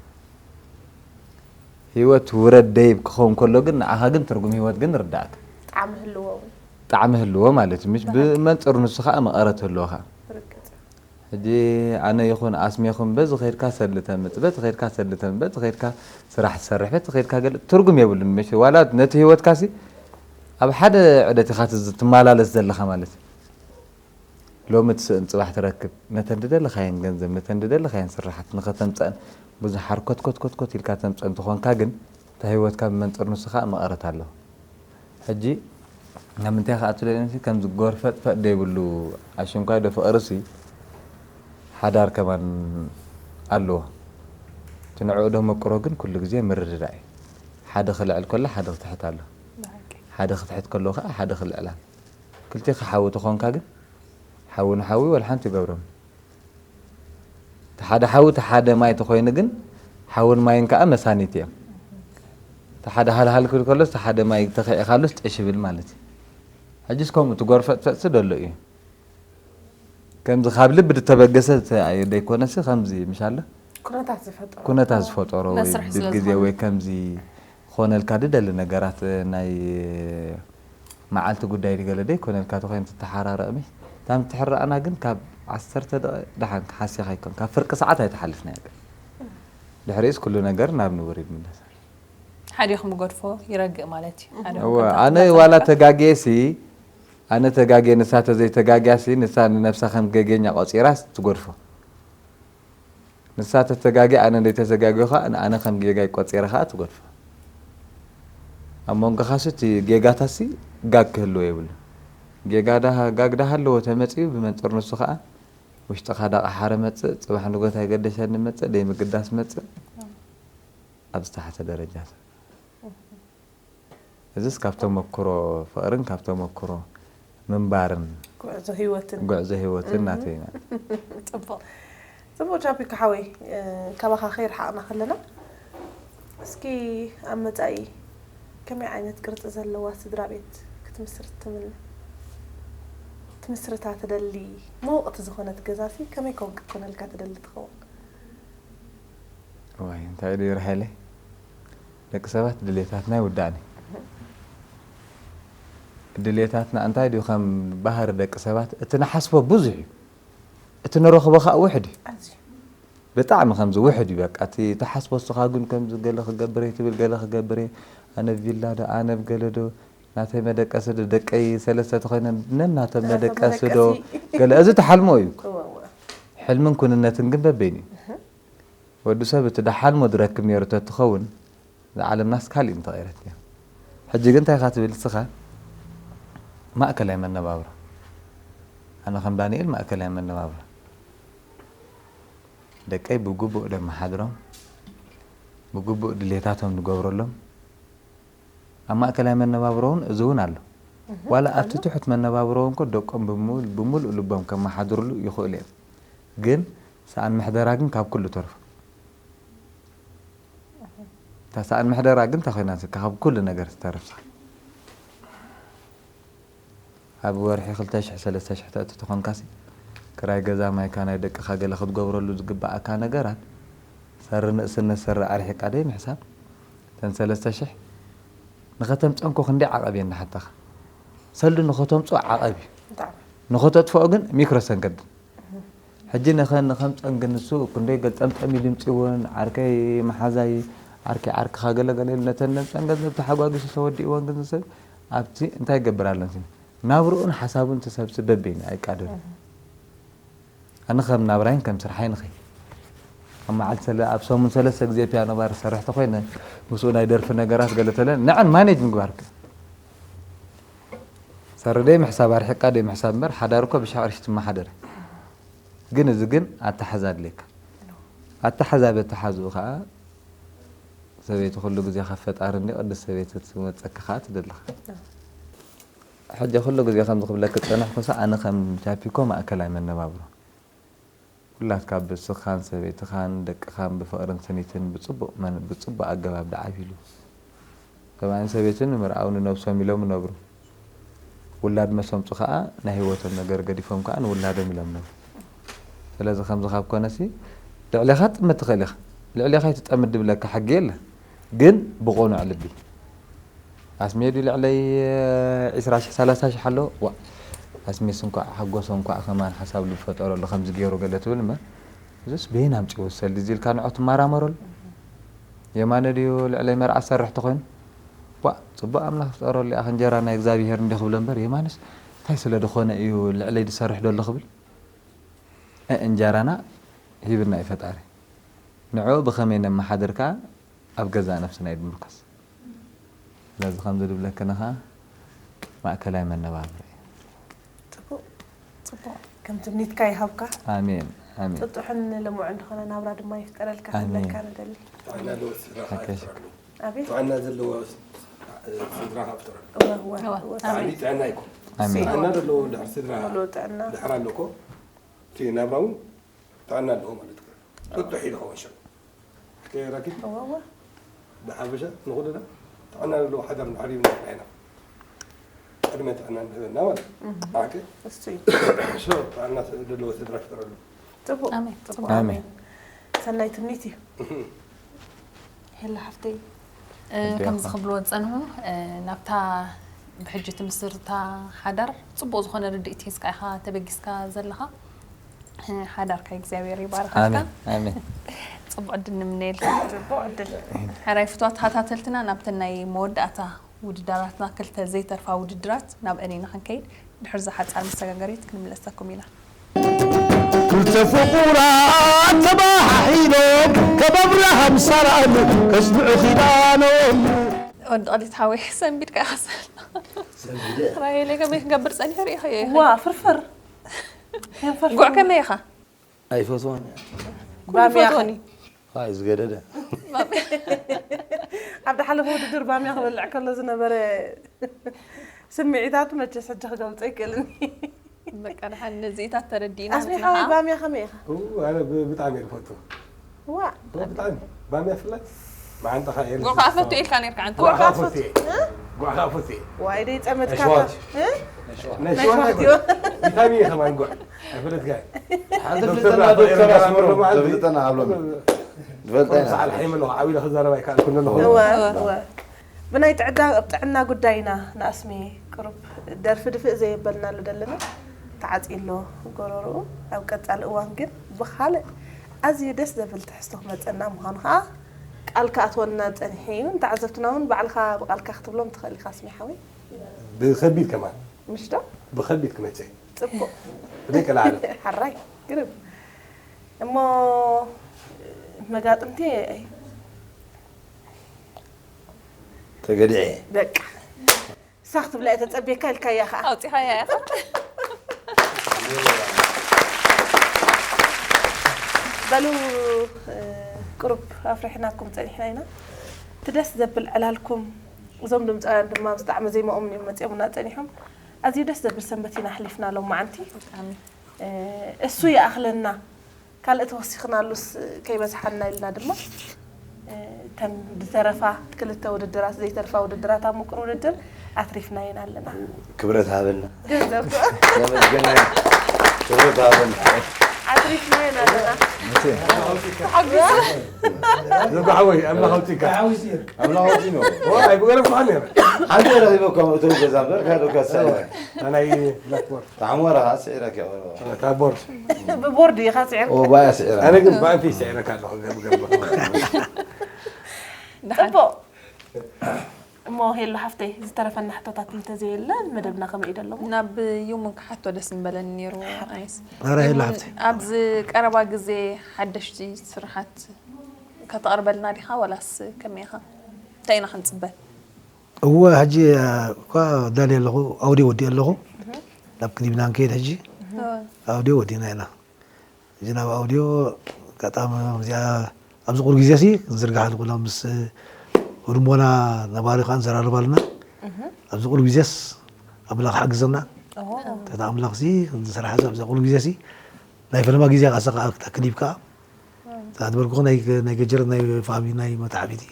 ህይወት ውረድ ደይብ ክኸውን ከሎ ግን ንዓኻ ግን ትርጉም ህይወት ግን ርዳእካ ጣዕሚ ህልዎ እውን ጣዕሚ ህልዎ ማለት እዩ ምሽ ብመንፅር ንሱ ከዓ መቐረት ህልዎ ከዓ ርግጽ ሕጂ ኣነ ይኹን ኣስሜኹም በዚ ኸይድካ ሰሊ ተምፅ በቲ ኸይድካ ሰሊ ተምፅ በቲ ኸይድካ ስራሕ ትሰርሕ በቲ ኸይድካ ገለ ትርጉም የብሉን ምሽ ዋላ ነቲ ህይወትካ ሲ ኣብ ሓደ ዕደት ኢኻ ትዝ- ትመላለስ ዘለኻ ማለት እዩ ሎሚ ትስእን ፅባሕ ትረክብ ነተን ድደለኻየን ገንዘብ ነተን ድደለኻየን ስራሓት ንኸተምፀአን ብዙሕ ሓርኮት ኮት ኮት ኮት ኢልካ ተምፀን ተኾንካ ግን እታ ህይወትካ ብመንፅር ንሱ ከዓ መቐረት ኣለዎ ሕጂ ናብ ምንታይ ከዓ ትለኒ ከምዚ ጎርፈጥፈጥ ዘይብሉ ኣሽንኳይ ዶ ፍቕርሲ ሓዳር ከማን ኣለዎ እቲ ንዕኡ ዶ መቅሮ ግን ኩሉ ግዜ ምርድዳእ እዩ ሓደ ክልዕል ከሎ ሓደ ክትሕት ኣሎ ሓደ ክትሕት ከሎ ከዓ ሓደ ክልዕል ኣሎ ክልቴ ክሓዊ ተኾንካ ግን ሓዊ ንሓዊ ወላ ሓንቲ ይገብሮም እቲ ሓደ ሓዊ፣ እቲ ሓደ ማይ ተኾይኑ ግን፣ ሓውን ማይን ከኣ መሳኒት እዮም። እቲ ሓደ ሃልሃል ክብል ከሎስ፣ እቲ ሓደ ማይ ተኺዒ ካሉስ ጥሽ ይብል ማለት እዩ። ሕጅስ ከምኡ፣ እቲ ጎርፈጥፈጥሲ ደሎ እዩ። ከምዚ ካብ ልቢ ዝተበገሰ ተ-፣ ደይኮነሲ፣ ከምዚ ምሽ ኣሎ? ኩነታት ዝፈጠሮ። ኩነታት ዝፈጠሮ ወይ መስርሕ ስለ ብግዜ ዝኾነ። ወይ ከምዚ ክኾነልካ ዝደሊ ነገራት፣ ናይ መዓልቲ ጉዳይ ገለ ደይኮነልካ ተኾይኑ ትተሓራረቕ ምሽ። እታ ምትሕራእና ግን ካብ ዓሰርተ ደቂቕ ደሓን ክሓሲኻ ኣይኮን፣ ካብ ፍርቂ ሰዓት ኣይትሓልፍን እያ ግን። ድሕሪኡስ ኩሉ ነገር ናብ ንቡር ይምለስ። ሓዲኹም ጎድፎ ይረግእ ማለት እዩ። ሓዲኹም እወ፣ ከምታ ኣነ ትላታ ዋላ ነበር። ተጋግየሲ፣ ኣነ ተጋግየ፣ ንሳ ተዘይተጋግያሲ፣ ንሳ ንነብሳ ከም ገገኛ ቆጺራስ ትጎድፎ። ንሳ ተተጋግየ፣ ኣነ ዘይተዘጋግዮ ኸኣ፣ ኣነ ከም ጌጋይ ቆጺረ ኸኣ ትጎድፎ። ኣብ መንጎኻሲ እቲ ጌጋታሲ ጋግ ክህልዎ የብሉን። ጌጋ ዳሃ-፣ ጋግ ዳሃለዎ ተመጺኡ፣ ብመንጽር ንሱ ኸኣ፣ ውሽጥኻ ዳቐሓረ መጽእ፣ ጽባሕ ንጎት ኣይገደሸኒ መጽእ፣ ደይምግዳስ መጽእ፣ ኣብ ዝተሓተ ደረጃ። እዚስ ካብ ተመክሮ ፍቕርን ካብ ተመክሮ ምንባርን ጉዕዞ ህይወትን። ጉዕዞ ህይወትን እህ። ናተይ ኢና። ጽቡቕ። ጽቡቕ ቻፒ ሓወይ፣ እ፣ ካባኻ ከይርሓቕና ከለና፣ እስኪ ኣብ መጻኢ ከመይ ዓይነት ቅርጺ ዘለዋ ስድራ ቤት ክትምስርት ትምነ? ትምስርታ ትደሊ? ምውቕቲ ዝኾነት ገዛሲ ከመይ ኮን ክትኮነልካ ትደሊ ትኸውን? ዋይ፣ እንታይ ድዩ ርሓይለይ? ደቂ ሰባት ድሌታትና ይውዳእኒ። ድሌታትና እንታይ ድዩ? ከም ባህሪ ደቂ ሰባት፣ እቲ ንሓስቦ ብዙሕ እዩ፣ እቲ ንረኽቦ ኸኣ ውሕድ እዩ። ኣዝዩ። ብጣዕሚ ከምዚ ውሕድ እዩ። በቃ፣ እቲ ትሓስቦ እስኻ ግን ከምዚ ገለ ክገብር እየ ትብል፣ ገለ ክገብር እየ፣ ኣነ ቪላ ዶ፣ ኣነ ገለ ዶ፣ ናተይ መደቀሲ ዶ፣ ደቀይ ሰለስተ ተኾይነን ነናቶም ነናቶም መደቀሲ ዶ፣ መደቀሲ። ገለ፣ እዚ ትሓልሞ እዩ። እወ፣ እወ። ሕልምን ኩንነትን ግን በበይኑ እዩ። እህ። ወዲ ሰብ እቲ ደሓልሞ ዝረክብ ነይሩ ተትኸውን፣ እዛ ዓለምናስ ካሊእ ምተቐይረት ነይራ። ሕጂ ግን እንታይ ኢኻ ትብል ንስኻ? ማእከላይ መነባብሮ። ኣነ ከም ዳንኤል ማእከላይ መነባብሮ። ደቀይ ብግቡእ ደመሓድሮም፣ ብግቡእ ድሌታቶም ንገብረሎም። ኣብ ማእከላይ መነባብሮ እውን እዚ እውን ኣሎ። እህ፣ ዋላ ኣብቲ ኣሎ። ትሑት መነባብሮ እውን እኮ ደቆም ብምል-፣ ብምሉእ ልቦም ከመሓድርሉ ይኽእሉ እዮም። ግን ሰኣን ምሕደራ ግን ካብ ኩሉ ተርፎ። እታ ሰኣን ምሕደራ ግን እንታይ ኮይና ንስካ ካብ ኩሉ ነገር ትተርፍ? ኣብ ወርሒ ክልተ ሽሕ ሰለስተ ሽሕ ተእቱ ተኾንካሲ፣ ክራይ ገዛ፣ ማይካ፣ ናይ ደቅኻ ገለ ክትገብረሉ ዝግብኣካ ነገራት፣ ሰሪ ንእስነት፣ ሰሪ ኣርሒቃ ደይ ምሕሳብ፣ እተን ሰለስተ ሽሕ ንኸተምፀን እኮ ክንደይ ዓቐብ እየን ንሓታኻ። ሰልዲ ንኸተምፅኦ ዓቐብ እዩ። ብጣዕሚ። ንኸተጥፍኦ ግን ሚክሮ ሰንከድን። ሕጂ ንኸ-፣ ንኸምፀን ግን ንሱ ክንደይ ገልጠምጠም ኢሉ ይምፅእወን፣ ዓርከይ መሓዛይ፣ ዓርከይ ዓርክኻ ገለገለ ኢሉ ነተን ነምፀን ገንዘብ ተሓጓጊሱ ተወዲእወን ግን ሰብ ኣብቲ እንታይ ይገብር ኣሎ ንሲ? ናብርኡን ሓሳቡን ትሰብስብ በበይኑ ኣይቃደርን። ኣነ ከም ናብራይን ከም ስርሓይን ንኸይ ኣብ መዓልቲ ሰለ-፣ ኣብ ሰሙን ሰለስተ ግዜ ፒያኖ ባር ዝሰርሕ ተኾይነ ምስኡ ናይ ደርፊ ነገራት ገለ ተለ ንዐን ማኔጅ ምግባር ከ። ሰሪ ደይ ምሕሳብ ኣርሒቃ ደይ ምሕሳብ እምበር ሓዳር እኮ ብሽሕ ቅርሺ ትመሓደር። ግን እዚ ግን ኣተሓዛ ኣድልየካ። ኣተሓዛ በተሓዝኡ ከዓ ሰበይቲ ኩሉ ግዜ ካብ ፈጣሪ እንዲ ቅድስት ሰበይቲ ትመፀካ ከዓ ትደልኻ። ሕጂ ኩሉ ግዜ ከምዚ ክብለኪ ዝጸናሕኩ፣ ኣነ ከም ቻፒኮ ማእከላይ መነባብሮ። ኩላትካ ብስኻን ሰበይትኻን ደቅኻን ብፍቕርን ስኒትን ብጽቡቕ መን-፣ ብጽቡቕ ኣገባብ ደዓብይሉ። ሰብኣይን ሰበይትን ንምርኣው ንነብሶም ኢሎም ይነብሩ። ውላድ መሰምጹ ከኣ ናይ ህይወቶም ነገር ገዲፎም ከኣ ንውላዶም ኢሎም ነብሩ። ስለዚ ከምዚ ካብ ኮነሲ ልዕሌኻ ትጥምት ትኽእል ኢኻ። ልዕሌኻ ኣይትጠምት ድብለካ ሕጊ የለ። ግን ብቕኑዕ ልቢ። ኣስሜ ድዩ ልዕለይ ዒስራ ሽሕ ሰላሳ ሽሕ ኣሎ? ዋእ፣ ኣስሜስ እንኳዕ ሓጎሶ እንኳዕ ከማን ሓሳብ ልቢ ፈጠረሉ ከምዚ ገይሩ ገለ ትብል እምበር፣ እዚስ በየን ኣምጺዎ ዝሰልዲ እዚ ኢልካ ንዖ ትመራመረሉ? የማነ ድዩ ልዕለይ መርዓ ዝሰርሕ ተኾይኑ? ዋእ፣ ጽቡቕ ኣምላኽ ፍጠረሉ፣ ኣኽ እንጀራ ናይ እግዚኣብሄር እንዲ ክብሎ እምበር፣ የማነስ እንታይ ስለ ዝኾነ እዩ ልዕለይ ዝሰርሕ ዘሎ ክብል? እ፣ እንጀራና ሂብና እዩ ፈጣሪ። ንዕኡ ብኸመይ ነመሓድር ከኣ ኣብ ገዛእ ነፍስና እዩ ዝምርኮስ። ስለዚ ከምዚ ዝብለክን ኸኣ ማእከላይ መነባብሮ እዩ። ጽቡቕ፣ ጽቡቕ። ከም ትምኒትካ ይሃብካ። ኣሜን፣ ኣሜን። ጥጡሕን ልሙዕን ዝኾነ ናብራ ድማ ይፍጠረልካ ኣሜን። ክንብለካ ንደሊ። ጥዕና ኣለዎ ስድራ ከኣ ሓቀሽ። ይፍጠረሉ። ኣቤት። ጥዕና ዘለዎ ስ-፣ ስድራ ከኣ ይፍጠረሉ። እወ፣ እወ፣ እወ። እወ። ዓቢ ጥዕና ይኩን። ኣሜን። ጥዕና ዘለዎ ድሕሪ ስድራ ሙሉእ ጥዕና። ድሕሪ ኣሎ እኮ፣ እቲ ናብራ እውን ጥዕና ኣለዎ ማለት እዩ። ጥጡሕ እዩ ዝኸውን ሽዑ። ከረኪብ እወ፣ እወ። ብሓፈሻ ንኹልና ጥዕና ዘለዎ ሓዳር እንድሕር ሂብና ጥራሕ ኢና። ዕድመ ጥዕና እንድህበና ማለት እዩ። እህ። ሓቂ? እሱ እዩ። ሽዑ ጥዕና ዘለዎ ስድራ ፍጠረሉ። ጽቡቕ፣ ኣሜን፣ ጽቡቕ፣ ኣሜን። ኣሜን። ሰናይ ትምኒት እዩ። ሄላ ሓፍተይ፣ እ፣ ከምዚ ክብልዎ ዝጸንሑ፣ እ፣ ናብታ ብሕጂ ትምስርታ ሓዳር ጽቡቕ ዝኾነ ርድኢት ሒዝካ ኢኻ ተበጊስካ ዘለኻ። እ፣ ሓዳርካ እግዚኣብሔር ይባርኸካ። ኣሜን፣ ኣሜን። ጽቡቕ ዕድል ንምነየልካ። ጽቡቕ ዕድል። ሕራይ ፍትዋት ተኸታተልትና፣ ናብተን ናይ መወዳእታ ውድድራትና፣ ክልተ ዘይተርፋ ውድድራት፣ ናብአን ኢና ክንከይድ። ድሕሪ እዛ ሓጻር መሰጋገሪት ክንምለሰኩም ኢና። ክልተ ፍቑራት ተባሓሒሎም፣ ከም ኣብርሃም ሳራን ከጽንዑ ኪዳኖም። ወዲ ቐሊት ሓወይ፣ ሰንቢድካ ኢኻ ሰላ። ሰንቢደ። ራሄለይ፣ ከመይ ክገብር ጸኒሑ ርኢኻዮ ኢኻ? ዋ፣ ፍርፍር። ከም ፍርፍር። ጉዕ ከመይ ኢኻ? ኣይፈትዎን እየ። ኩሉ ባምያ ይፈትዎን እዩ። ኣይ፣ ዝገደደ። ኣብ ዝሓለፈ ውድድር ባምያ ክበልዕ ከሎ ዝነበረ ስምዒታቱ መቸስ ሕጂ ክገልጾ ኣይክእልን። በቃ፣ ደሓን ነዚኢታት ተረዲእና ኣስሚ ንሕና ሓወይ፣ ከዓ ባምያ ከመይ ኢኻ? ኡ፣ ኣነ ብ-፣ ብጣዕሚ እየ ዝፈቱ። ዋ። ኦ፣ ብጣዕሚ። ባምያ ፍላት መዓንጣኻ እየ ጉዕ ከዓ ዝፈቱ። ፈቱ ኢልካ ነርካ፣ ኣንተ። ጉዕ ከዓ ፈቱ እየ። እ? ጉዕ ከዓ ፈቱ እየ። ዋይ፣ ደይ ጸመድካ። ኣሽዋት። እ? ናይ ናይ ሽዋን ሽዋን ኣይኮነን። ቪታሚን እዩ ከማን ጉዕ። ኣይፈለጥካን። ሓንቲ ዶክተር ፍልጠና ናትናኤል ዶክተር ጋር ኣስመሮም፣ ብሎ መዓልቲ። ዘፍልጠና ሃብሎም። ዝፈልጣ ኢና። ሰዓል ሓይመ ኣለኹ፣ ዓው ኢለ ክዛረብ ኣይከኣልኩን ኣለኹ። እወ፣ እወ። ብናይ ጥዕዳ-፣ ጥዕና ጉዳይና ንኣስሚ ቅሩብ ደርፊ ድፍእ ዘየበልናሉ ዘለና ተዓጽዩ ኣሎ ጎረሮኡ። ኣብ ቀጻሊ እዋን ግን ብኻልእ ኣዝዩ ደስ ዘብል ትሕዝቶ ክመጸና ምዃኑ ኸኣ ቃል ክኣትወና ጸኒሑ እዩ። ንተዓዘብትና እውን ባዕልኻ ብቓልካ ክትብሎም ትኽእል ኢኻ ኣስሚ ሓወይ። ብኸቢድ ከማን። ምሽ ዶ? ብኸቢድ ክመጽእ። ጽቡቕ። ብደቂ ላዕሊ። ሓራይ፣ ግርም። እሞ መጋጥምቲ ተገዲዐ። በቃ። ንሳ ክትብላ እየ ተጸብየካ ኢልካያ ኸኣ። ኣውጺኻያ ኢኻ። በሉ፣ እ፣ ቁሩብ ኣፍሪሕናኩም ጸኒሕና ኢና። እቲ ደስ ዘብል ዕላልኩም፣ እዞም ድምጻውያን ድማ ምስ ጣዕመ ዜማኦም እዮም መጺኦምና ጸኒሖም። ኣዝዩ ደስ ዘብል ሰንበት ኢና ኣሕሊፍና ሎም መዓንቲ። ብጣዕሚ። እ፣ እሱ ይኣኽለና። ካልእ ተወሲኽናሉስ ከይበዝሓና ኢልና ድማ፣ እ፣ እተን ዝተረፋ ክልተ ውድድራት፣ ዘይተርፋ ውድድራት ኣብ ምቁር ውድድር ኣትሪፍናየን ኣለና። ክብረት ሃበልና። ገንዘብ። ዘመስገናይ። ክብረት ሃበልና። ኣትሪፍናየን ኣለና። መቼ? ተሓጒሰ። ዘጓሓወይ፣ ኣምላኽ ኣውጺእካ። ኣምላኽ ኣውጺእና። ዋ፣ ኣይብገረምኩኻን ነይረ። ሓንቲ ረኺበ እኮ እቶም ገዛ እምበር፣ ካልእ እኳ ዝሰኣነ። ናይ ብላክቦርድ። ታዕሞ ረኻ ስዒረክ እያ። እታ ቦርድ። ብቦርድ ኢኻ ስዒርካ? ኦ፣ ባያ ስዒራ። ኣነ ግን ብኣንፊ ስዒረካ ኣለኹ፣ ገብ፣ ገብ። ጽቡቕ። እሞ ሄሎ ሓፍተይ፣ ዝተረፈና ሕቶታት እንተዘየለ፣ መደብና ከመይ እዩ ደሎ? ናብ ዩሙን ክሓቶ ደስ ምበለኒ ነይሩ፣ ኣነስ። ኧረ ሄሎ ዩሙን፣ ሓፍተይ። ኣብዚ ቀረባ ግዜ ሓደሽቲ ስርሓት ከተቕርበልና ዲኻ፣ ዋላስ ከመይ ኢኻ? እንታይ ኢና ክንጽበ? እወ፣ ሕጂ፣ እ፣ እኳ ዳልየ ኣለኹ፣ ኣውድዮ ወዲኤ ኣለኹ። እህ። ናብ ክሊፕ ኢና ንከይድ ሕጂ። እህ። ኣውድዮ ወዲእና ኢና። ሕጂ ናብ ኣውድዮ ኣጋጣሚ እዚኣ ኣብዚ ቁሩብ ግዜሲ ክንዝርግሓ ንኽእሎ ምስ ህድሞና ነባሪ ከኣ ንዘራረብ ኣለና። እህ። ኣብዚ ቁሩብ ግዜስ ኣምላኽ ሓግዘና። ኦ። ተታ ኣምላኽሲ ክንሰርሓ ኣብዚ ቁሩብ ግዜሲ ናይ ፈለማ ግዜ ከኣ ሰ-፣ ከኣ ክሊፕ ከኣ እህ። እዛ ዝበልኩኹ ናይ፣ ናይ ገጀረት ናይ ፋሚ ናይ መታሕቢቲ።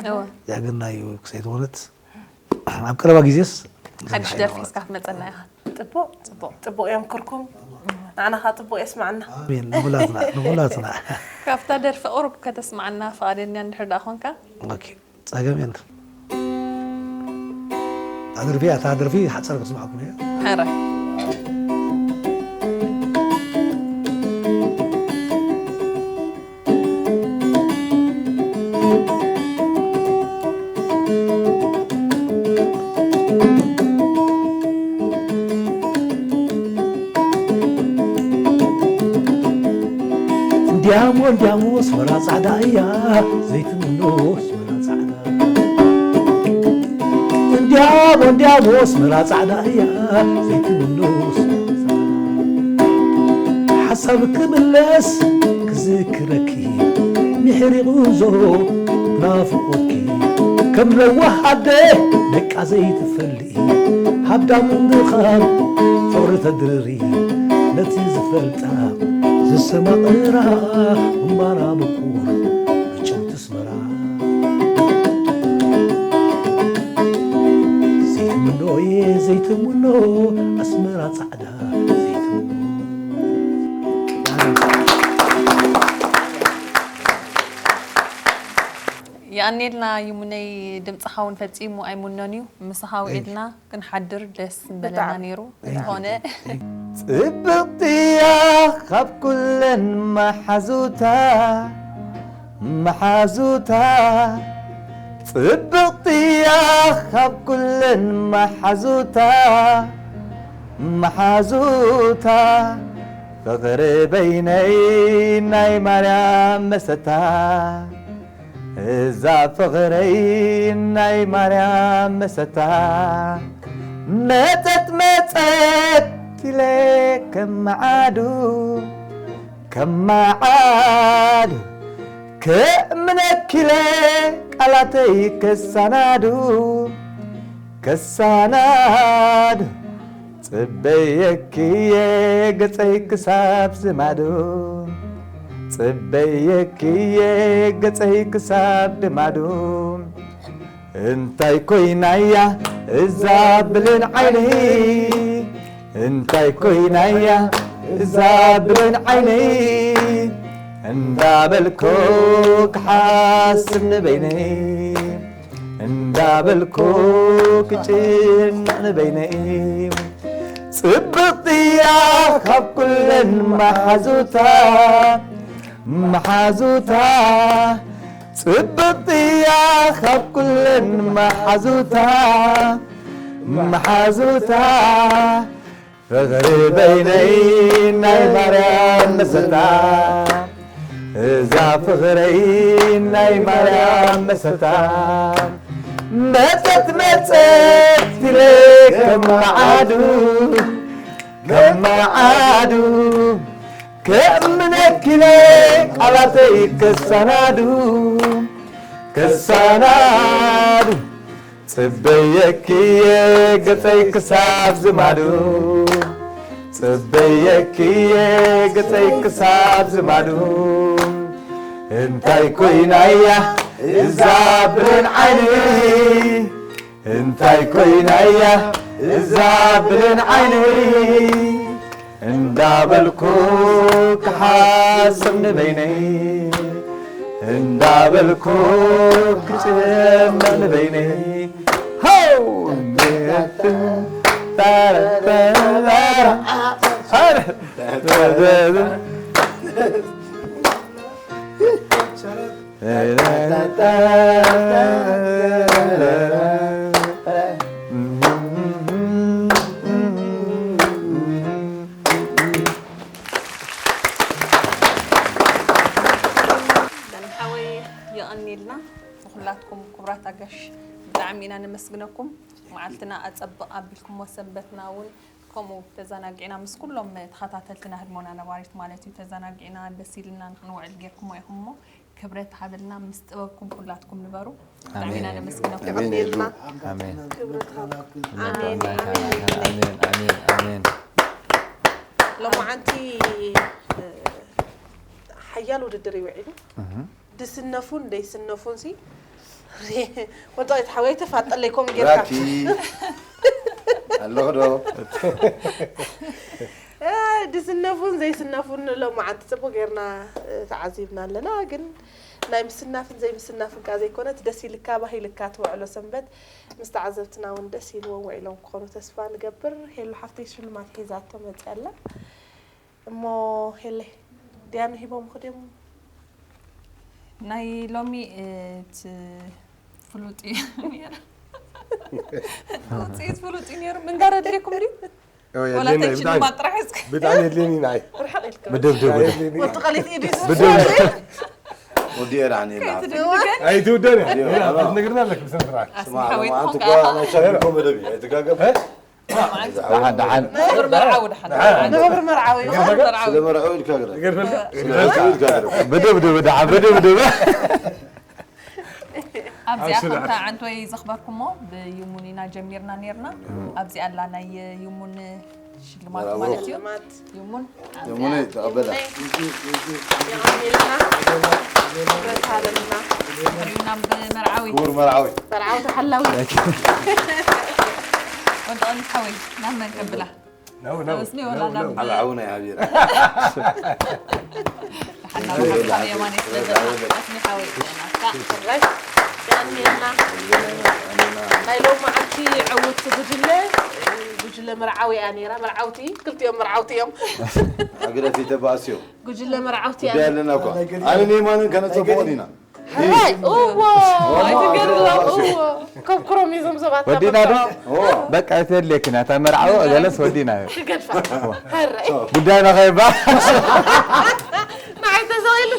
እወ። እዚኣ ግን ናይ ክሰይትኾነት ኣብ ቀረባ ግዜስ ሓድሽ ደርፊ ሒዝካ ክትመጸና ኢኻ። ጽቡቕ። ጽቡቕ። ጽቡቕ የምክርኩም። ንዓና ኸኣ ጽቡቕ የስማዕና። ኣሜን። ንኹላትና፣ ንኹላትና። ካብታ ደርፊ ቁሩብ ከተስማዓና ፍቓደኛ እንድሕር ደኣ ኾንካ? ኦኬ። ጸገም የለን። እታ ደርፊ፣ እታ ደርፊ ሓጻር ከስማዕኩም እየ። ሕራይ። እንዲያሞ እንዲያሞ ኣስመራ ጻዕዳ እያ ዘይትምኖ ኣስመራ ጻዕዳ። እንዲያሞ እንዲያሞ ኣስመራ ጻዕዳ እያ ዘይትምኖ ኣስመራ ጻዕዳ። ሓሳብ ክምለስ ክዝክረኪ ምሕሪቑ ዞ ናፍቖትኪ ከም ለዋህ ኣደ ደቃ ዘይትፈልኢ ሃብዳም ድኻም ፍቕሪ ተድርሪ ነቲ ዝፈልጣ ሰማቕራ እምባራ ብኩር ብጭውቲ ኣስመራ ዘይትምኖ እየ ዘይትምኖ ኣስመራ ጻዕዳ ዘይትምኖ። የቐንየልና ይሙነይ፣ ድምፅኻ እውን ፈፂሙ ኣይሙኖን እዩ። ምሳኻ ውዒልና ክንሓድር ደስ ምበለና ብጣዕሚ። ነይሩ። እንተኾነ ጽብቕቲ እያ ካብ ኩለን መሓዙታ፣ መሓዙታ። ጽብቕቲ እያ ካብ ኩለን መሓዙታ፣ መሓዙታ። ፍቕሪ በይነይ ናይ ማርያም መሰታ፣ እዛ ፍቕረይ ናይ ማርያም መሰታ። መጠጥ መጠጥ ኢለ ከም መዓዱ፣ ከም መዓዱ ክእምነኪ ኢለ ቃላተይ ከሳናዱ፣ ከሳናዱ። ጽበየኪ እየ ገጸይ ክሳብ ዝማዱ፣ ጽበየኪ እየ ገጸይ ክሳብ ድማዱ። እንታይ ኮይና እያ እዛ ብሌን ዓይነይ፣ እንታይ ኮይና እያ እዛ ብሌን ዓይነይ፣ እንዳበልኩ ክሓስብ ንበይነይ፣ እንዳበልኩ ክጭነቕ ንበይነይ። ጽብቕቲ እያ ካብ ኩለን መሓዙታ፣ መሓዙታ። ጽብቕቲ እያ ካብ ኩለን መሓዙታ፣ መሓዙታ። ፍቕሪ በይነይ ናይ ማርያም መሰታ፣ እዛ ፍቕረይ ናይ ማርያም መሰታ። መጸት መጸት ኢለ ከም መዓዱ፣ ከም መዓዱ ከእምነኪ ኢለ ቃላተይ ከሰናዱ፣ ከሰናዱ። ጽበየኪ እየ ገጸይ ክሳብ ዝማዱ፣ ጽበየኪ እየ ገጸይ ክሳብ ዝማዱ። እንታይ ኮይና እያ እዛ ብሌን ዓይነይ፣ እንታይ ኮይና እያ እዛ ብሌን ዓይነይ፣ እንዳበልኩ ክሓስብ ንበይነይ፣ እንዳበልኩ ክጭነቕ ንበይነይ። ሃው! ሓወይ የቐንየልና። ንኹላትኩም ክቡራት ኣጋሽ ብጣዕሚ ኢና ነመስግነኩም። መዓልትና ኣጸብቕ ኣቢልኩሞ፣ ሰንበትና እውን ከምኡ ተዘናጊዕና ምስ ኩሎም ተኸታተልትና ህድሞና ነባሪት ማለት እዩ ተዘናጊዕና ደስ ኢልና ንክንውዕል ጌርኩሞ ኢኹም እሞ ክብረት ሃበልና። ምስ ጥበብኩም ኩላትኩም ንበሩ። ብጣዕሚ ኢና ነመስግነኩም። ኣሜን የሉ። የቐንየልና። ኣሜን። ክብረት ሃብ። ኣሜን። ኣሜን ኣሜን ኣሜን። ሎማዓንቲ ሓያል ውድድር እዩ ውዒሉ። ድስነፉን ደይስነፉን ሲ ወጣዊት ሓወይ ተፋጠለይ ከምኡ ጌርካ ራኪ ኣለኹ ዶ? ድስነፉን ዘይስነፉን ሎማዓንቲ ጽቡቅ ጌርና ተዓዚብና ኣለና። ግን ናይ ምስናፍን ዘይምስናፍን ካ ዘይኮነት ደስ ኢልካ ባህልካ ትውዕሎ ሰንበት ምስ ተዓዘብትና እውን ደስ ኢልዎም ውዒሎም ክኾኑ ተስፋ ንገብር። ሄሉ ሓፍተይ ሽልማት ሒዛቶ መፅያ ኣላ። እሞ ሄለይ ዲያኑ ሂቦም ክድዮም ናይ ሎሚ እቲ ፍሉጥ እዩ ነይሩ። ውፅኢት ፍሉጥ እዩ ነይሩ። ምንጋር ኣድልየኩም ድዩ? ወላ ተይ ሽልማት ጥራሕ እስኪ። ብጣዕሚ የድልየኒ ንዓይ። ርሕቕ ኢልካ ብድብድብ ወዲ ቀሊት ኢዱ ብድብድብ ወዲኤ ዳዕኒ ይልዓል። ከይትድንግገን ኣይትውደን እያ። ትነግርና ኣለክ ብሰነ ስርዓት። ኣስሚ ሓወይ መዓንቲ ትኾንካ እኳ ኢኻ። ናይ ሻርኩም መደብ እዩ ኣይትጋገብ። ደሓን ደሓን ንኽብሪ መርዓዊ ደሓን። ንኽብሪ መርዓዊ እዩ። ንኽብሪ መርዓዊ። ስለ መርዑ ኢልካ ግረፍ። ገርፈልካ ስለ መርዑ ኢልካ ግረፍ። ብድብድብ ደሓን ብድብድብ። ኣብዚኣ ከምታ ዓንቶይ ዘኽበርኩሞ ብይሙን ኢና ጀሚርና ነርና። ኣብዚኣ ኣላ ናይ ይሙን ሽልማት ማለት እዩ። ሽልማት። ይሙን። የሙነይ ተቐበላ። የቐኒልና። ክብረት ሃበልና። ሪናም ብመርዓዊ። ክቡር መርዓዊ። መርዓዊ ተሓላዊ። ወንጠቐኒ ሓወይ ናብ መን ከብላ? ነው ነው እስኒ ወላ ናብ ሓላዊ ናይ ሃቢራ። ሓላዊ ሓላዊ የማነ ስለ ዘላ። እስኒ ሓወይ ናትካ። ራይ። የቐኒልና። ናይ ሎም መዓልቲ ዕውት ጉጅለ ጉጅለ መርዓዊ እያ ነይራ። መርዓውቲ ክልቲኦም መርዓውቲ እዮም። ኣግደፊ ተባእስዮ ጉጅለ መርዓውቲ ጉዳይ ኣለና እኳ ኣነ ኔማንን ከነፀብቆ ኢና ራይ እዎ ኣይትገርም። እዎ ኮብክሮም እዞም ሰባት ወዲና ዶ ኦ በቃ ኣይተድልየኪ ናታ መርዓዊ ገለስ ወዲና እዩ ክገድፋ ሃራይ ጉዳይና ከይባ ንዓይ ተዘይሉ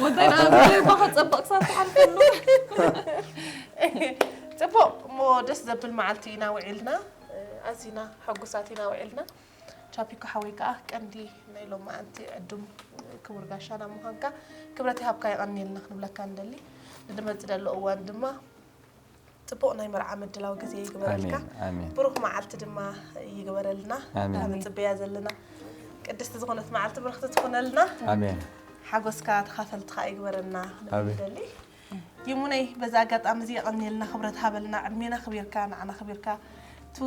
ወደና ብጀርባ ከጸብቕ ክሳብ ትሓልፈሉ። ፅቡቅ እሞ ደስ ዘብል መዓልቲ ኢና ውዒልና ኣዚና ሕጉሳት ኢና ውዒልና ቻፒኮ ሓወይ ከዓ ቀንዲ ናይ ሎም መዓልቲ ዕዱም ክቡር ጋሻና ምዃንካ ክብረት ይሃብካ የቐኒልና ክንብለካ ንደሊ ንድመፅ ደሎ እዋን ድማ ፅቡቅ ናይ መርዓ ምድላው ግዜ ይግበረልካ ኣሜን ኣሜን ብሩክ መዓልቲ ድማ ይግበረልና ኣሜን። ንፅበያ ዘለና ቅድስቲ ዝኾነት መዓልቲ ብርክቲ ትኾነልና ኣሜን ሓጎስካ ተኻፈልቲ ከዓ ይግበረና ኣሜን። ንደሊ ይሙነይ በዚ ኣጋጣሚ እዚ የቐኒልና ክብረት ሃበልና ዕድሜና ክቢርካ ንዓና ክቢርካ እቲ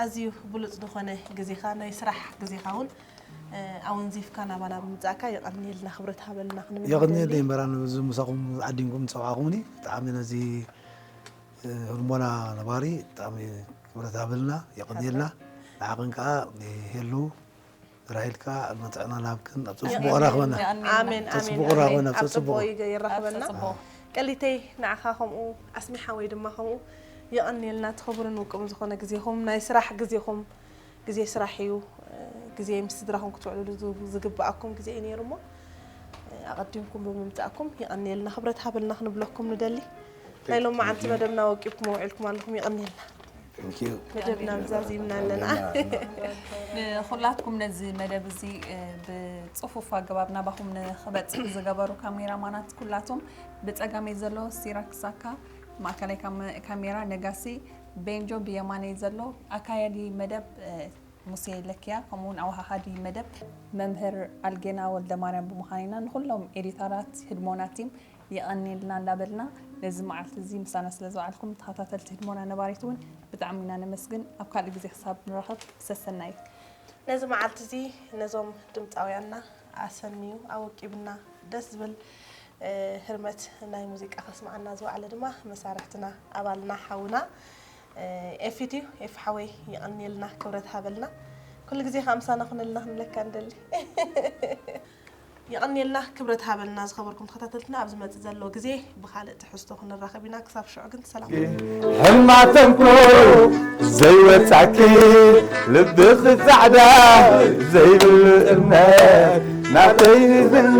ኣዝዩ ብሉፅ ዝኾነ ግዜኻ ናይ ስራሕ ግዜኻ እውን ኣወንዚፍካ ናባና ብምፃእካ የቐኒልና ክብረት ሃበልና ክንብል የቐኒለይ ንደሊ። እምበራ ነዚ ምሳኹም ዓዲንኩም ዝፀዋዕኹምኒ ብጣዕሚ ነዚ ህርሞና ነባሪ ብጣዕሚ ክብረት ሃበልና የቐኒልና ንዓቕን ከዓ ሄሉ ራሂል ከዓ ዕድመ ጥዕና ናብክን ኣብ ፅቡቅ ራኽበና ኣሜን ኣሜን ተፅብቁ ኣሜን። ራኽበና ኣብ ተፅብቁ ፅቡቅ ይገይራኽበና ጽቡቅ ቀሊተይ ንዓኻ ከምኡ ኣስሚሓ ወይ ድማ ከምኡ የቐኒልና ትኸቡርን ውቅም ዝኾነ ግዜኹም ናይ ስራሕ ግዜኹም ግዜ ስራሕ እዩ ግዜ ምስ ስድራኹም ክትውዕልሉ ዝ- ዝግብኣኩም ግዜ እዩ ነይሩ እሞ ኣቐዲምኩም ብምምፃእኩም የቐኒልና ክብረት ሃበልና ክንብለኩም ንደሊ ናይ ሎም መዓልቲ መደብና ወቂብኩም ውዒልኩም ኣለኹም የቐኒልና Thank you። መደብና ብዛዚምና ኣለና ንኹላትኩም ነዚ መደብ እዚ ብፅፉፍ ኣገባብ ናባኹም ንክበፅሕ ዝገበሩ ካሜራማናት ኩላቶም ብፀጋመይ ዘሎ ሲራክ ሳካ ማእከላይ ካመ- ካሜራ ነጋሲ ቤንጆ ብየማነይ ዘሎ ኣካያዲ መደብ ሙሴ ለኪያ ከምኡውን ኣወሃሃዲ መደብ መምህር ኣልጌና ወልደማርያም ብምዃን ኢና ንኩሎም ኤዲተራት ህድሞና ቲም የቐንየልና እንዳበልና ነዚ መዓልቲ እዚ ምሳና ስለ ዝወዓልኩም ተኸታተልቲ ህድሞና ነባሪት እውን ብጣዕሚ ኢና ነመስግን ኣብ ካልእ ግዜ ክሳብ ንራኸብ ሰሰናዩ ነዚ መዓልቲ እዚ ነዞም ድምፃውያንና ኣሰንዩ ኣወቂብና ደስ ዝብል ህርመት ናይ ሙዚቃ ከስምዓና ዝወዓለ ድማ መሳርሕትና ኣባልና ሓውና ኤፊት እዩ ኤፍ ሓወይ የቐንየልና ክብረት ሃበልና ኩሉ ግዜ ከዓ ምሳና ኩነልና ክንብለካ ንደሊ የቐንየልና ክብረት ሃበልና ዝኸበርኩም ተኸታተልትና ኣብ ዝመፅእ ዘሎ ግዜ ብካልእ ትሕዝቶ ክንራኸብ ኢና ክሳብ ሽዑ ግን ሰላም ሕልማ ተንኮል ዘይወጻኪ ልብኺ ጻዕዳ ዘይብሉ እምነት ናተይ ንፍኒ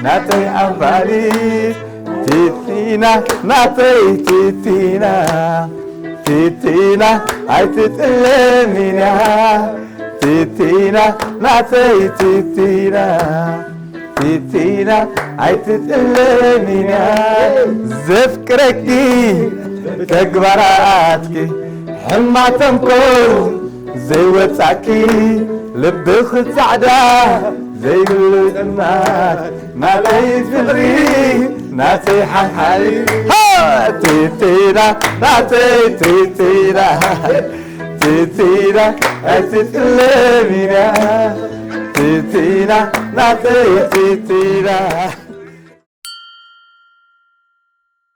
ናተይ ኣምባሊት ቲቲና ናተይ ቲቲና ቲቲና ኣይትጥለሚና ቲቲና ናተይ ቲቲና ቲቲና ኣይትጥለሚና ዘፍቅረኪ ብተግባራትኪ ሕማ ተንኮል ዘይወጻኪ ልብኺ ጻዕዳ ዘይብሉ ጥልማት ናተይ ፍቕሪ ናተይ ሓሓሪ ቲቲና ናተይ ቲቲና ቲቲና ኣይትጥለሚና ቲቲና ናተይ ቲቲና